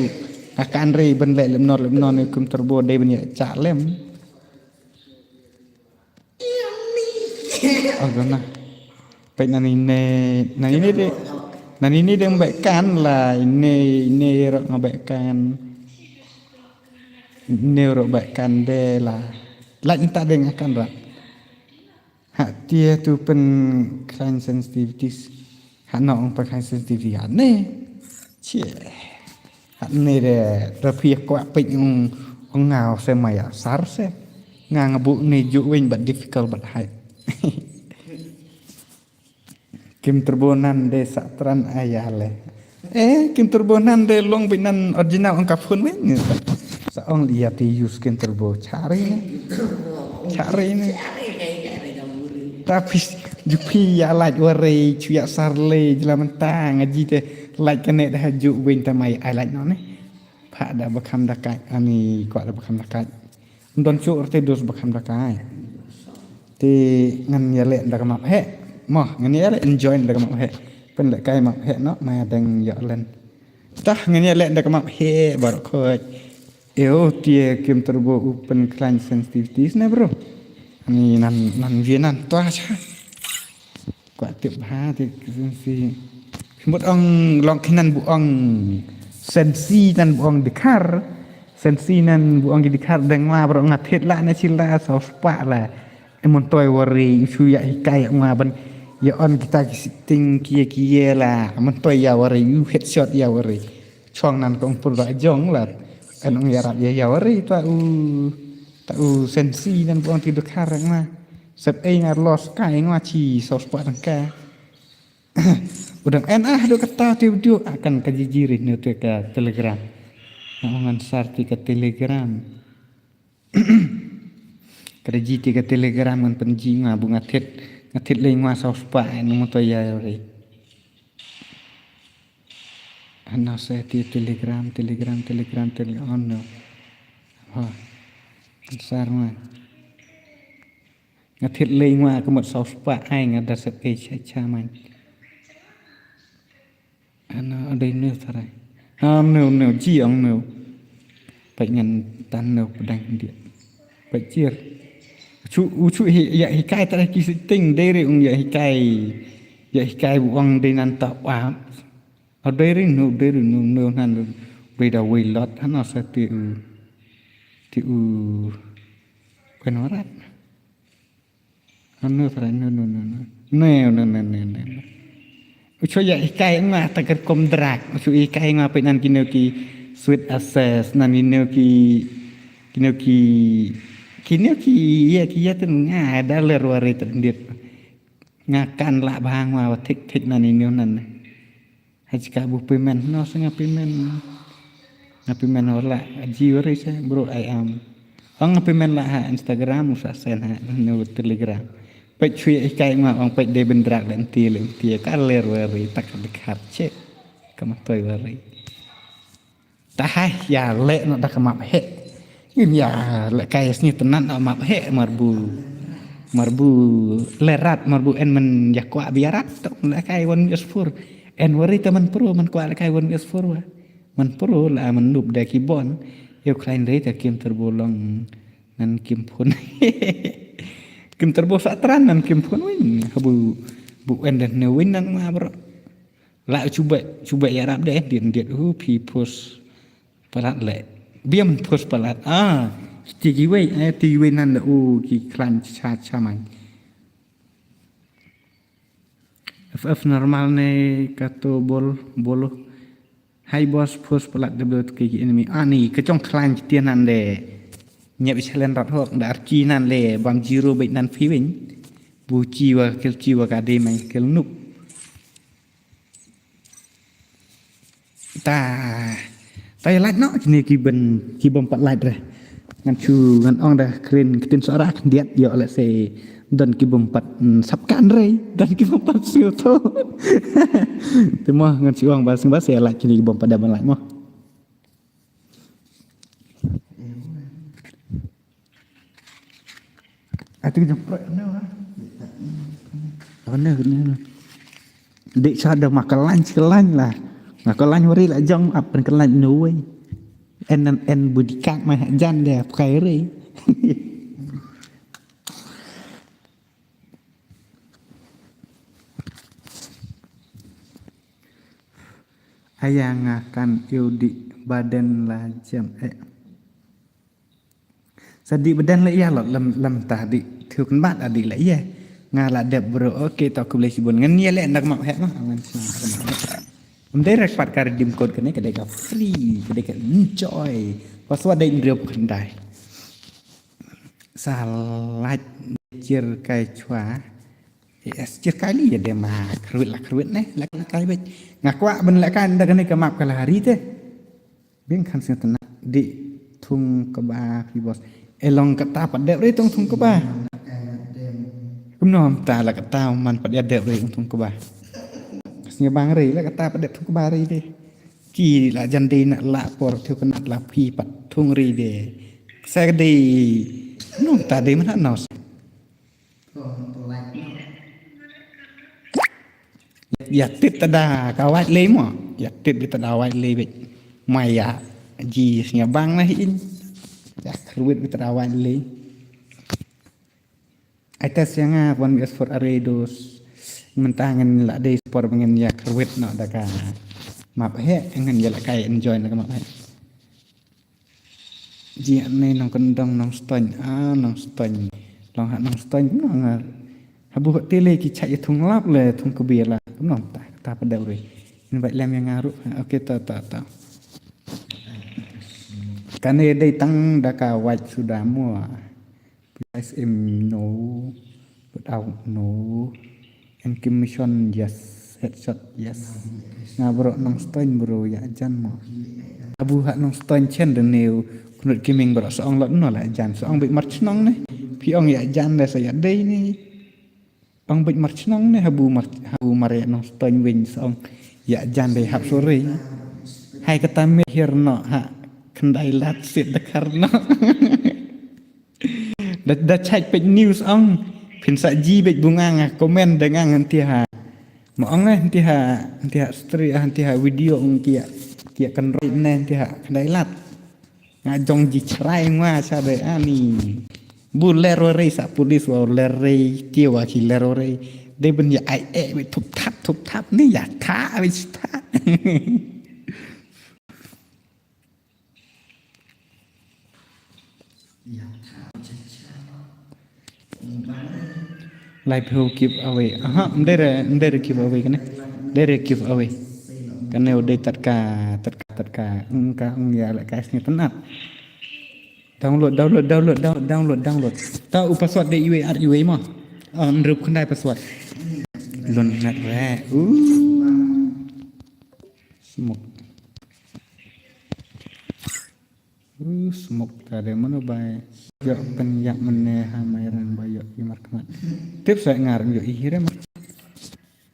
Nga kan re ben le lem no lem no nu kem turbo de ben ya cha lem. Agana. Pek nani ne, nani ne de. Nani ne de mbek kan la, ine, ine rok ngabek kan. Ine rok bek kan de la. Lak inta de ngakan rak. Ha tia tu pen clan sensitivities. Ha no ong pen clan sensitivity ha ne. Cie. Ha ne de rapi kwak pek ong ong ngau se maya sar se. Nga ngabu ne ju win but difficult but high. Kim turbo nan de sa tran ayale. Eh, kim turbo nan de long bi nan original ong ka phun win. Sa ong iya ti use kim turbo chari ne. Chari ne. Tapi jupi ya laj wari chu ya sarle jela mentang aji te laj kane dah ju win tamai ai laj no ne. Pha da bakam da kai ani kwa da bakam da kai. Don chu rte dos bakam da kai. Te ngan ya le da ka map he. Mo ngan ya le enjoy da ka map he. Pen le kai map he no ma dang ya len. Tah ngan ya le da ka map he bar khoj. Eo tie kim turbo open clan sensitivities ne bro. Ani nan nan vi nan tua cha. Kwa tip ha ti sensi. Mut ong long kinan bu ong sensi nan bu ong dikar. Sensi nan bu ong dikar deng ma bro nga thit la na sila so spa la. Emon toy wari isu ya hikai ma ban ya on kita ki sitting kia kia la. Emon toy ya wari you headshot ya wari. Chong nan kong pur ba jong la. En ong ya rap ya ya wari ta u ta u sensi nan bu ong ti dikar ma. Sep ei nga los kai nga chi so spa tang ka. Udang en ah do kata ti video akan ka jijiri ne te ka Telegram. Nga ngan sar ti ka Telegram. Kada ji ti ka Telegram ngan penji nga bu nga thit nga thit le nga so spa no mo to ya re. Ana se ti Telegram Telegram Telegram Telegram no. Ha. Sar ma. Nga thit lei ngwa ka mut saw spah ai nga da sep ei cha cha man. Ano adei neu tharai. Ano neu ji ang neu. Pai ngan tan neu pedang dia. Pai chir. Chu u chu hi ya hikai tharai ki sitting dei re ung ya hikai. Ya hikai bu ang dei nan ta wa. Adei ri nu dei ri nu nu nan dei da wei lot hana sa ti u ti u pen warat. Anu trai nu nu nu nu ne ne ne ne ne. Ucho ya ikai nga ta ker kom drak ucho ikai nga pe nan kino ki sweet access nan kino ki kino ki kino ki ya ki ya ten nga da ler wari tendit. Nga kan lah bang wa thik thik nan ino nan. Hajka bu payment no sa nga payment. Nga payment wala ji wari sa bro I am. Ong nga payment la ha Instagram usa sen ha no Telegram. Pek chui ikai nga ong pek de bendrak le enti le enti ka ler wari tak dekat che. Ka matoi wari. Tahai ya le no da ka map he. Ngin ya le kai sni tenan no map he marbu marbu lerat marbu en men ya kwa biarat to le kai wan yusfur. En wari te man pro man kwa le kai wan yusfur wa. Man pro la man nup da ki bon. Yo klein re ta kim terbolong nan kim phun. Kim terbo satran nan kim phun win. Habu bu en den ne win nan ma bro. La chuba chuba ya rap de din dit u pi pus palat le. Biam pus palat. Ah, tigi wei eh tigi wei nan le u ki klan cha cha man. F F normal ne kato bol bolo. Hai boss, force palat da blo tuki ki enemy. Ani, ka jong khlaiñ ki tian nan de. Nyep i challenge rat hok, da archi nan le, bam zero beit nan phi win. Bu chi wa kill chi wa ka de mai kill noob. Ta, ta ya lait no, kini ki ben, ki bom pat lait re. Ngan chu, ngan ong da kren, ktin so arak, diat, yo, let's say, don ki bom pat, mm, sap kan re, don ki bom pat sngewthuh. Te mo, ngan chu ong ba, sing ba, se lait kini ki bom pat da ban lait mo. Atu jong pro no. Ano, ano. Dik sa da ma khlaiñ, khlaiñ la. Ma khlaiñ wari la jong ap pen khlaiñ no way. En, en, en budi kak ma jan de ap kai re. Aya nga kan ïoh di baden la jem eh. Sa di baden la ïa lot lem, lem ta di thiu kan bat adi la ïa. Nga la dep bro, okay, to khublei shibun. Ngan ïa leh ndak map heh ma, ngan sna. Em dei rek pat ka redeem code kane ka dei ka free, ka dei ka enjoy. Password dei hynriew phew khyndai. Sa lait jir kai chwa. Yes, jir kai li ya de ma kruit la kruit ne, la kai bej. Nga kwah ban la kai da kane ka map ka la hari te. Bing khan sing tana di thung kaba phi boss. E long kata pat dep re thung thung kaba. Kumno ta la kata man pat ya dep re thung thung kaba. Sing bang re la kata pat dep thung kaba re de. Ki la jan de na la por thiu khnat la phi pat thung re de. Sa ka de. Nong ta de man ha nos. Ya tit ta da ka wait le mo. Ya tit di ta da wait le bej. Maya ji sing bang na hin. Ya kruit di ta da wait le. Ai test ïa nga one V S four array dos. Mynta ngan la dei sport ba ngan ïa kyrwit noh da ka map heh, ngan ïa la kai enjoy na ka map heh. Ji ne nong kyndong nong stoin, ah, nong stoin. Long ha nong stoin nong ngar. Habu hot tele ki chak ïa thung lap le thung kbie la. Nong ta, ta pa deu ri. Invite lem ïa nga ruh. Okay, ta, ta, ta. Kane dei tang da ka wait suda mua. P S M no, put out no, and commission yes, headshot yes. Nga bro nong stoin bro ya jan mo. Abu ha nong stoin chen de neu, knut kiming bro sa ong lot no la jan, sa ong bit mar chnong ne. Pi ong ya jan de sa ya dei ni. Ong bit mar chnong ne habu mar, habu mar ya nong stoin wing sa ong ya jan de hap sore. Hai kata me hir no ha khyndai lat sit de kar no. Da, da chait peit news ong. Phin sa ji beit bunga nga comment da nga ngan ti ha. Ma ong eh ti ha, ti ha story ah ti ha video ong kia. Kia kan roi ne ti ha khyndai lat. Nga jong ji chrai nga sa de ani. Bu lero rei sa police wa lero rei kia wa ki lero rei. De ben ya ai eh beit thup thap thup thap ni ya tha beit tha. Lai phew giveaway. Aha, ndere, ndere giveaway kane. Ndere giveaway. Kane u dei tatka, tatka, tatka. Ngka, ngya la kai sni tanat. Download, download, download, download, download, download. Ta u password dei iwei ar iwei ma. Ah, ndrup khyndai password. Lon nat re. Uh. Smoke. Uh, smoke ta de mano bai. Yo pen yak mene ha mai rang bai yo i markmat. Tip sa ngar yo i hire mar.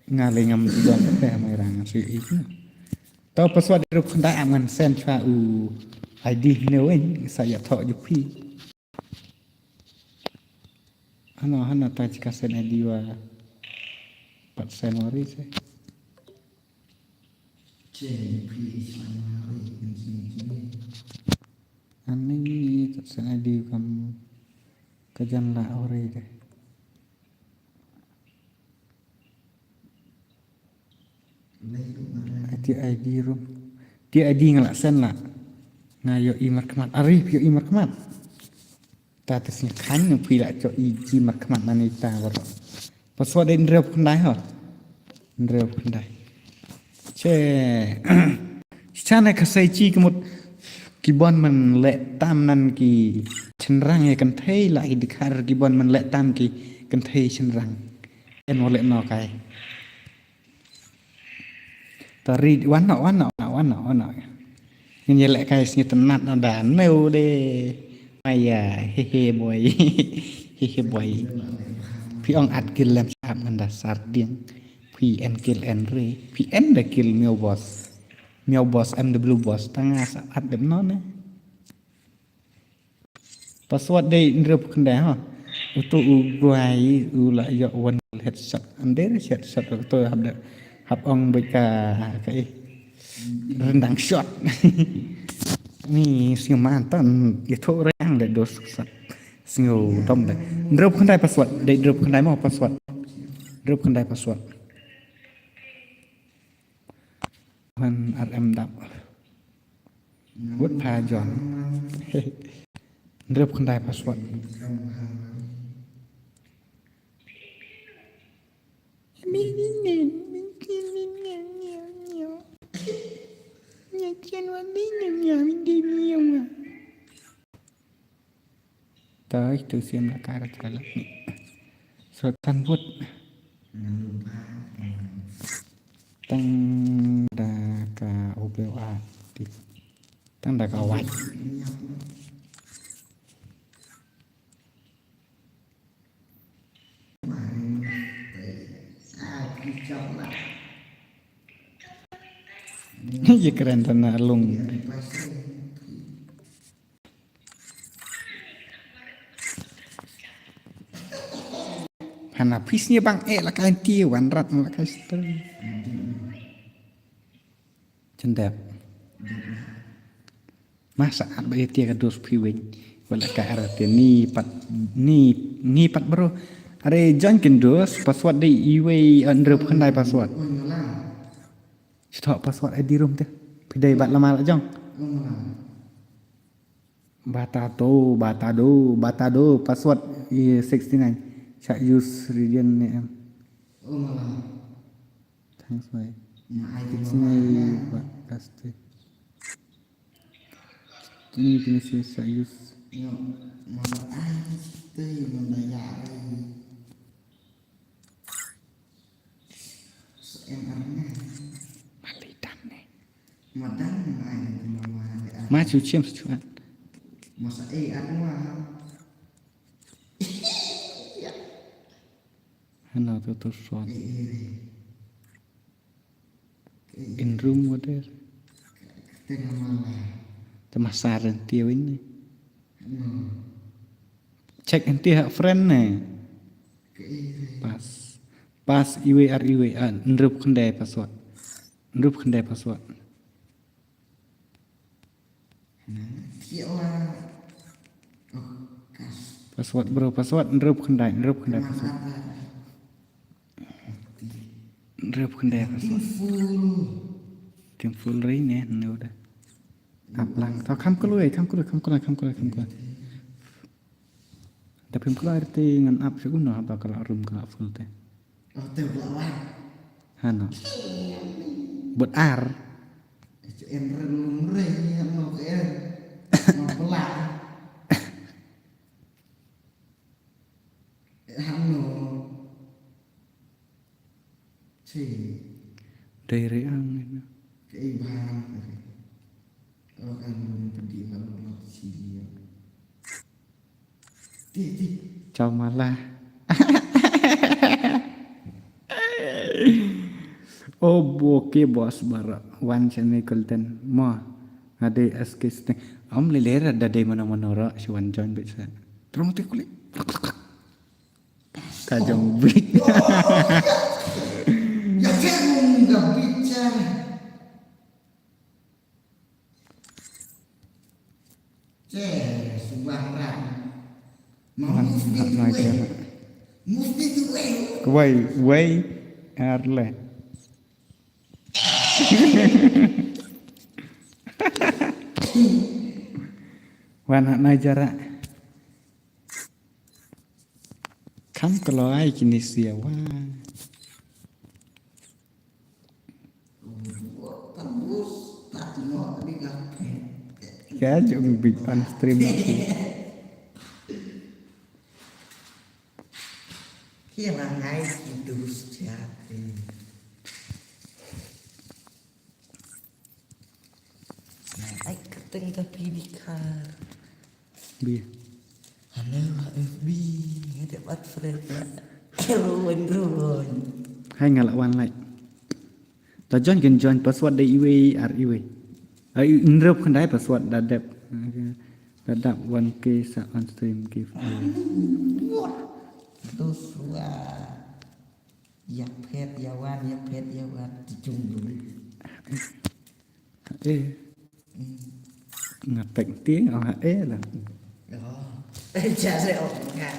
Nga le ngam don te ha mai rang so yo i. Tau password rup khyndai am ngan send chwa u I D ne wen sa ya tho ju phi. Hano hano ta chika send I D wa pat send wari se. Ani tat send I D kam kajan la ore de. Ai ti I D rum. Ti I D nga la send la. Nga yo i markmat. Arif yo i markmat. Ta ta sing khan nang phi la cho i ji markmat na ni ta bro. Password dei ndreu khyndai ho. Ndreu khyndai. Che. Chane ka sai chi ka mut ki bon man leh tam nan ki chynrang ïa kynthei la ki dkhar ki bon man leh tam ki kynthei chynrang. En mo leh no kai. Ta ri wan no wan no wan no wan no. Ngin ïa leh kai sngi tynat no da neu de. Maya hehe boy. Hehe boy. Phi ong at kil lem sap ngan da sar dieng. Phi en kil en re. Phi en da kil miau boss. Miau boss M W boss tanga sa at dem no ne. Password dei hynriewphew khyndai ha. Uto u guai u la ïoh one kill headshot. Under headshot uto hap da hap ong bika ka eh. Rendang shot. Ni sngew man tan ïathuh rang le dos sat. Sngew dom le. Hynriewphew khyndai password. Dei hynriewphew khyndai mo password. Hynriewphew khyndai password. Wan R M dap. Wut pha John. Hynriewphew khyndai password. Toi tu sim la kar ka la ni. Sot kan wut. Tang da ka ubeu a ti. Tang da ka wai. Ye keren tana lung. Hana pis ni bang eh la kai ti wan rat la kai stel. Chendep. Masa at ba ïa tia ka dos phi weng. Wala ka ar te ni pat ni ni pat bro. Are join kin dos password dei iwei hynriewphew khyndai password. Stok password I D room te. Phi dei bat lama la jong. Bata to, bata do, bata do, password i sixty nine. Chak use Radiant ne em. Thanks, bhai. Sini ba kaste. Ini kini si chak use. Malitan ne. Ma chu chim su chuan. Hana to to suan. In room water. Te masaren tia win ne. Check enti ha friend ne. Pass. Pass iwei ar iwei. Ah, hynriewphew khyndai password. Hynriewphew khyndai password. Password bro, password hynriewphew khyndai, hynriewphew khyndai password. Hynriewphew khyndai password. Team full ri ne, hynriew da. Ap lang. Thaw kham kloi, kham kloi, kham kloi, kham kloi, kham kloi. Da phim kloi te ngan ap sha uno haba ka la room ka la full te. Hano. Bot ar. Hano. Dei re ang ina. Chau mala. Oh, okay, boss, bara wan channel Golden. Ma, ada S K Sting. Am lelera da dei mana mana ra si wan join bet sa. Terus mati kulit. Ka jong bit. Ya, cek mung da bit, cek. Cek, subah ran. Wan hap ngai cek. Mesti tu wei. Wei, wei. Arle. Wan hap ngai jarak. Kham kloi kine sia wa. Ka jong big on stream lagi. Ki la ngai ki dus jat. Ai ka teng ka pidi kar. Bi. Hano ha F B, nga dep add friend la. Ruan, ruan. Hai nga la wan lai. Ta join kan join password da iwei ar iwei. Ai nrep khandai password da dep. Da dap one K sa on stream gift. Anu, what? Those who are Ïa phet ïa wan, ïa phet ïa wan, ti jong lu. Eh. Hmm. Nga pek ti, oh, eh, lah. Oh. Jare, oh, nga.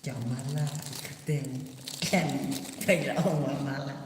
Jauh mala, keteng. Kan, kan, oh, mala.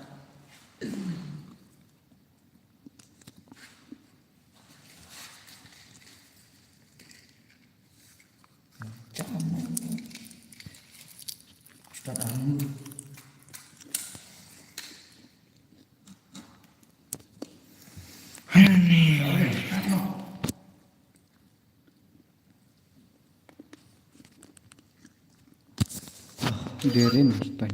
Derin stai.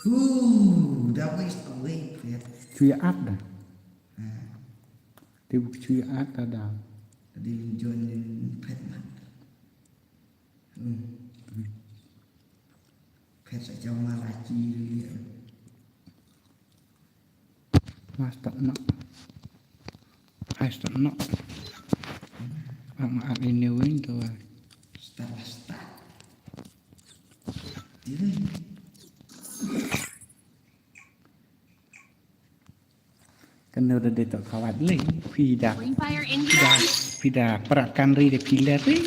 Ooh, that waste away, Fred. Chuya at da. Ah. Te bu chuya at da da. Di join in pet mat. Hmm. Pet sa jauh malachi. Mas tak nak. Hai tak nak. Ang at ini win tu. Start lah start. Dia. Kan dah dei to kawat lei. Phi da. Phi da. Phi da perakan ri de phi ler ri.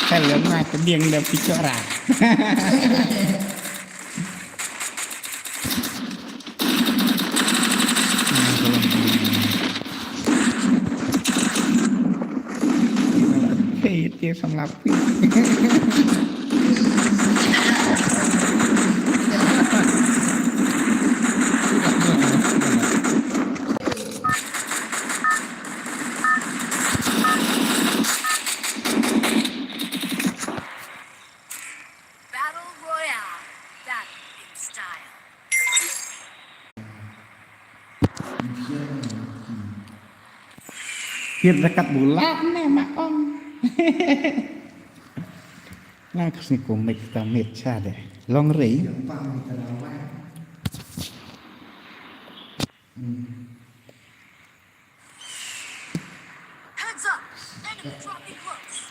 Hello, ma, te dieng da picok ra. Hey, tiap samlap. Battle Royale. Battle in style. Kir dekat bulat ne ma ong. Nga ksni komik ta mit cha de. Long rei. Heads up! Enemy dropping close.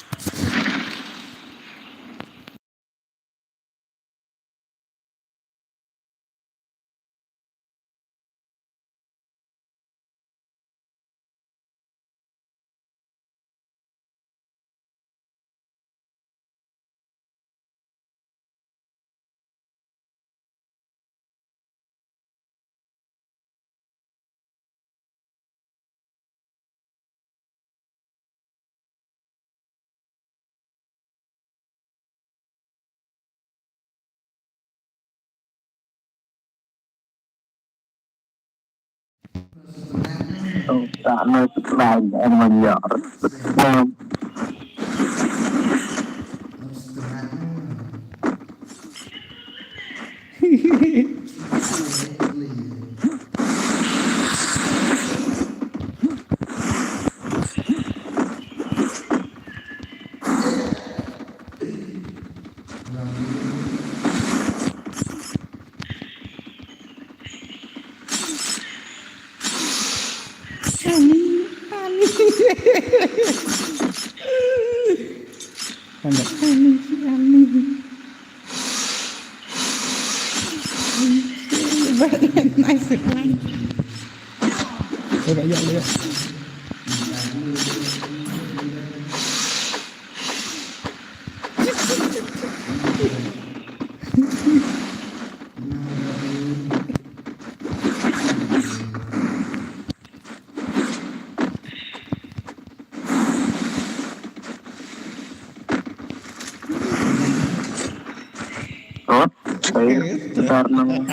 Ani, ani. Ani, ani. Nice one. Coba ya, ya. Ot, ai, tar nang.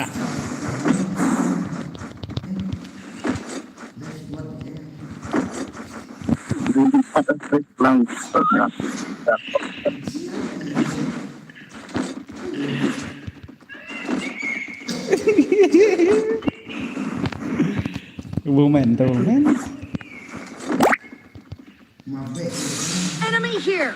Lang. Woman to woman. Enemy here.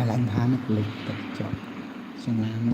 Alan Hanuk lek tak cok. Sing lama.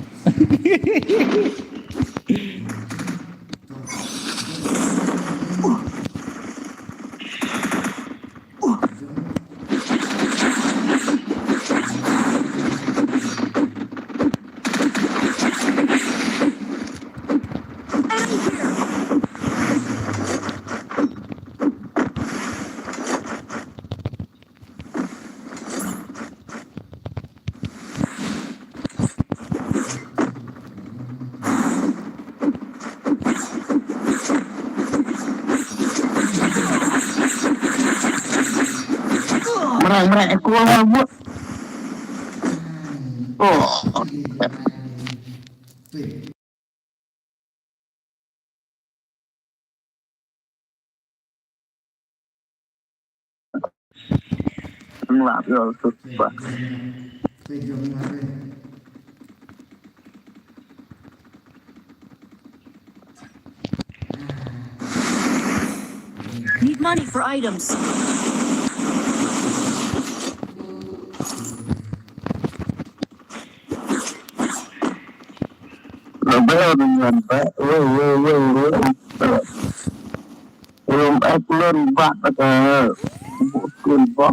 Mreng, mreng, aku mau buat. Oh. Ngla yo tu ba. Need money for items. Lo belo dengan ba. Woi, woi, woi, woi. Rum ek lon ba ka. Bukun ba.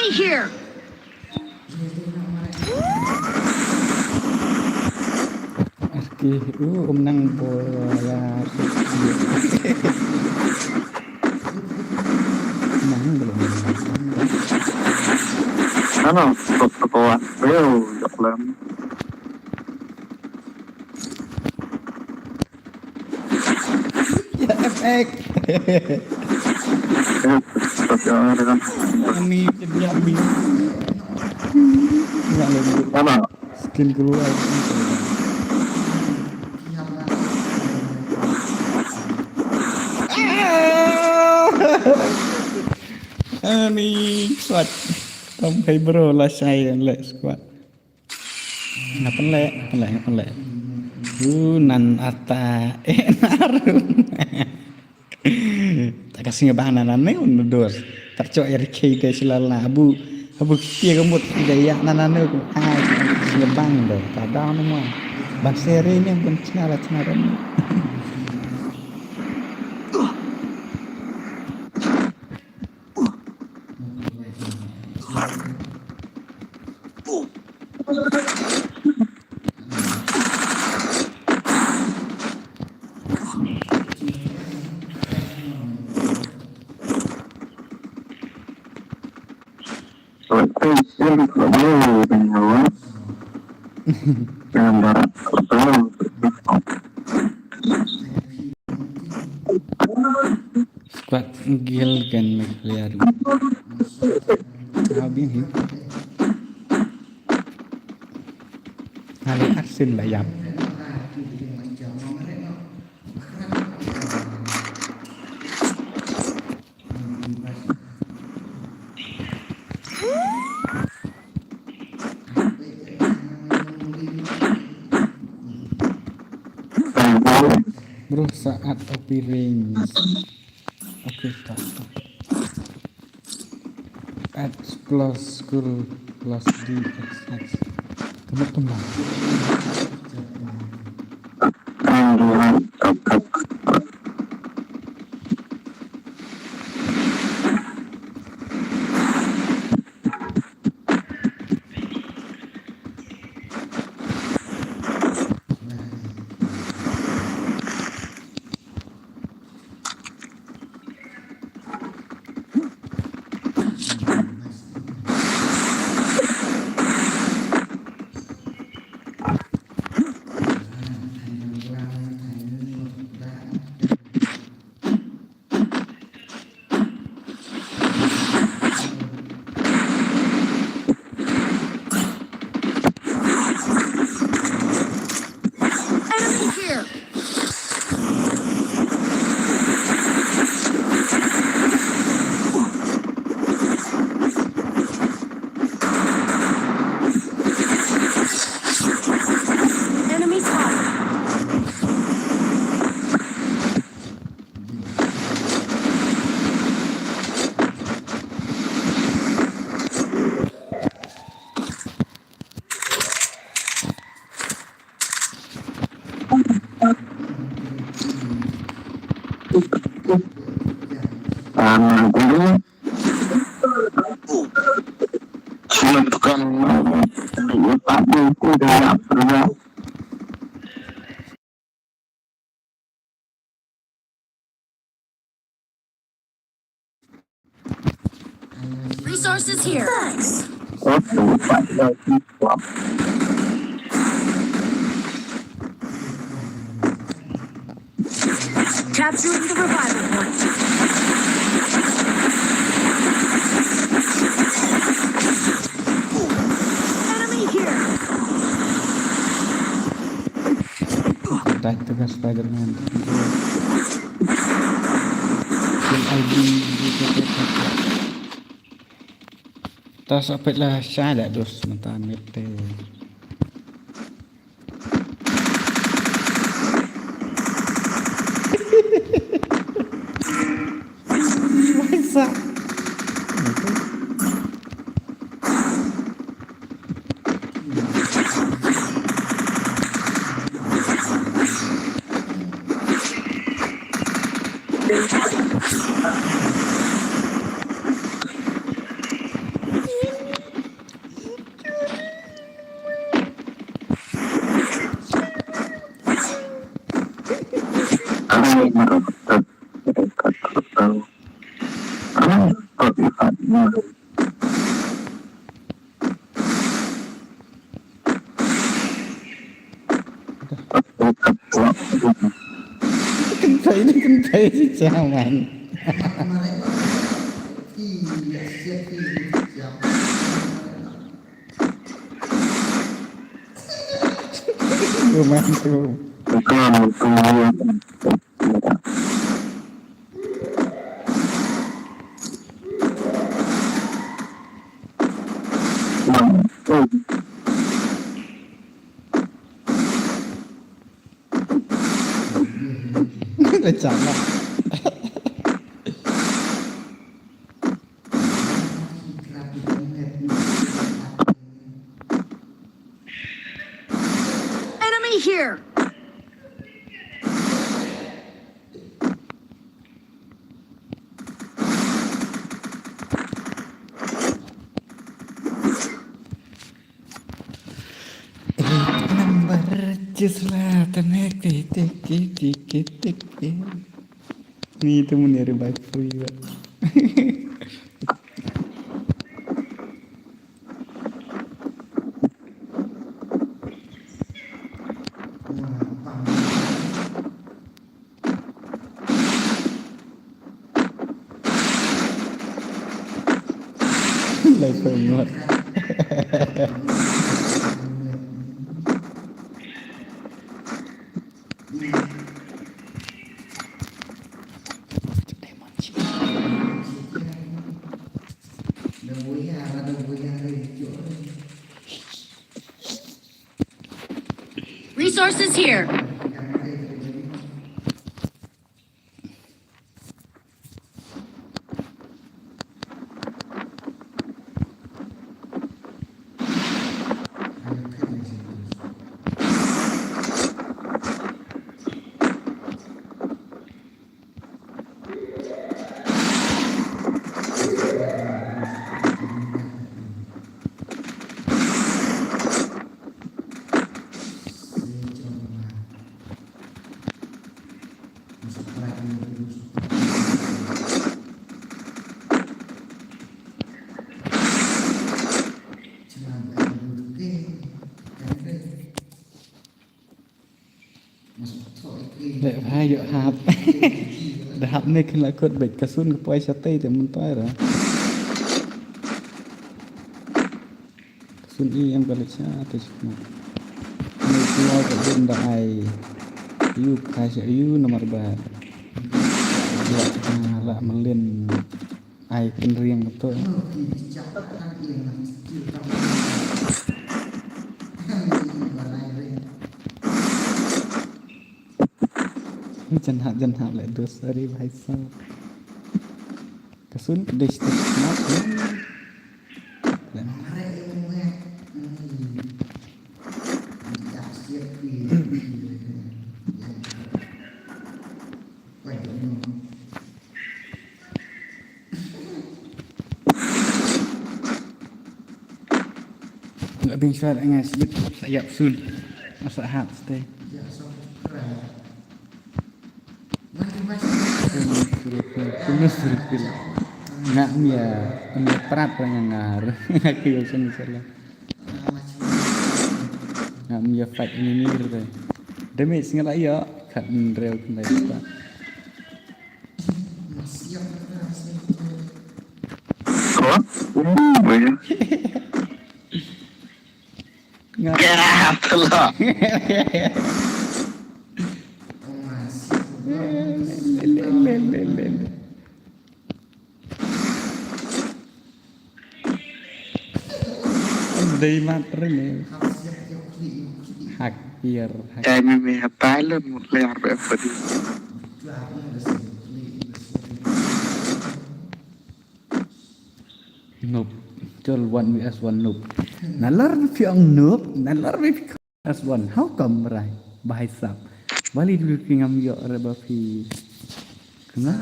Here. Arki, uh, um nang bola. Nang belum. Ano, kok kok. Ayo, jak lem. Ya, F X. Ayo, kok yang ada kan. Ani, kejap ni. Nggak lagi. Mana? Skin keluar. Ani, kuat. Sampai bro lah saya, let's kuat. Nga pynleh, pynleh, nga pynleh. U nan ata, eh, narum. Ta ka sngi bang nan nan ne un dos. Ta chok ya rikhe de silal na abu, abu ktie ka mut de ya nan nan ne ku. Ai, sngi bang de. Ta down mo. Ban seri ne bun chna la chna ren. Squad gil kan player. Habis ni. Hali arsin bayam. Bro, saat appearance. Okay, tak. X plus school plus D X X. Tembak tembak. Enemy here. Enemies high. Resources here. Thanks. Capturing the revival point. Enemy here. Back to the Spider-Man. Kill I D. Ta sa pet la sha la dos mata mete. What's up? Kynthei ni kynthei si cha man. Romantic. La chap la. Enemy here! Number just la tane ke te ke te ke te ke. Ni tu mun ya revive free ba. Lai pyngot. Resources here. Leh bha ïoh hap. Da hap ne khin la kut beit ka sun ka poi shatei te mun toi ra. Ka sun i em ka leh shatei suk ma. Ne khin la ka dun da ai. Yu ka sha yu namar ba. La, la melin. Ai pynriang betul. Ni jan hap jan hap leh dos hari bhai sab. Ka sun ka dei stik smat. Nga bing shwar nga sbit sa ïap sun. Nga sa hat stay. Nga mia, nga mia prat nga ngar. Nga kyo sini salah. Nga mia fight ini ni gitu. Demi singal ayo kat real kena kita. Ko? Umbu ya. Nga. Ya, telah. Le, le, le, le, le. Dei mat rene. Hak pier, hak. Dei me me ha Thailand mut le arbe padi. Noob. Chol one V S one noob. Nalar bi phi ong noob, nalar bi phi ong V S one. How come, rai? Bhai sab. Bali dulu ki ngam yo re ba phi. Kena?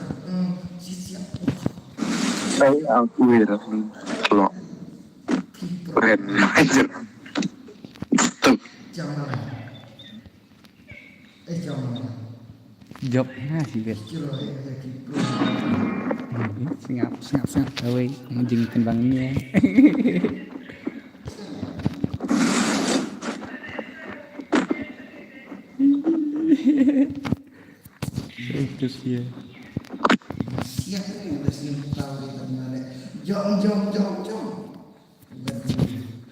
Ai, aku ira ni. Lo. Ren aja. Tuh. Jop ha si bet. Sngap, sngap, sngap. Awei, jing tembang ni. Itu sih ya. Jom, jom, jom, jom.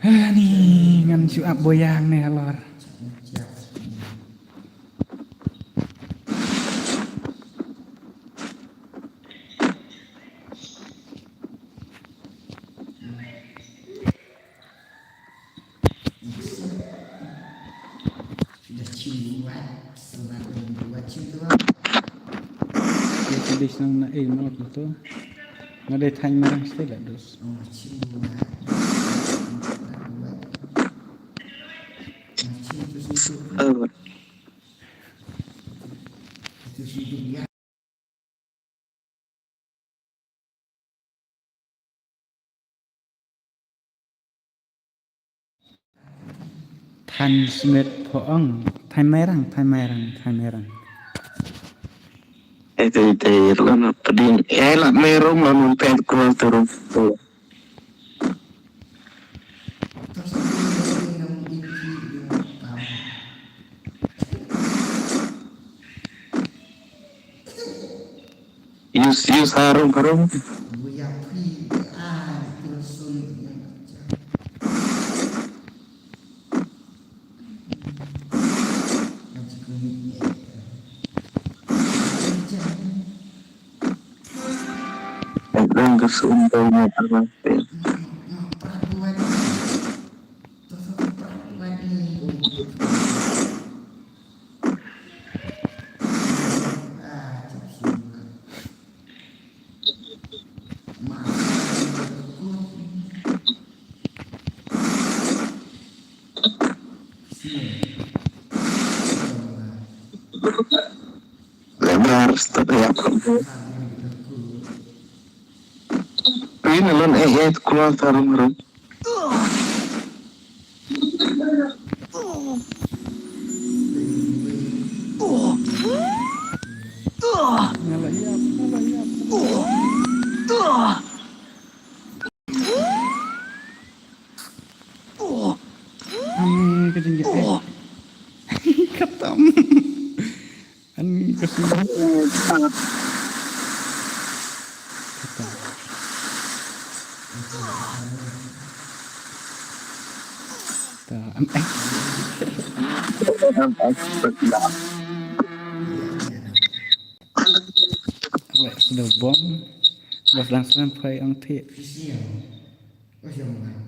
Ani ngan shu ap boyang ne halor. Ïa, ka dei shnong na ei mo tu. Nga dei thaiñ Mairang state la dus. Than Smith pho ong. Thaiñ Mairang, thaiñ Mairang, thaiñ Mairang. Ete ete lana peding. Eh, la merong lana pet kual terus. Use, use harum, harum. Dah kesumpah mat apa? Lebar, stop ya. Pin alon eh eh kuat harum harum. Ani ka jingeh. Khatam. Ani ka jingeh. Khatam. Ta, an ai. Wei, sudah bom. Bos langsung phai ang thik.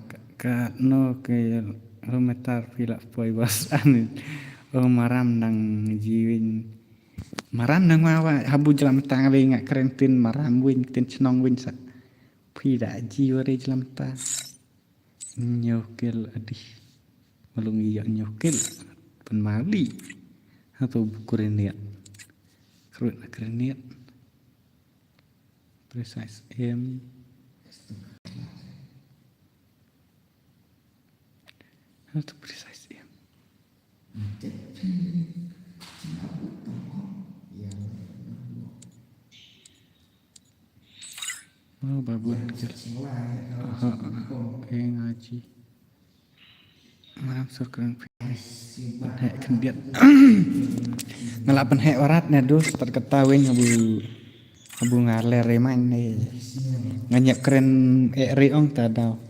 Ka, ka no ke rometar phi la poi bos ani. Oh, maram nang jiwin. Maram nang wa wa habu jlam tang le nga kren tin maram win tin chnong win sa. Phi da jiware jlam ta. Nyokil adih. Malung iya nyokil. Pen mali. Atau buku reniat. Kerut nak reniat. Precise aim. How to precise aim? Oh, babu. Aha, aha. Eh, ngaji. Maram sokran pynheh khyndiat. Nga la pynheh warat ne dus, tad kata weng abu, abu nga ler remang ne. Nga nyep kren eh re ong ta daw.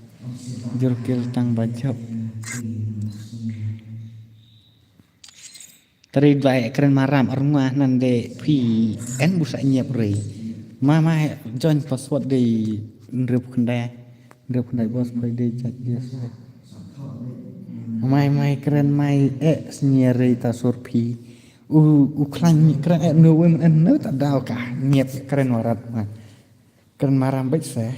Jurkil tang bajop. Tari dua eh kren maram arngwa nan de phi en busa nyep re. Ma ma join password de nrep khnda. Nrep khnda bos phi de jat yes. Mai mai kren mai eh snyere ta sur phi. U u klan kren eh no wem en no ta daw ka nyep kren warat ma. Kren maram bit se.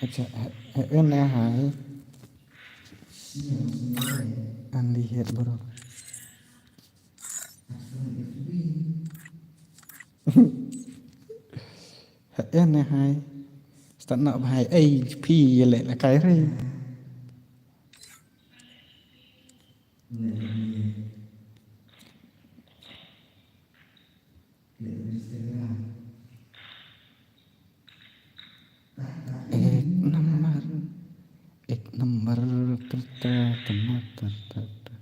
Acha eh eh hai. Andy head bro. Heh, ne hai. Start na bhai. Ei, phi ye le la kai re. Ek number, ek number, ta, ta, ta, ta, ta, ta.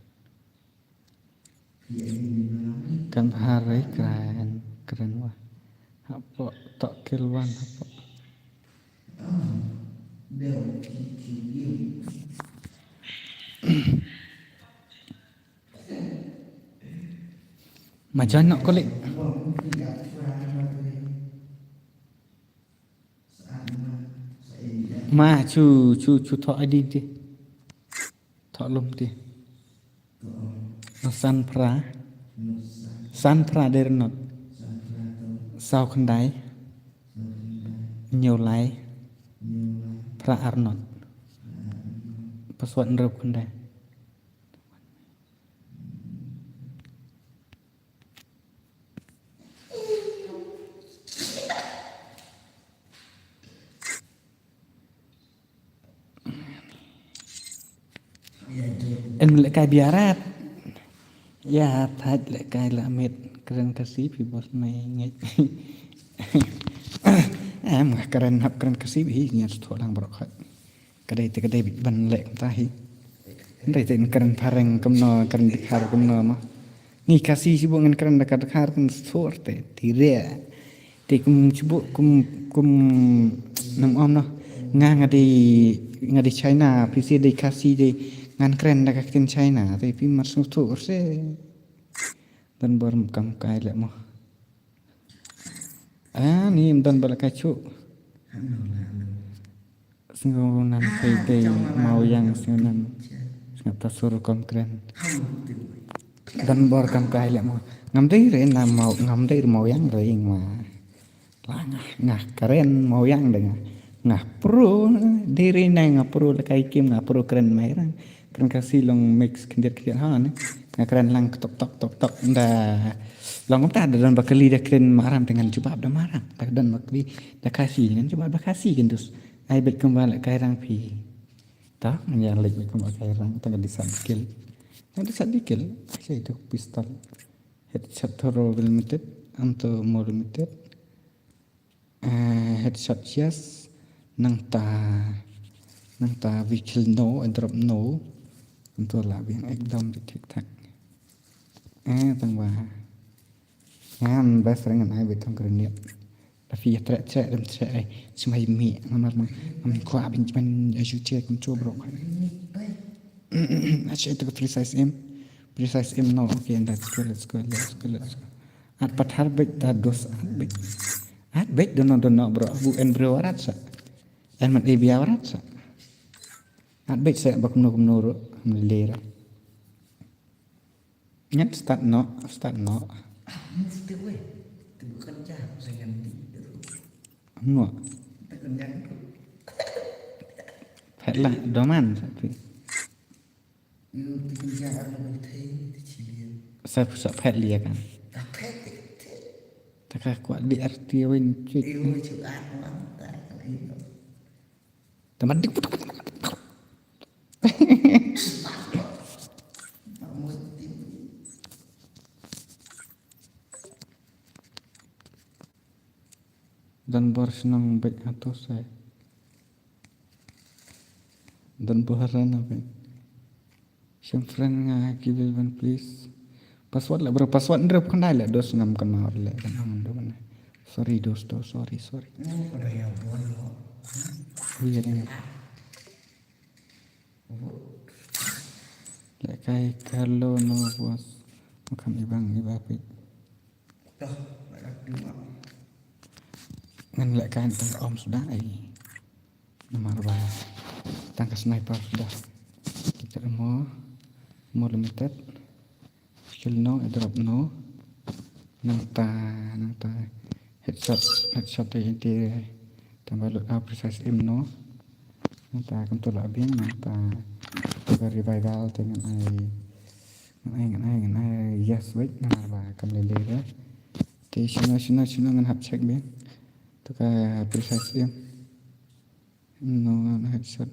Kan bha re kren, kren wa. Hapoh, tok kil wan hapoh. Ma join noh kuli. Ma chu, chu, chu thoh I D ti. Thoh lum ti. Noh san phra. San phra dei rnot. Saw khyndai. Hynñiew lai. Phra ar rnot. Password hynriew khyndai. Em lehkai biarat. Ïa, thait lehkai la miet kren Khasi phi bos mai ngeit. Em nga kren hap kren Khasi hi ngan sdang lang baroh khat. Ka dei te ka dei ban leh kumta hi. Hynrei te kren phareng kumno, kren dkhar kumno ma. Ngi Khasi shu bun ngan kren da ka dkhar kan sur te ti re. Te kum shu bun kum, kum nam om noh. Nga nga dei, nga dei China, phi sa dei Khasi dei ngan kren da ka ktien China. Te phi mar sur se. Don bor kam kai leh mo. Ah, ni ym don ba la ka chuh. Sngewnan phi dei Mawiang sngewnan. Sngewta sur rukom kren. Don bor kam kai leh mo. Ngam dei re na Maw, ngam dei re Mawiang re ing ma. La nga, nga kren Mawiang de nga. Nga pro dei re na nga pro lehkai kim nga pro kren Mairang. Kren Khasi long mix khyndiat khyndiat ha ne. Nga kren lang tok tok tok tok da. Long kumta da don ba kylli da kren Maram te ngan jubab da Maram. Da don ba kylli da Khasi ngan jubab da Khasi kin dus. Ai beit kumba lehkai rang phi. Ta ngan ïa leit beit kumba kai rang ta ngan di sat dikil. Ngan di sat dikil. Ai sai tu pistol. Headshot Toro Limited, Anto Mo Limited. Eh, headshot yes. Nangta, nangta vehicle no, airdrop no. Kumto lah biang ekdom de thik thak. Eh, tang ba. Ngam best ring ngan ai beit thong grenade. Da phi ïa treh treh dem treh ai. Smai mi namar ma ngam kwah ban ban ai shu che kumto bro. Acha itu precise aim. Precise aim no. Okay, let's go, let's go, let's go, let's go. At pathar beit da dos at beit. At beit dono dono bro. Bu en bro warat sa. En man ebia warat sa. At beit sa ba kumno kumno ro. Melera. Ngan start no, start no. Move te wei. Te bukan jam saya ngan di. No. Te kan jam tu. Phet lah doman satu. Yo, te kan jam ada mai thai te chilian. Sa sa phet lia kan. Ta phet te te. Ta ka kwah di arti wen chit. Yo, chu at wan ta ka ino. Tama dik. Don bor shnong beit hato sai. Don bor hana beit. Shem friend nga ki bil ban please. Password la bro, password ndrop khandai la dos ngam kan mau le kan ngam do mana. Sorry dos dos, sorry, sorry. Ni pada ya bon lo. Wi ya ni. Lehkai kalo no bos. Makam ibang iba pit. Dah, lehkai dua. Ngan lehkai tang om sudah ai. Namar ba tang ka sniper dah. Kita mo, mo limited. Skill no, airdrop no. Nangta, nangta headshot, headshot te inti. Tang ba lut out precise aim no. Nangta kumto lah biang, nangta ka revival te ngan ai, ngan ai, ngan ai, ngan ai yes wait, namar ba kam lele re. Te shino, shino, shino ngan hap check biang. To ka precise aim. No, no headshot.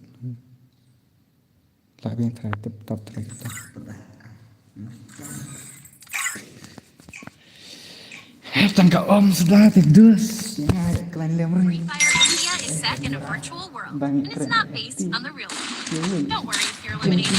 Lah biang try tip top try tip top. Tang ka om suda te dus. Free Fire India is set in a virtual world, and it's not based on the real world. Don't worry if you're eliminated.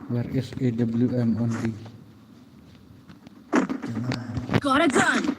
Where is A W M only? Got a gun.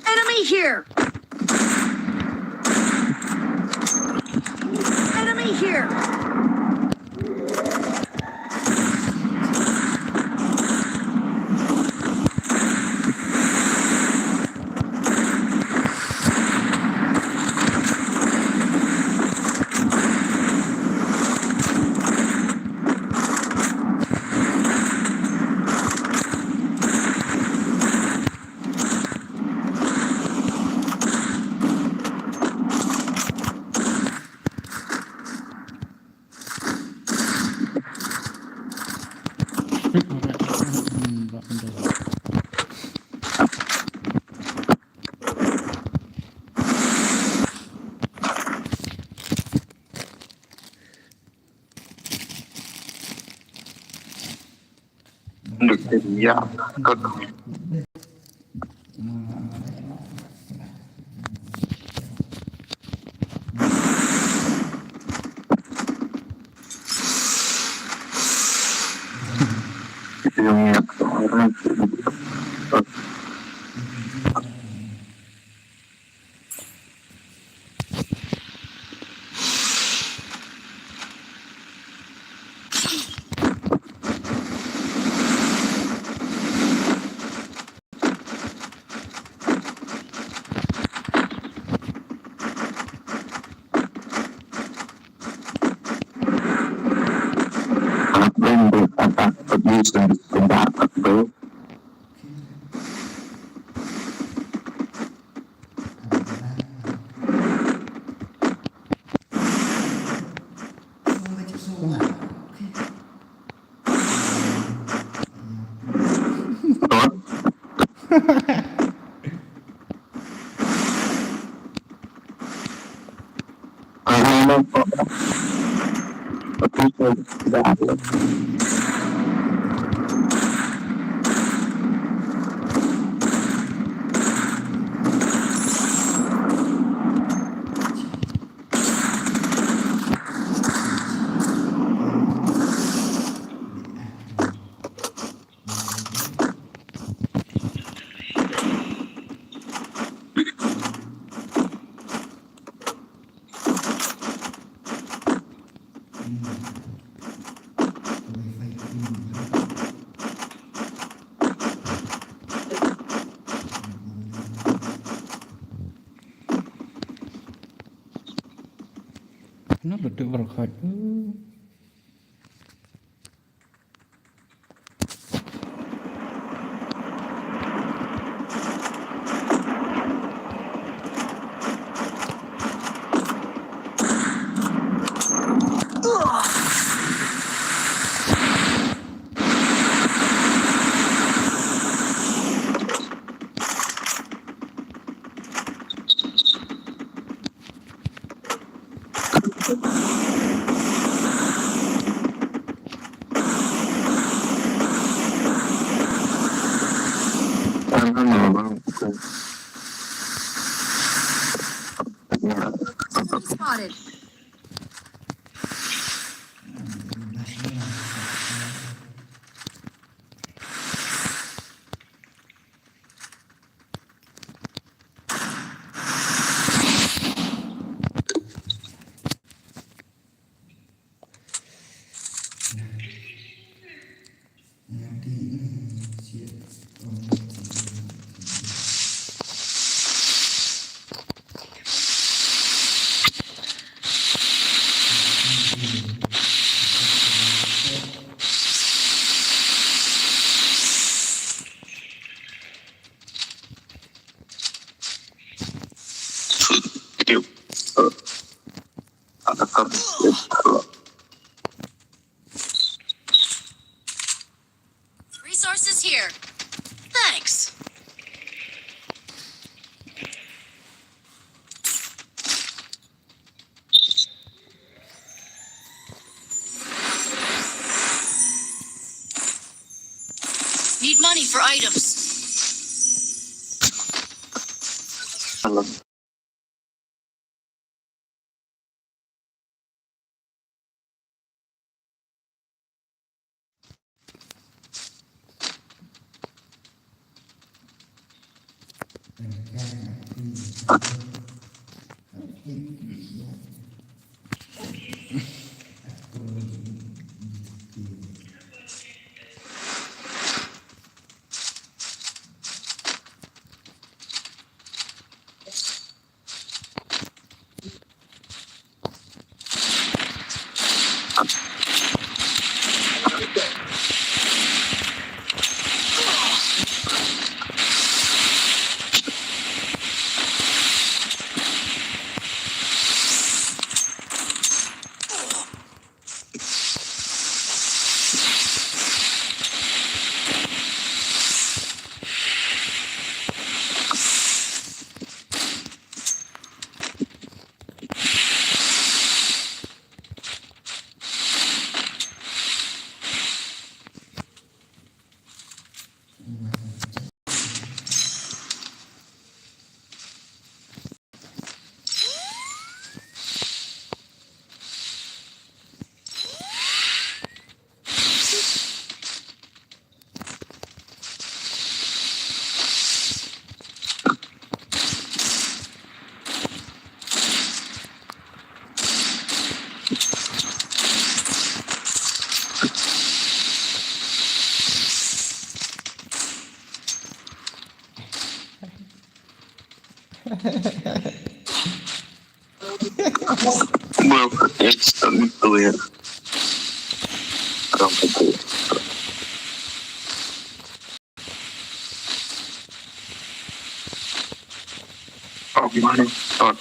Enemy here! Enemy here! I've been with about producing the back of the Kenapa tak berkat? Spotted. Resources here. Thanks. Need money for items. Bro, it's a bit weird. Oh my God.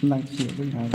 Nang siew bynai.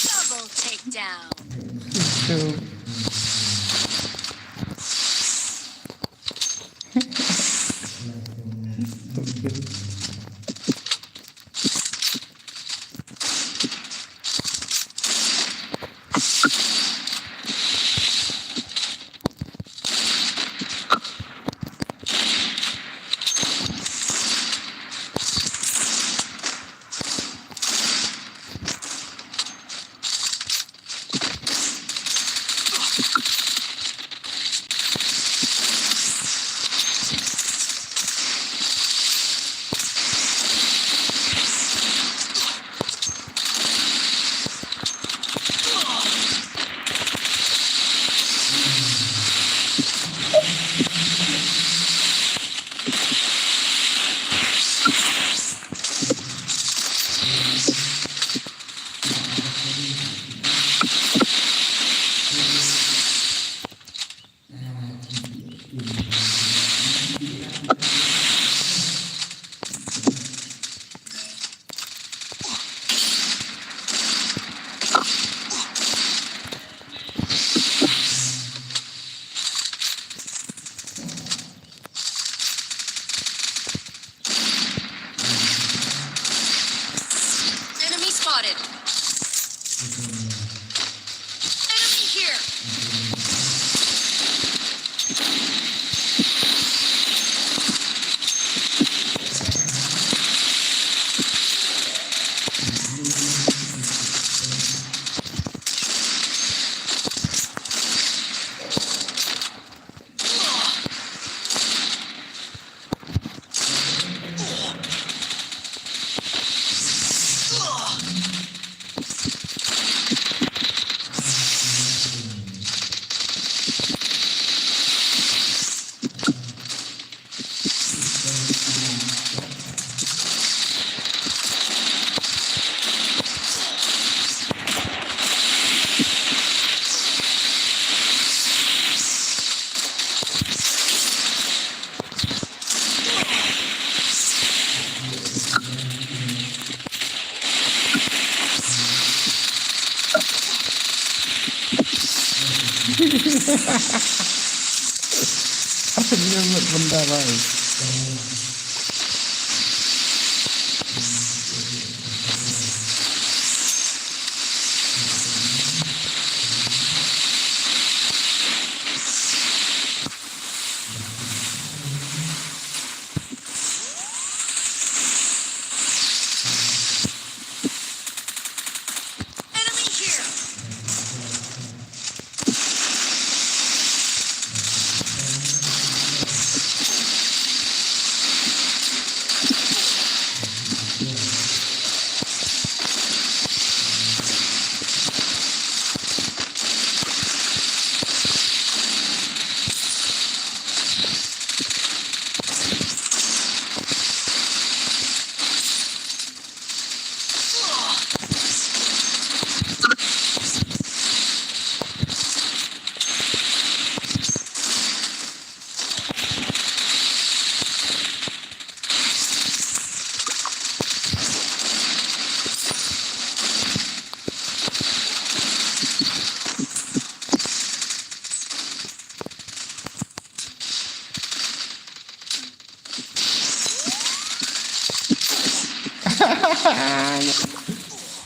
Double takedown. Enemy spotted. Enemy here. Arphew ngut bynta bai.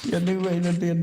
Ïa dei ba ina din.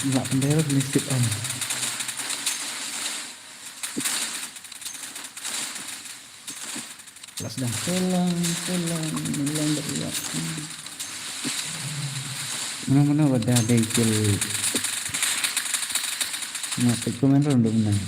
Lah pynderot ni sit on. Lah sdang pelang, pelang, pelang dah iya. Mana-mana wadah dei kil. Nak peit komen ronde menang.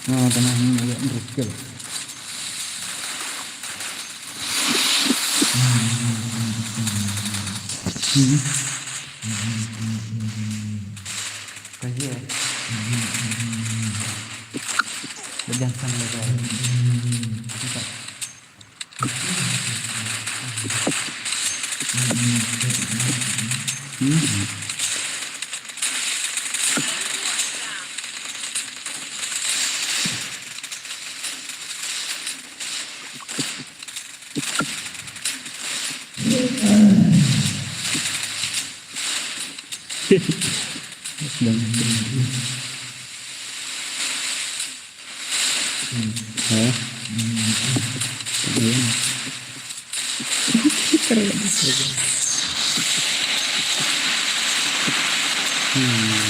Oh, tengah ni agak berkel. Hmm. Kaya. Bejang sang lagi. Kita. Sedang. Ha? Iya. Keren banget. Hmm.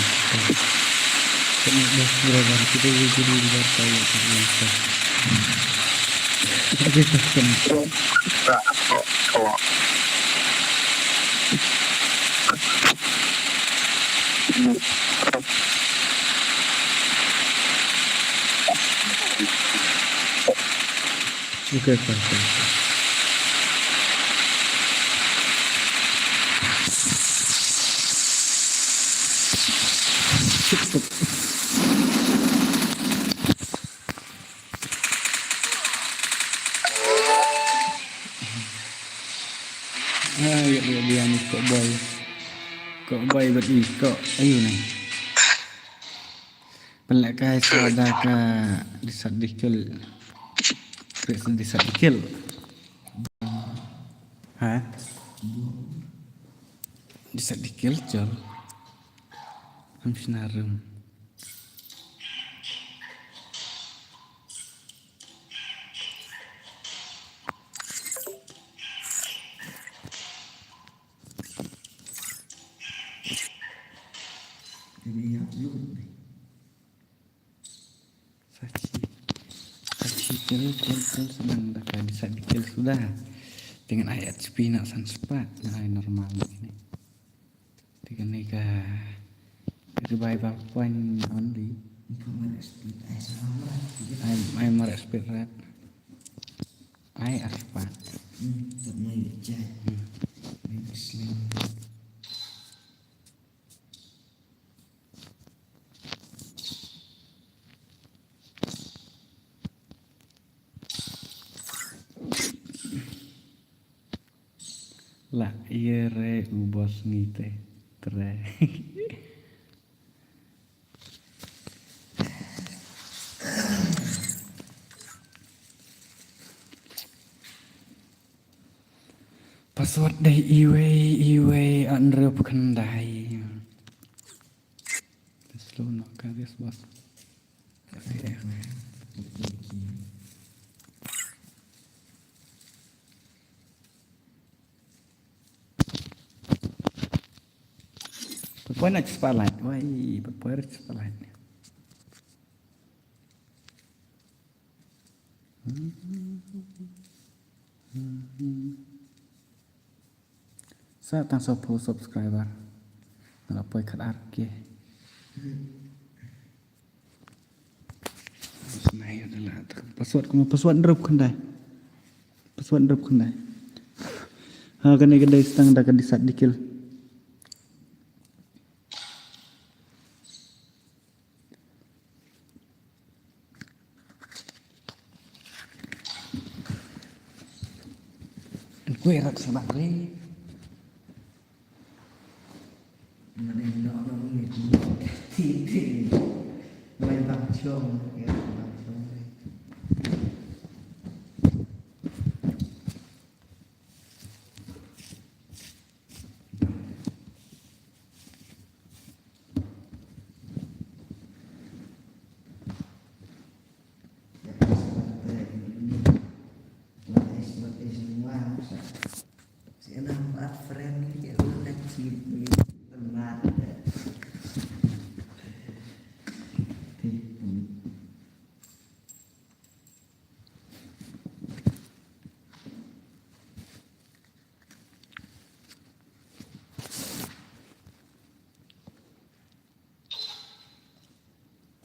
Kena deh, keren banget. Kita jadi di luar kayak gitu. Oke, keren. Okay, okay, okay. Cukup. Ah, ya, ya, ya, ni Kok Boy. Kok Boy bad i Kok ayu ni. Pynlehkai sa da ka disat dikil. Disat dikil. Ha? Disat dikil, jol. Ham shna rum. Kill, kill, kill, sa nang da ka disa di kill suda. Te ngan ai H P na san spah, ngan ai normal na kine. Te kane ka revival point only. Ai, ai mar speed rat. Ai ar spah. Hmm, tak mai chat. Hmm. Next link. La, ïa re u boss ngi te. Tre. Password dei iwei, iwei, hynriewphew khyndai. Slow noh ka this boss. Pat poi na spotlight. Wai, pat poi na spotlight. Sa tang sawphew subscriber. Nga la poi khatar K. Password, kumno password, hynriewphew khyndai. Password hynriewphew khyndai. Ha, kane ka dei sa tang da ka disa di kill. Kue rak sa bang re. Mana nok nok ni ti ti. Mai bang chong, ya bang chong re.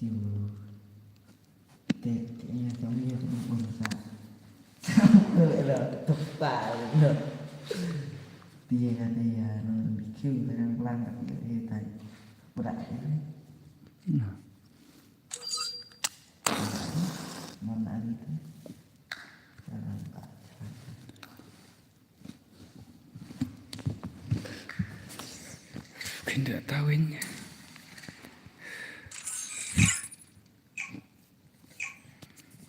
Tiu. Te, te, nya, tong, nya, tong, tong, sa. Tong, lo, lo, tong, pa, lo. Tia, ka, tia, no, bi, kiu, ka, lang, lang, ka, tia, tia, tai. Udah, tia. Nah. Mana gitu? Jalan, Pak. Kynda tawin.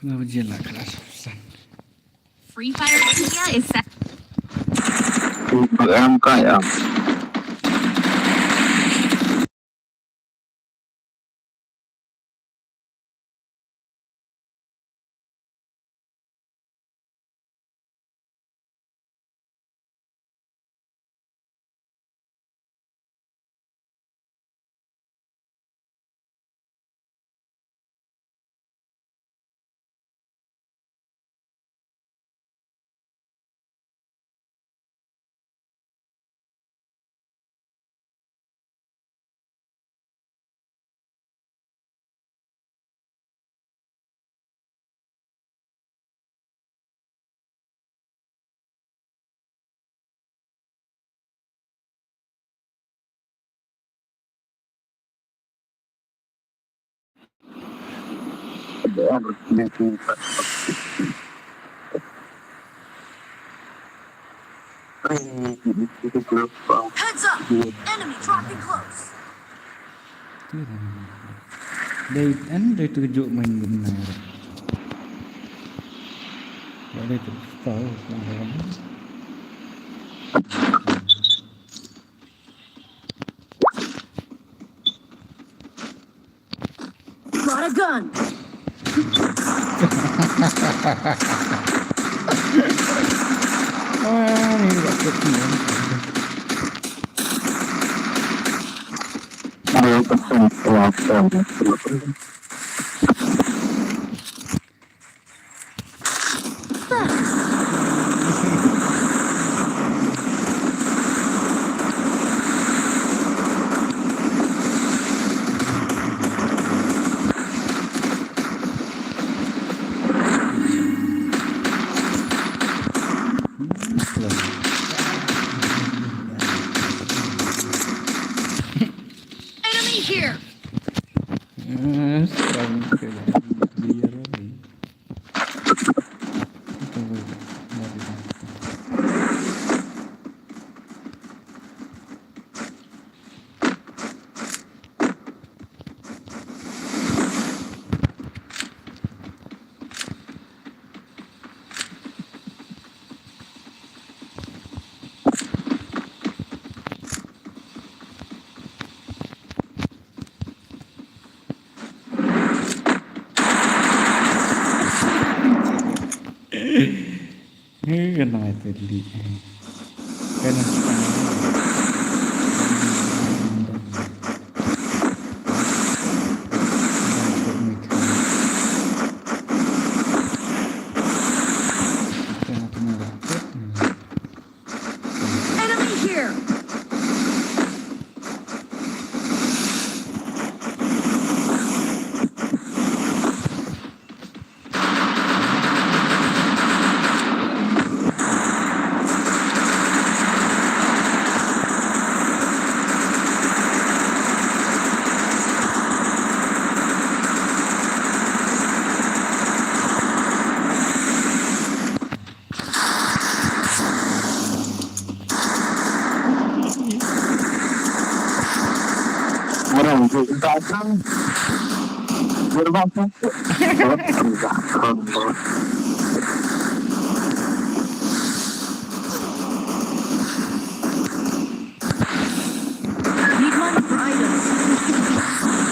Kenapa dia lah kelas pesan? Free Fire India is set. Em kaya. Heads up! Enemy dropping close. Dei, an dei tu juk main guna. Dei tu tahu. Got a gun. Ah, ini dah kecil. Ada pesan apa? Hei, kena itu li. Kena. Enemy here! Need money for items. Enemy here!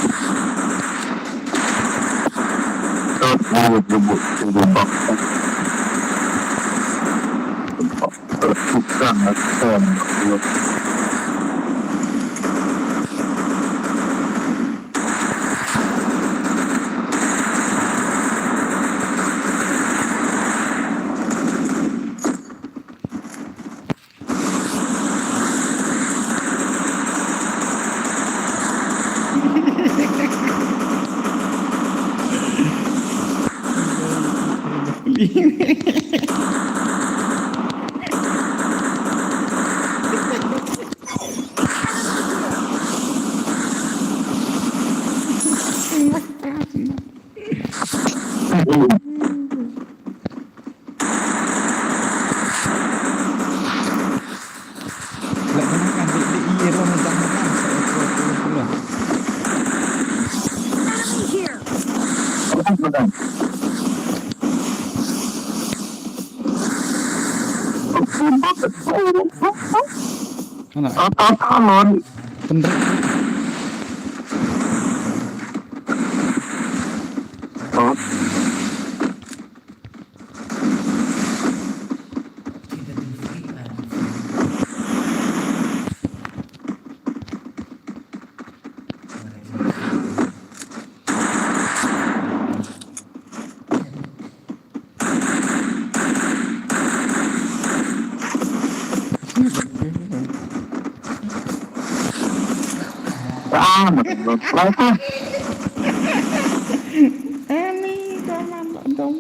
Ana. Apa, apa, Lon? Pendek. Oh. Ah, betul. Ani, jangan dong.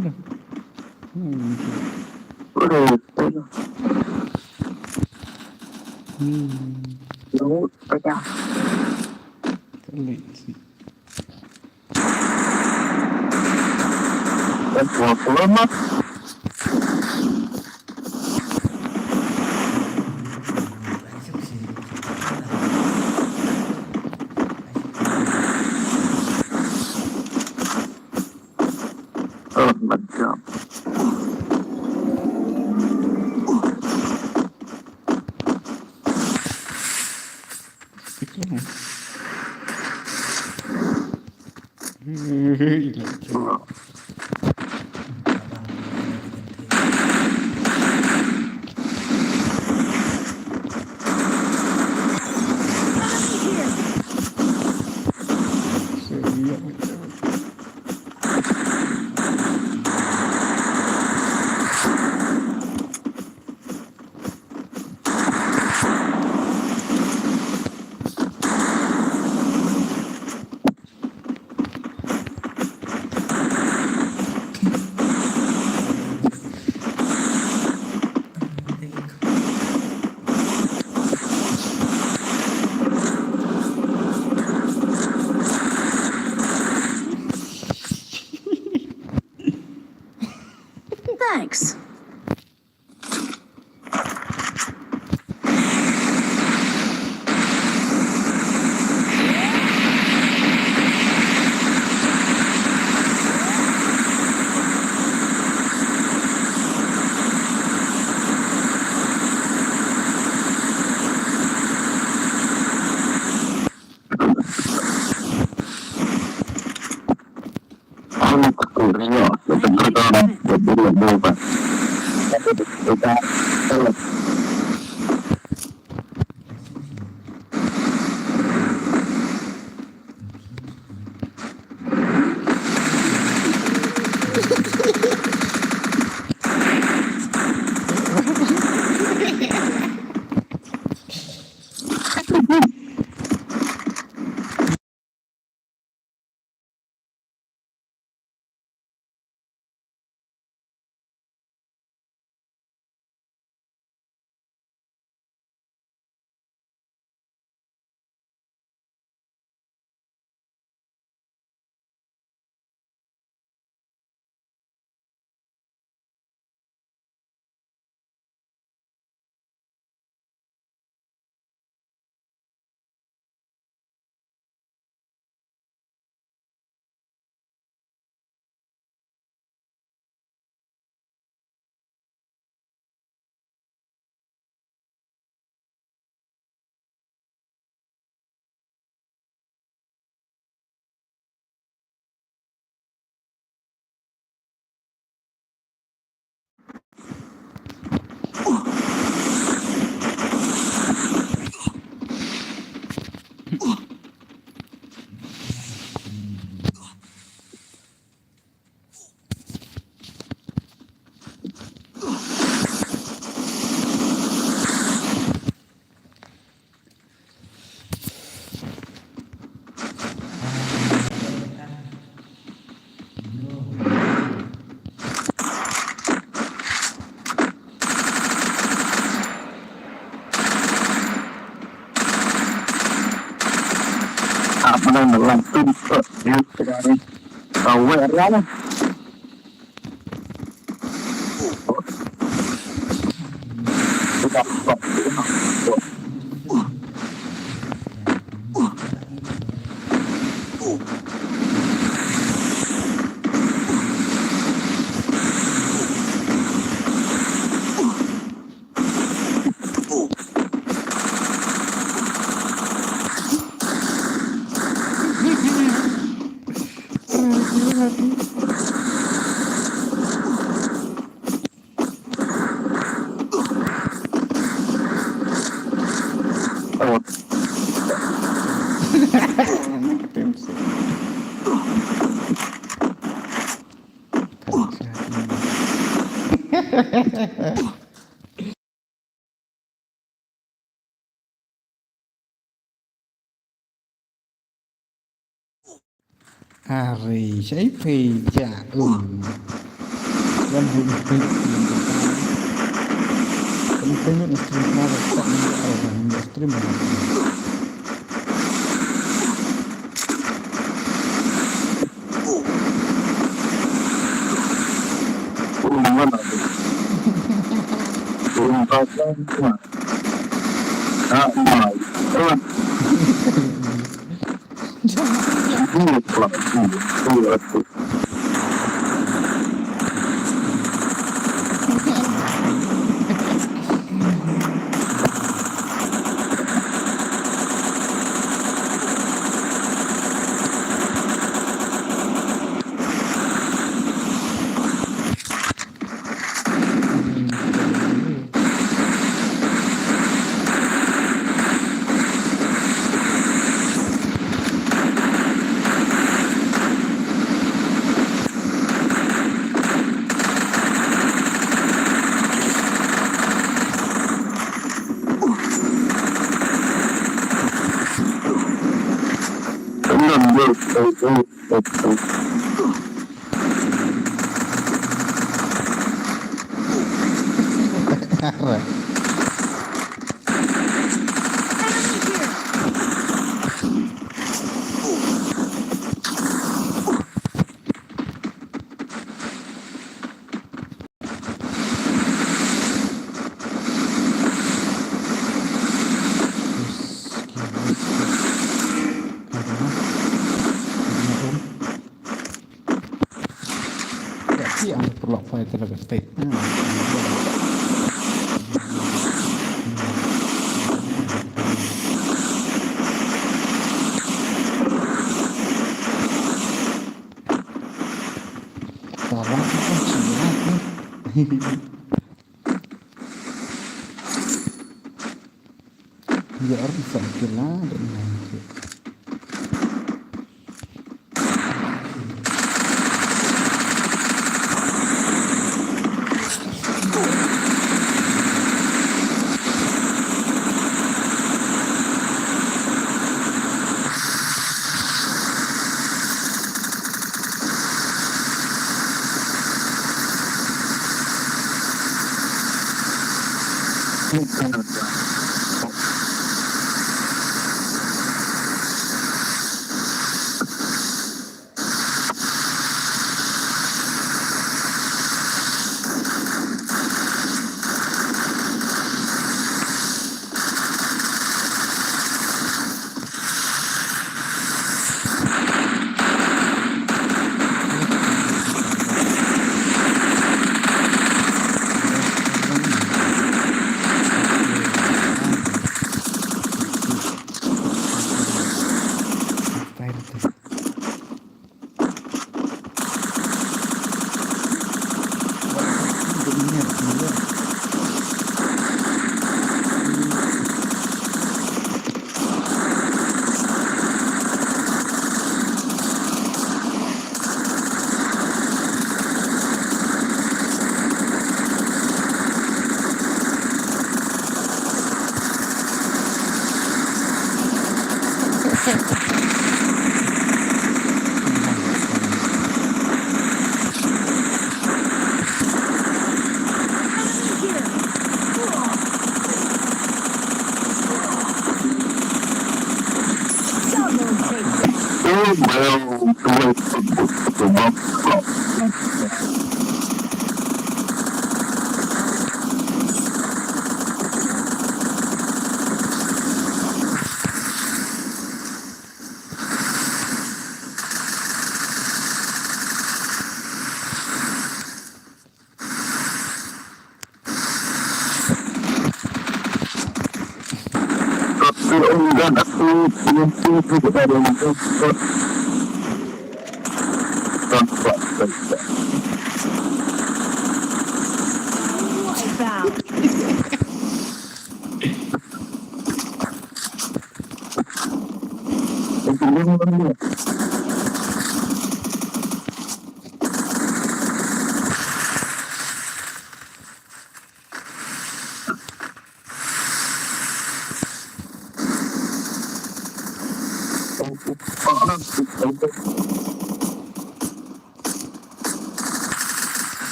Udah. Hmm. Udah. Hmm. Lu pecah. Kali sih. Thanks. Apa nama langsung ke YouTube tadi? Kau lah. Are, shai phi ja um. Wan hu phi. Kan phi ngut stream na ba tak ni ai ba ni stream ba. Awas, awas, awas. Biar bisa gila dan nanti.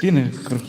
Kine, cross.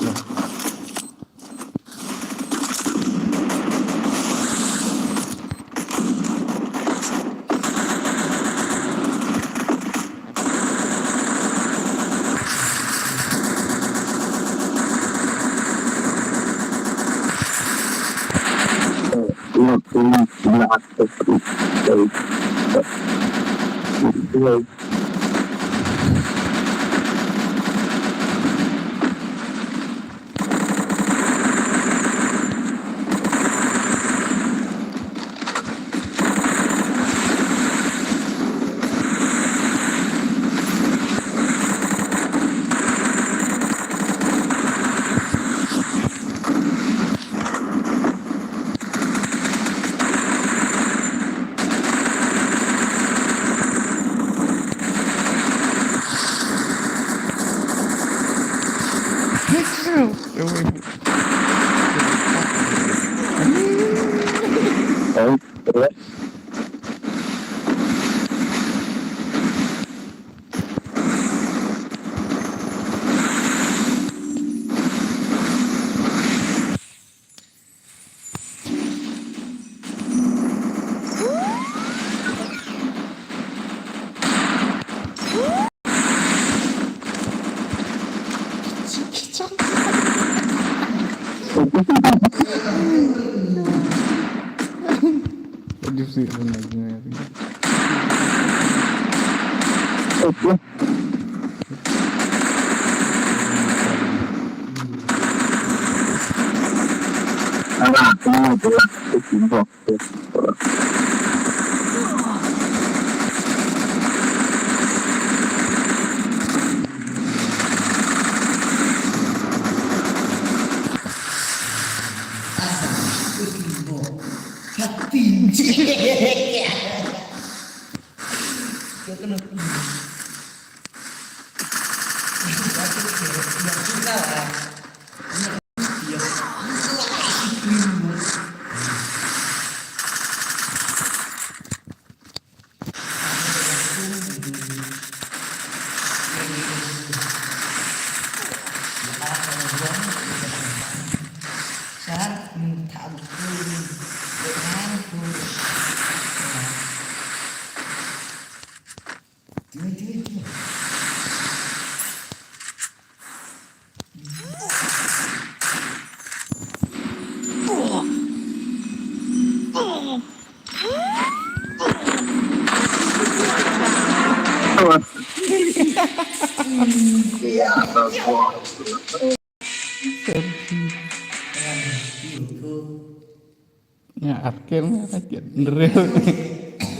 Nga arkel nga arkel. Ndrel.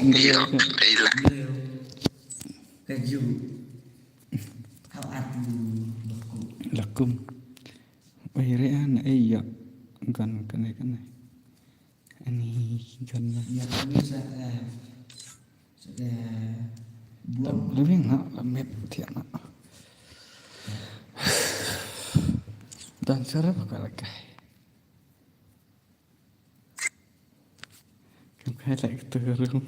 Ndrel. Ka ju. Kau atu. Lakum. Oi re an ai ya. Gan kane kane. Ani gan na. Ya kami sa. Sa buang. Lebih nak lamit tiap nak. Dan serap ka lekai. Kan kai lek turun.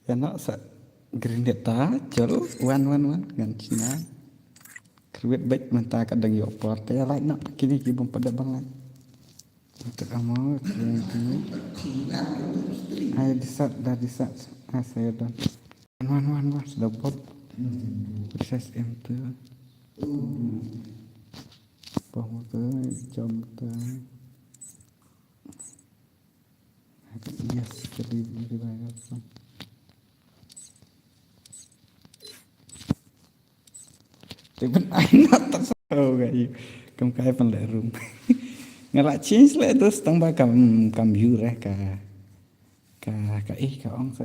Ya nak sa green light ta jol wan wan wan ngan China. Kruet bek mynta ka dang ïoh por te ya lai nak kini ki bym pat da ban lai. Untuk amo kini. Ai disat da disat. Ai saya don. Wan wan wan da bot. Proses em tu. Pom tu jom tu. Yes, jadi lebih banyak. Te ban ai na ta sa. Oh, ga ïa. Kam kai pan le room. Nga la change le tu tang ba kam kam view re ka ka ka eh ka ong sa.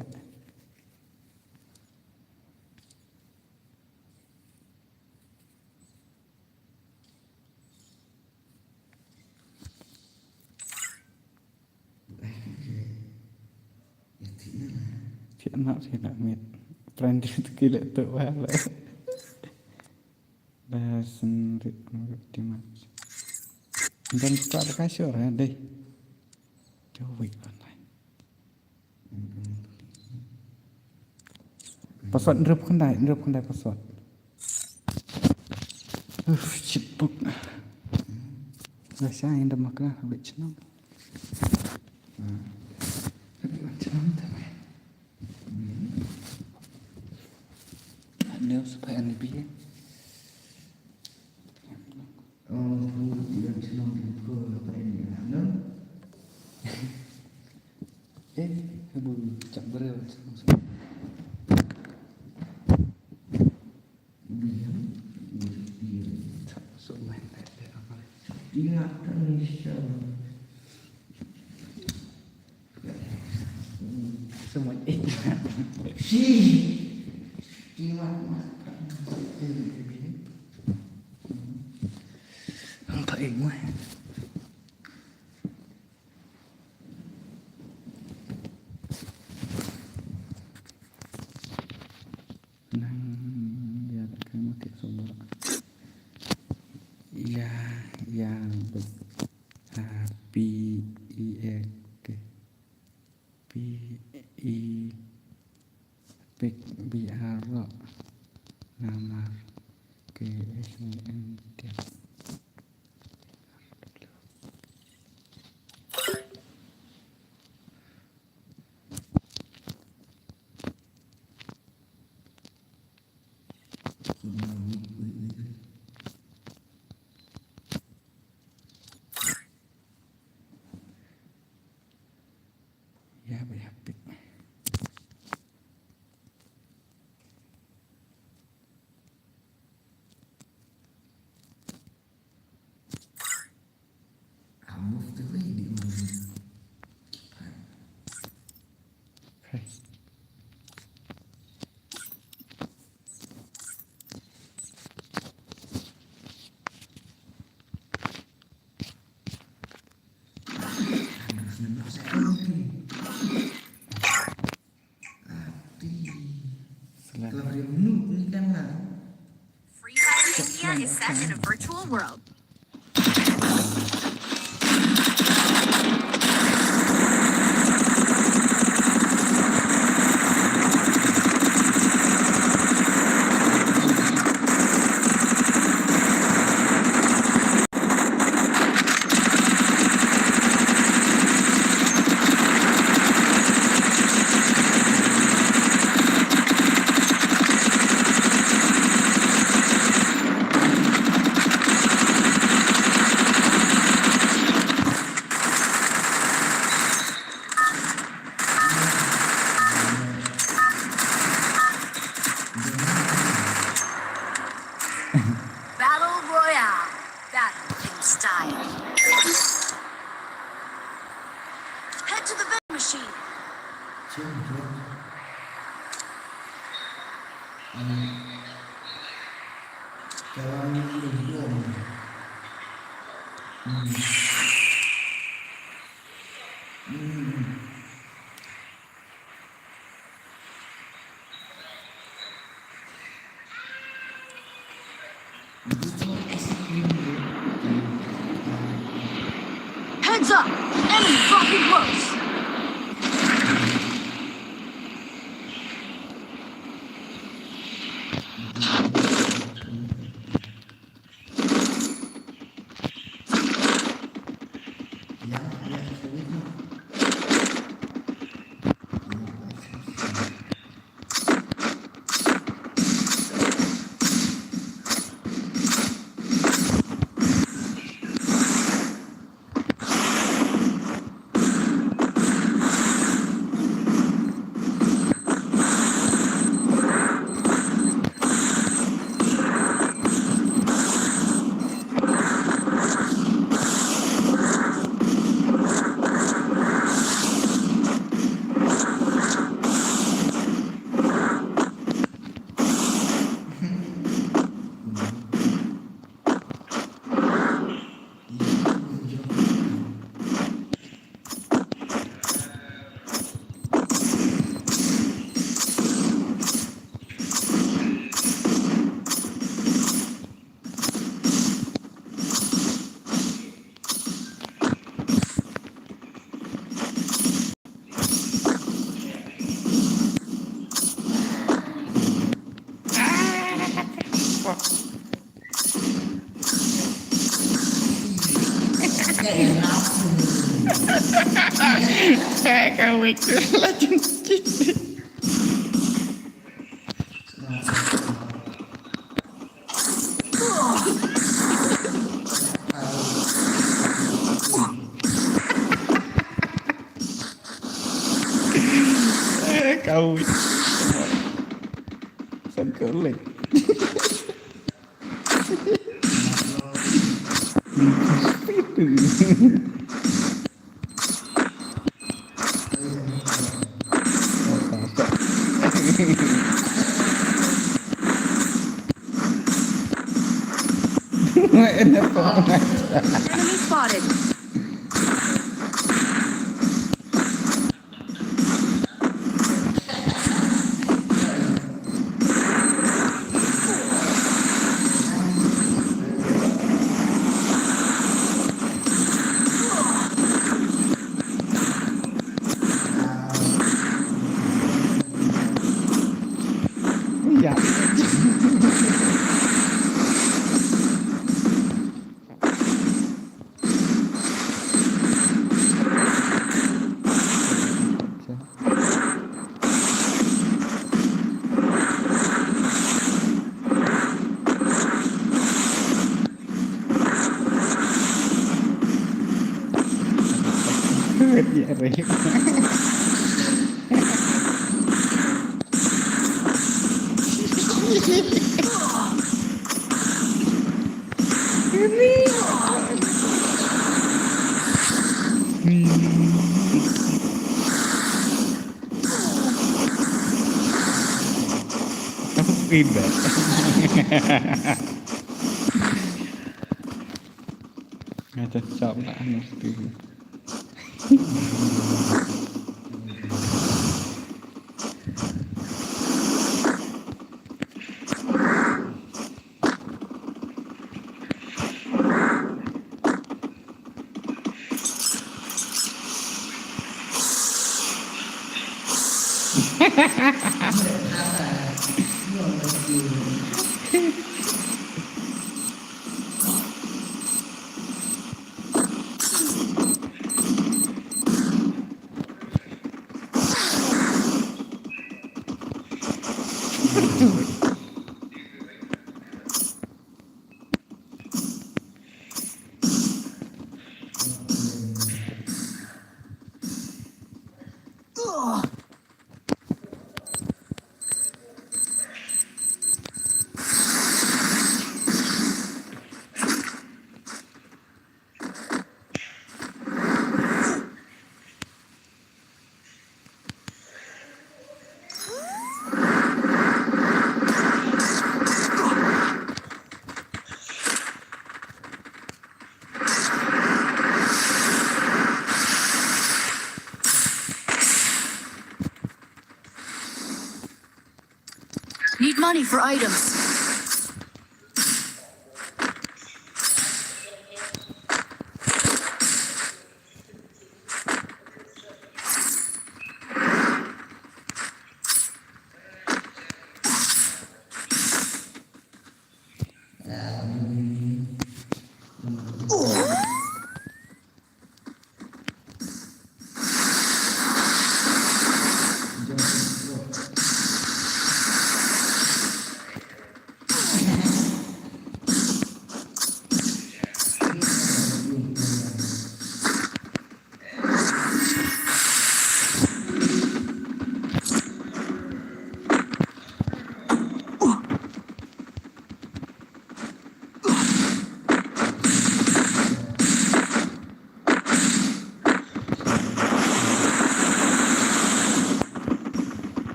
China china mit. Pran di tu kile tu wala. Dah sendiri di mas. Dan tak ada kasur ya deh. Jauh online. Password hynriew khyndai, hynriew khyndai password. Uf, chipmunk. Nga sha ïa da makna, bit chnong. Chnong ta mai. Neu sa pa N B. Oh, bu, dia chnong dia ko pa N B, no? Eh, bu, chak breu, chnong sa. Nang ïa ka mut ïa sumber. Ïa, ïa, bek. A, P, E, K. P, E, pek, B, R, ro. Namar. K, H, A, N, T. Ïa, ba ïa pek. I'll move the lady over. Okay. Free Fire India is set in a virtual world. Battle Royale. Battle in style. Head to the vending machine. Heads up! Enemy dropping close! Ka wek la jin. Ka wek. Sangkalik. Enemy spotted. Ja. Feedback. Nga cakap lah mesti. Need money for items.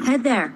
Head there.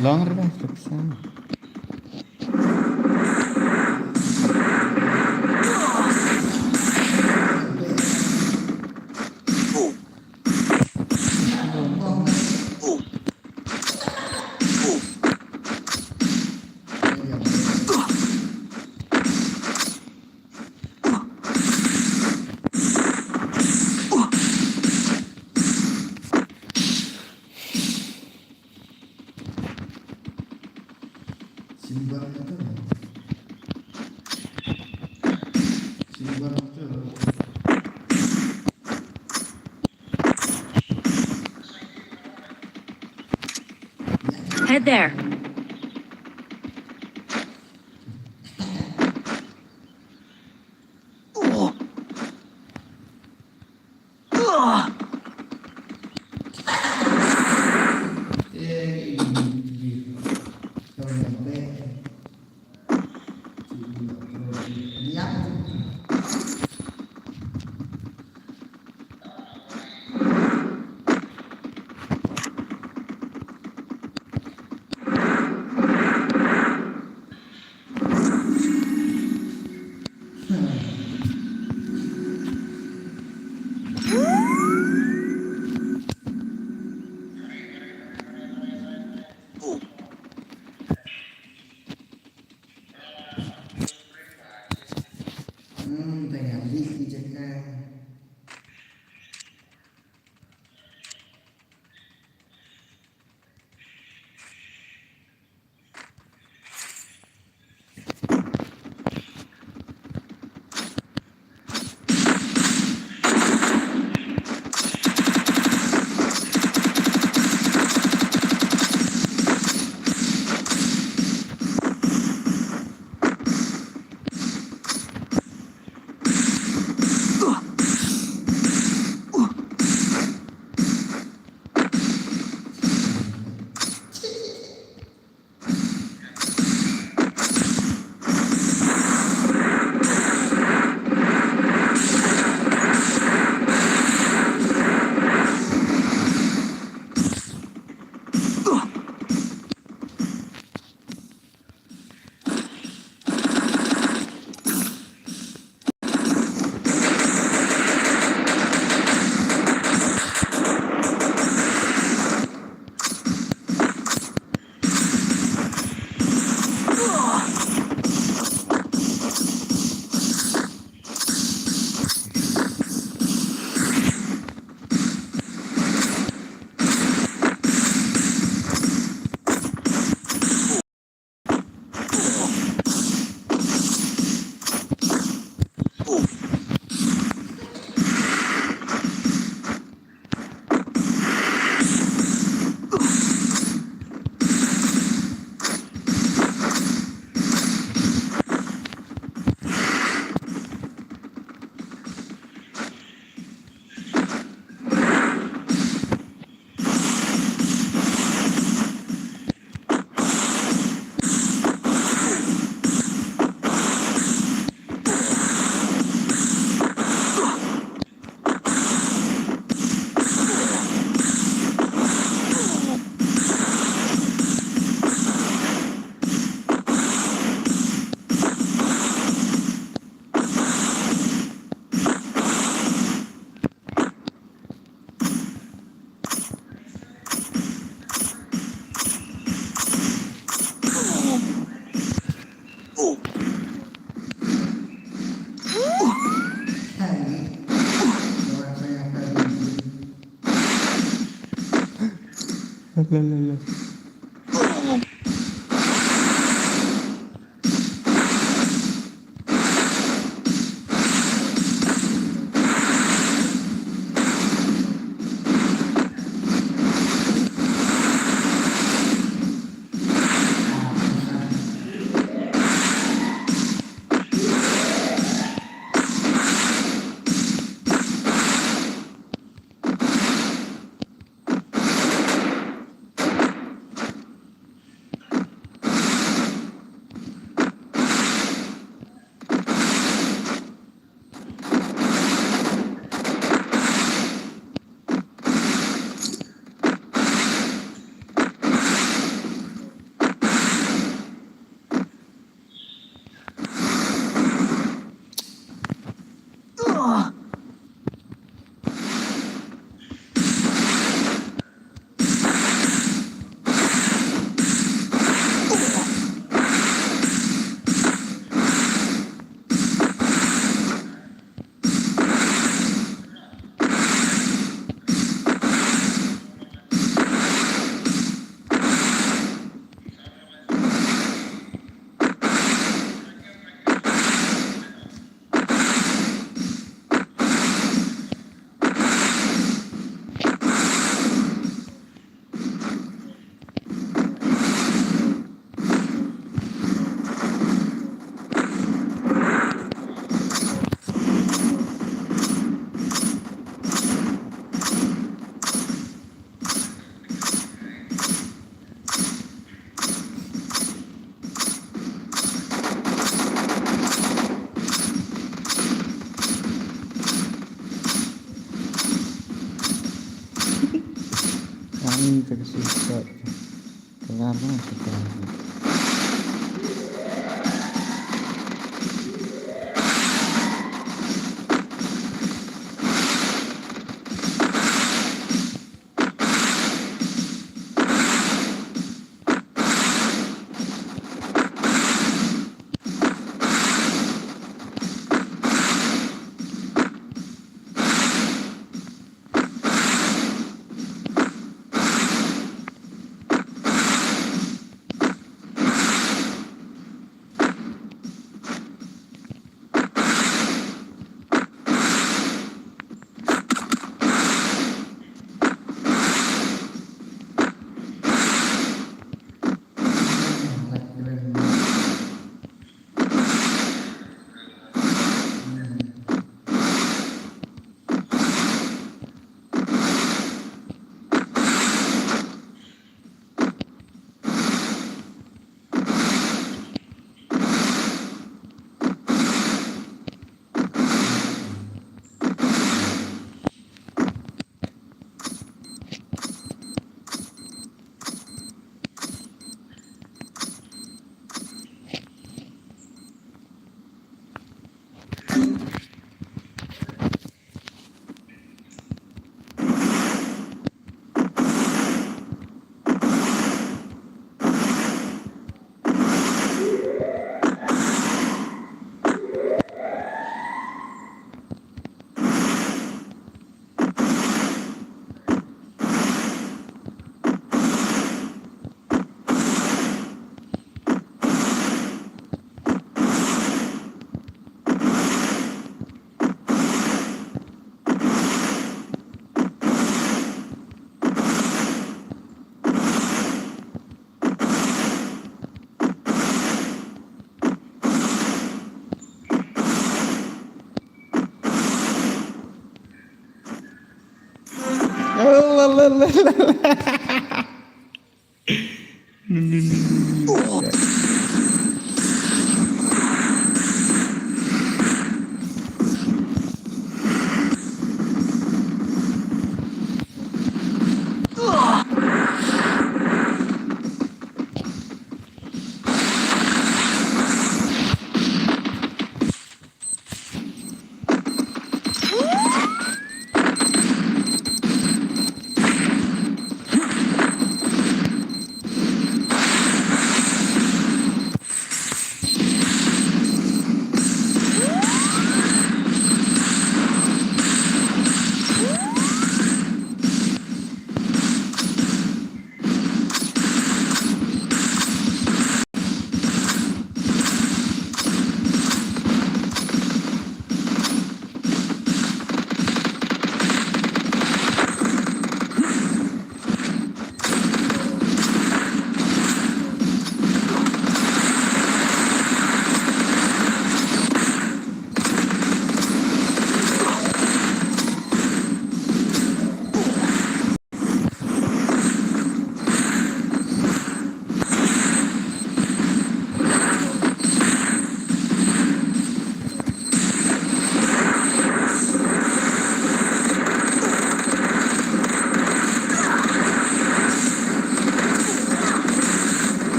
Long re ba, tak sa. Head there.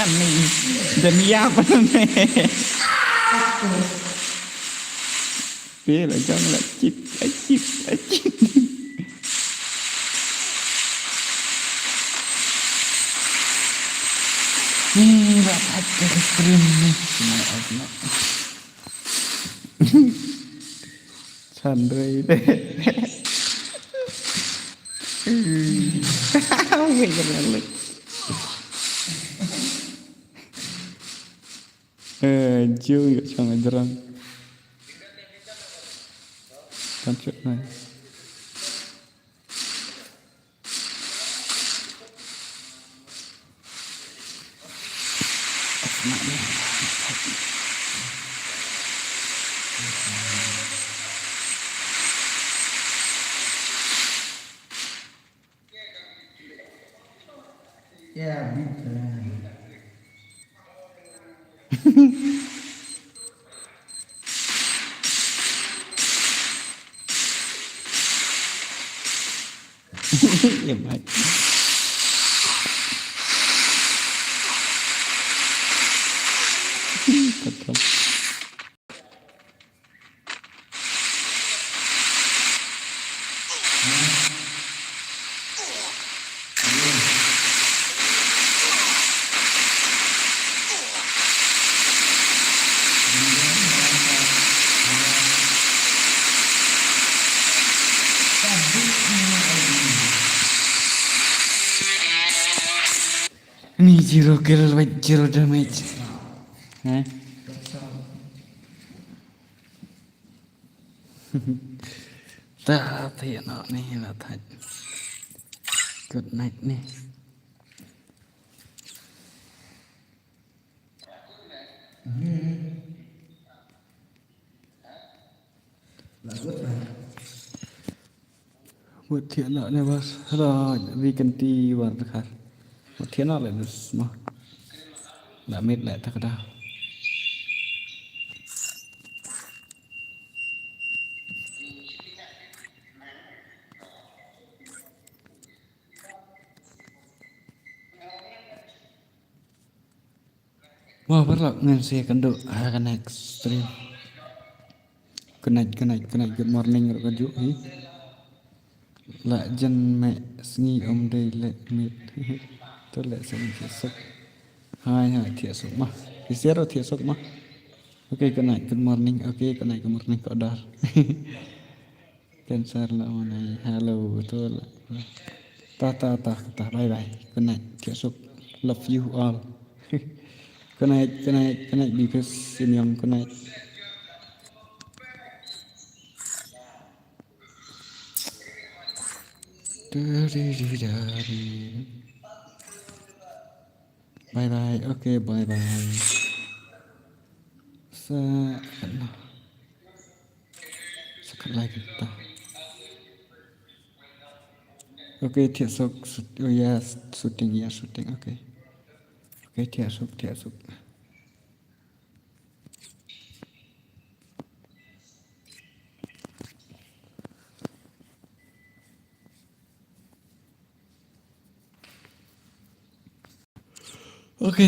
Ani, dan ïap ne. Phi la jong la chit, la chit, la chit. Ni ba pat ka stream ni. Chan rei de. Wei ka lang lek. Eh, jiu ïa chang jrang. Kan chut nai. Yeah, beat. Em ai. Kata. Ni zero kill, wait, zero damage. Hah? Ta, ta, ya, no, ni, la, ta. Good night, ni. Mut thiah noh ne bas. Hello, wi kan ti war khar. Mut thiah noh le dus mo. La mit le ta ka da. Mo paralok, ngin sa ïakynduh ha ka next stream. Good night, good night, good night, good morning ruh kajuh hi. La jan mih sngi ym dei leh miet. To leh sngi thiah suk. Hai hai, thiah suk mo. Phi share ruh thiah suk mo. Okay, good night, good morning. Okay, good night, good morning, ka Odar. Cancer la, oh, nai, hello, to la. Ta, ta, ta, ta, bye bye. Good night. Thiah suk. Love you all. Good night, good night, good night, Bipis, Shin Young, good night. Bye bye. Okay, bye bye. Sa, sa khat lai kynta. Okay, thiah suk, shoot-, oh yes, shooting, yes, shooting, okay. Okay, thiah suk, thiah suk. Okay.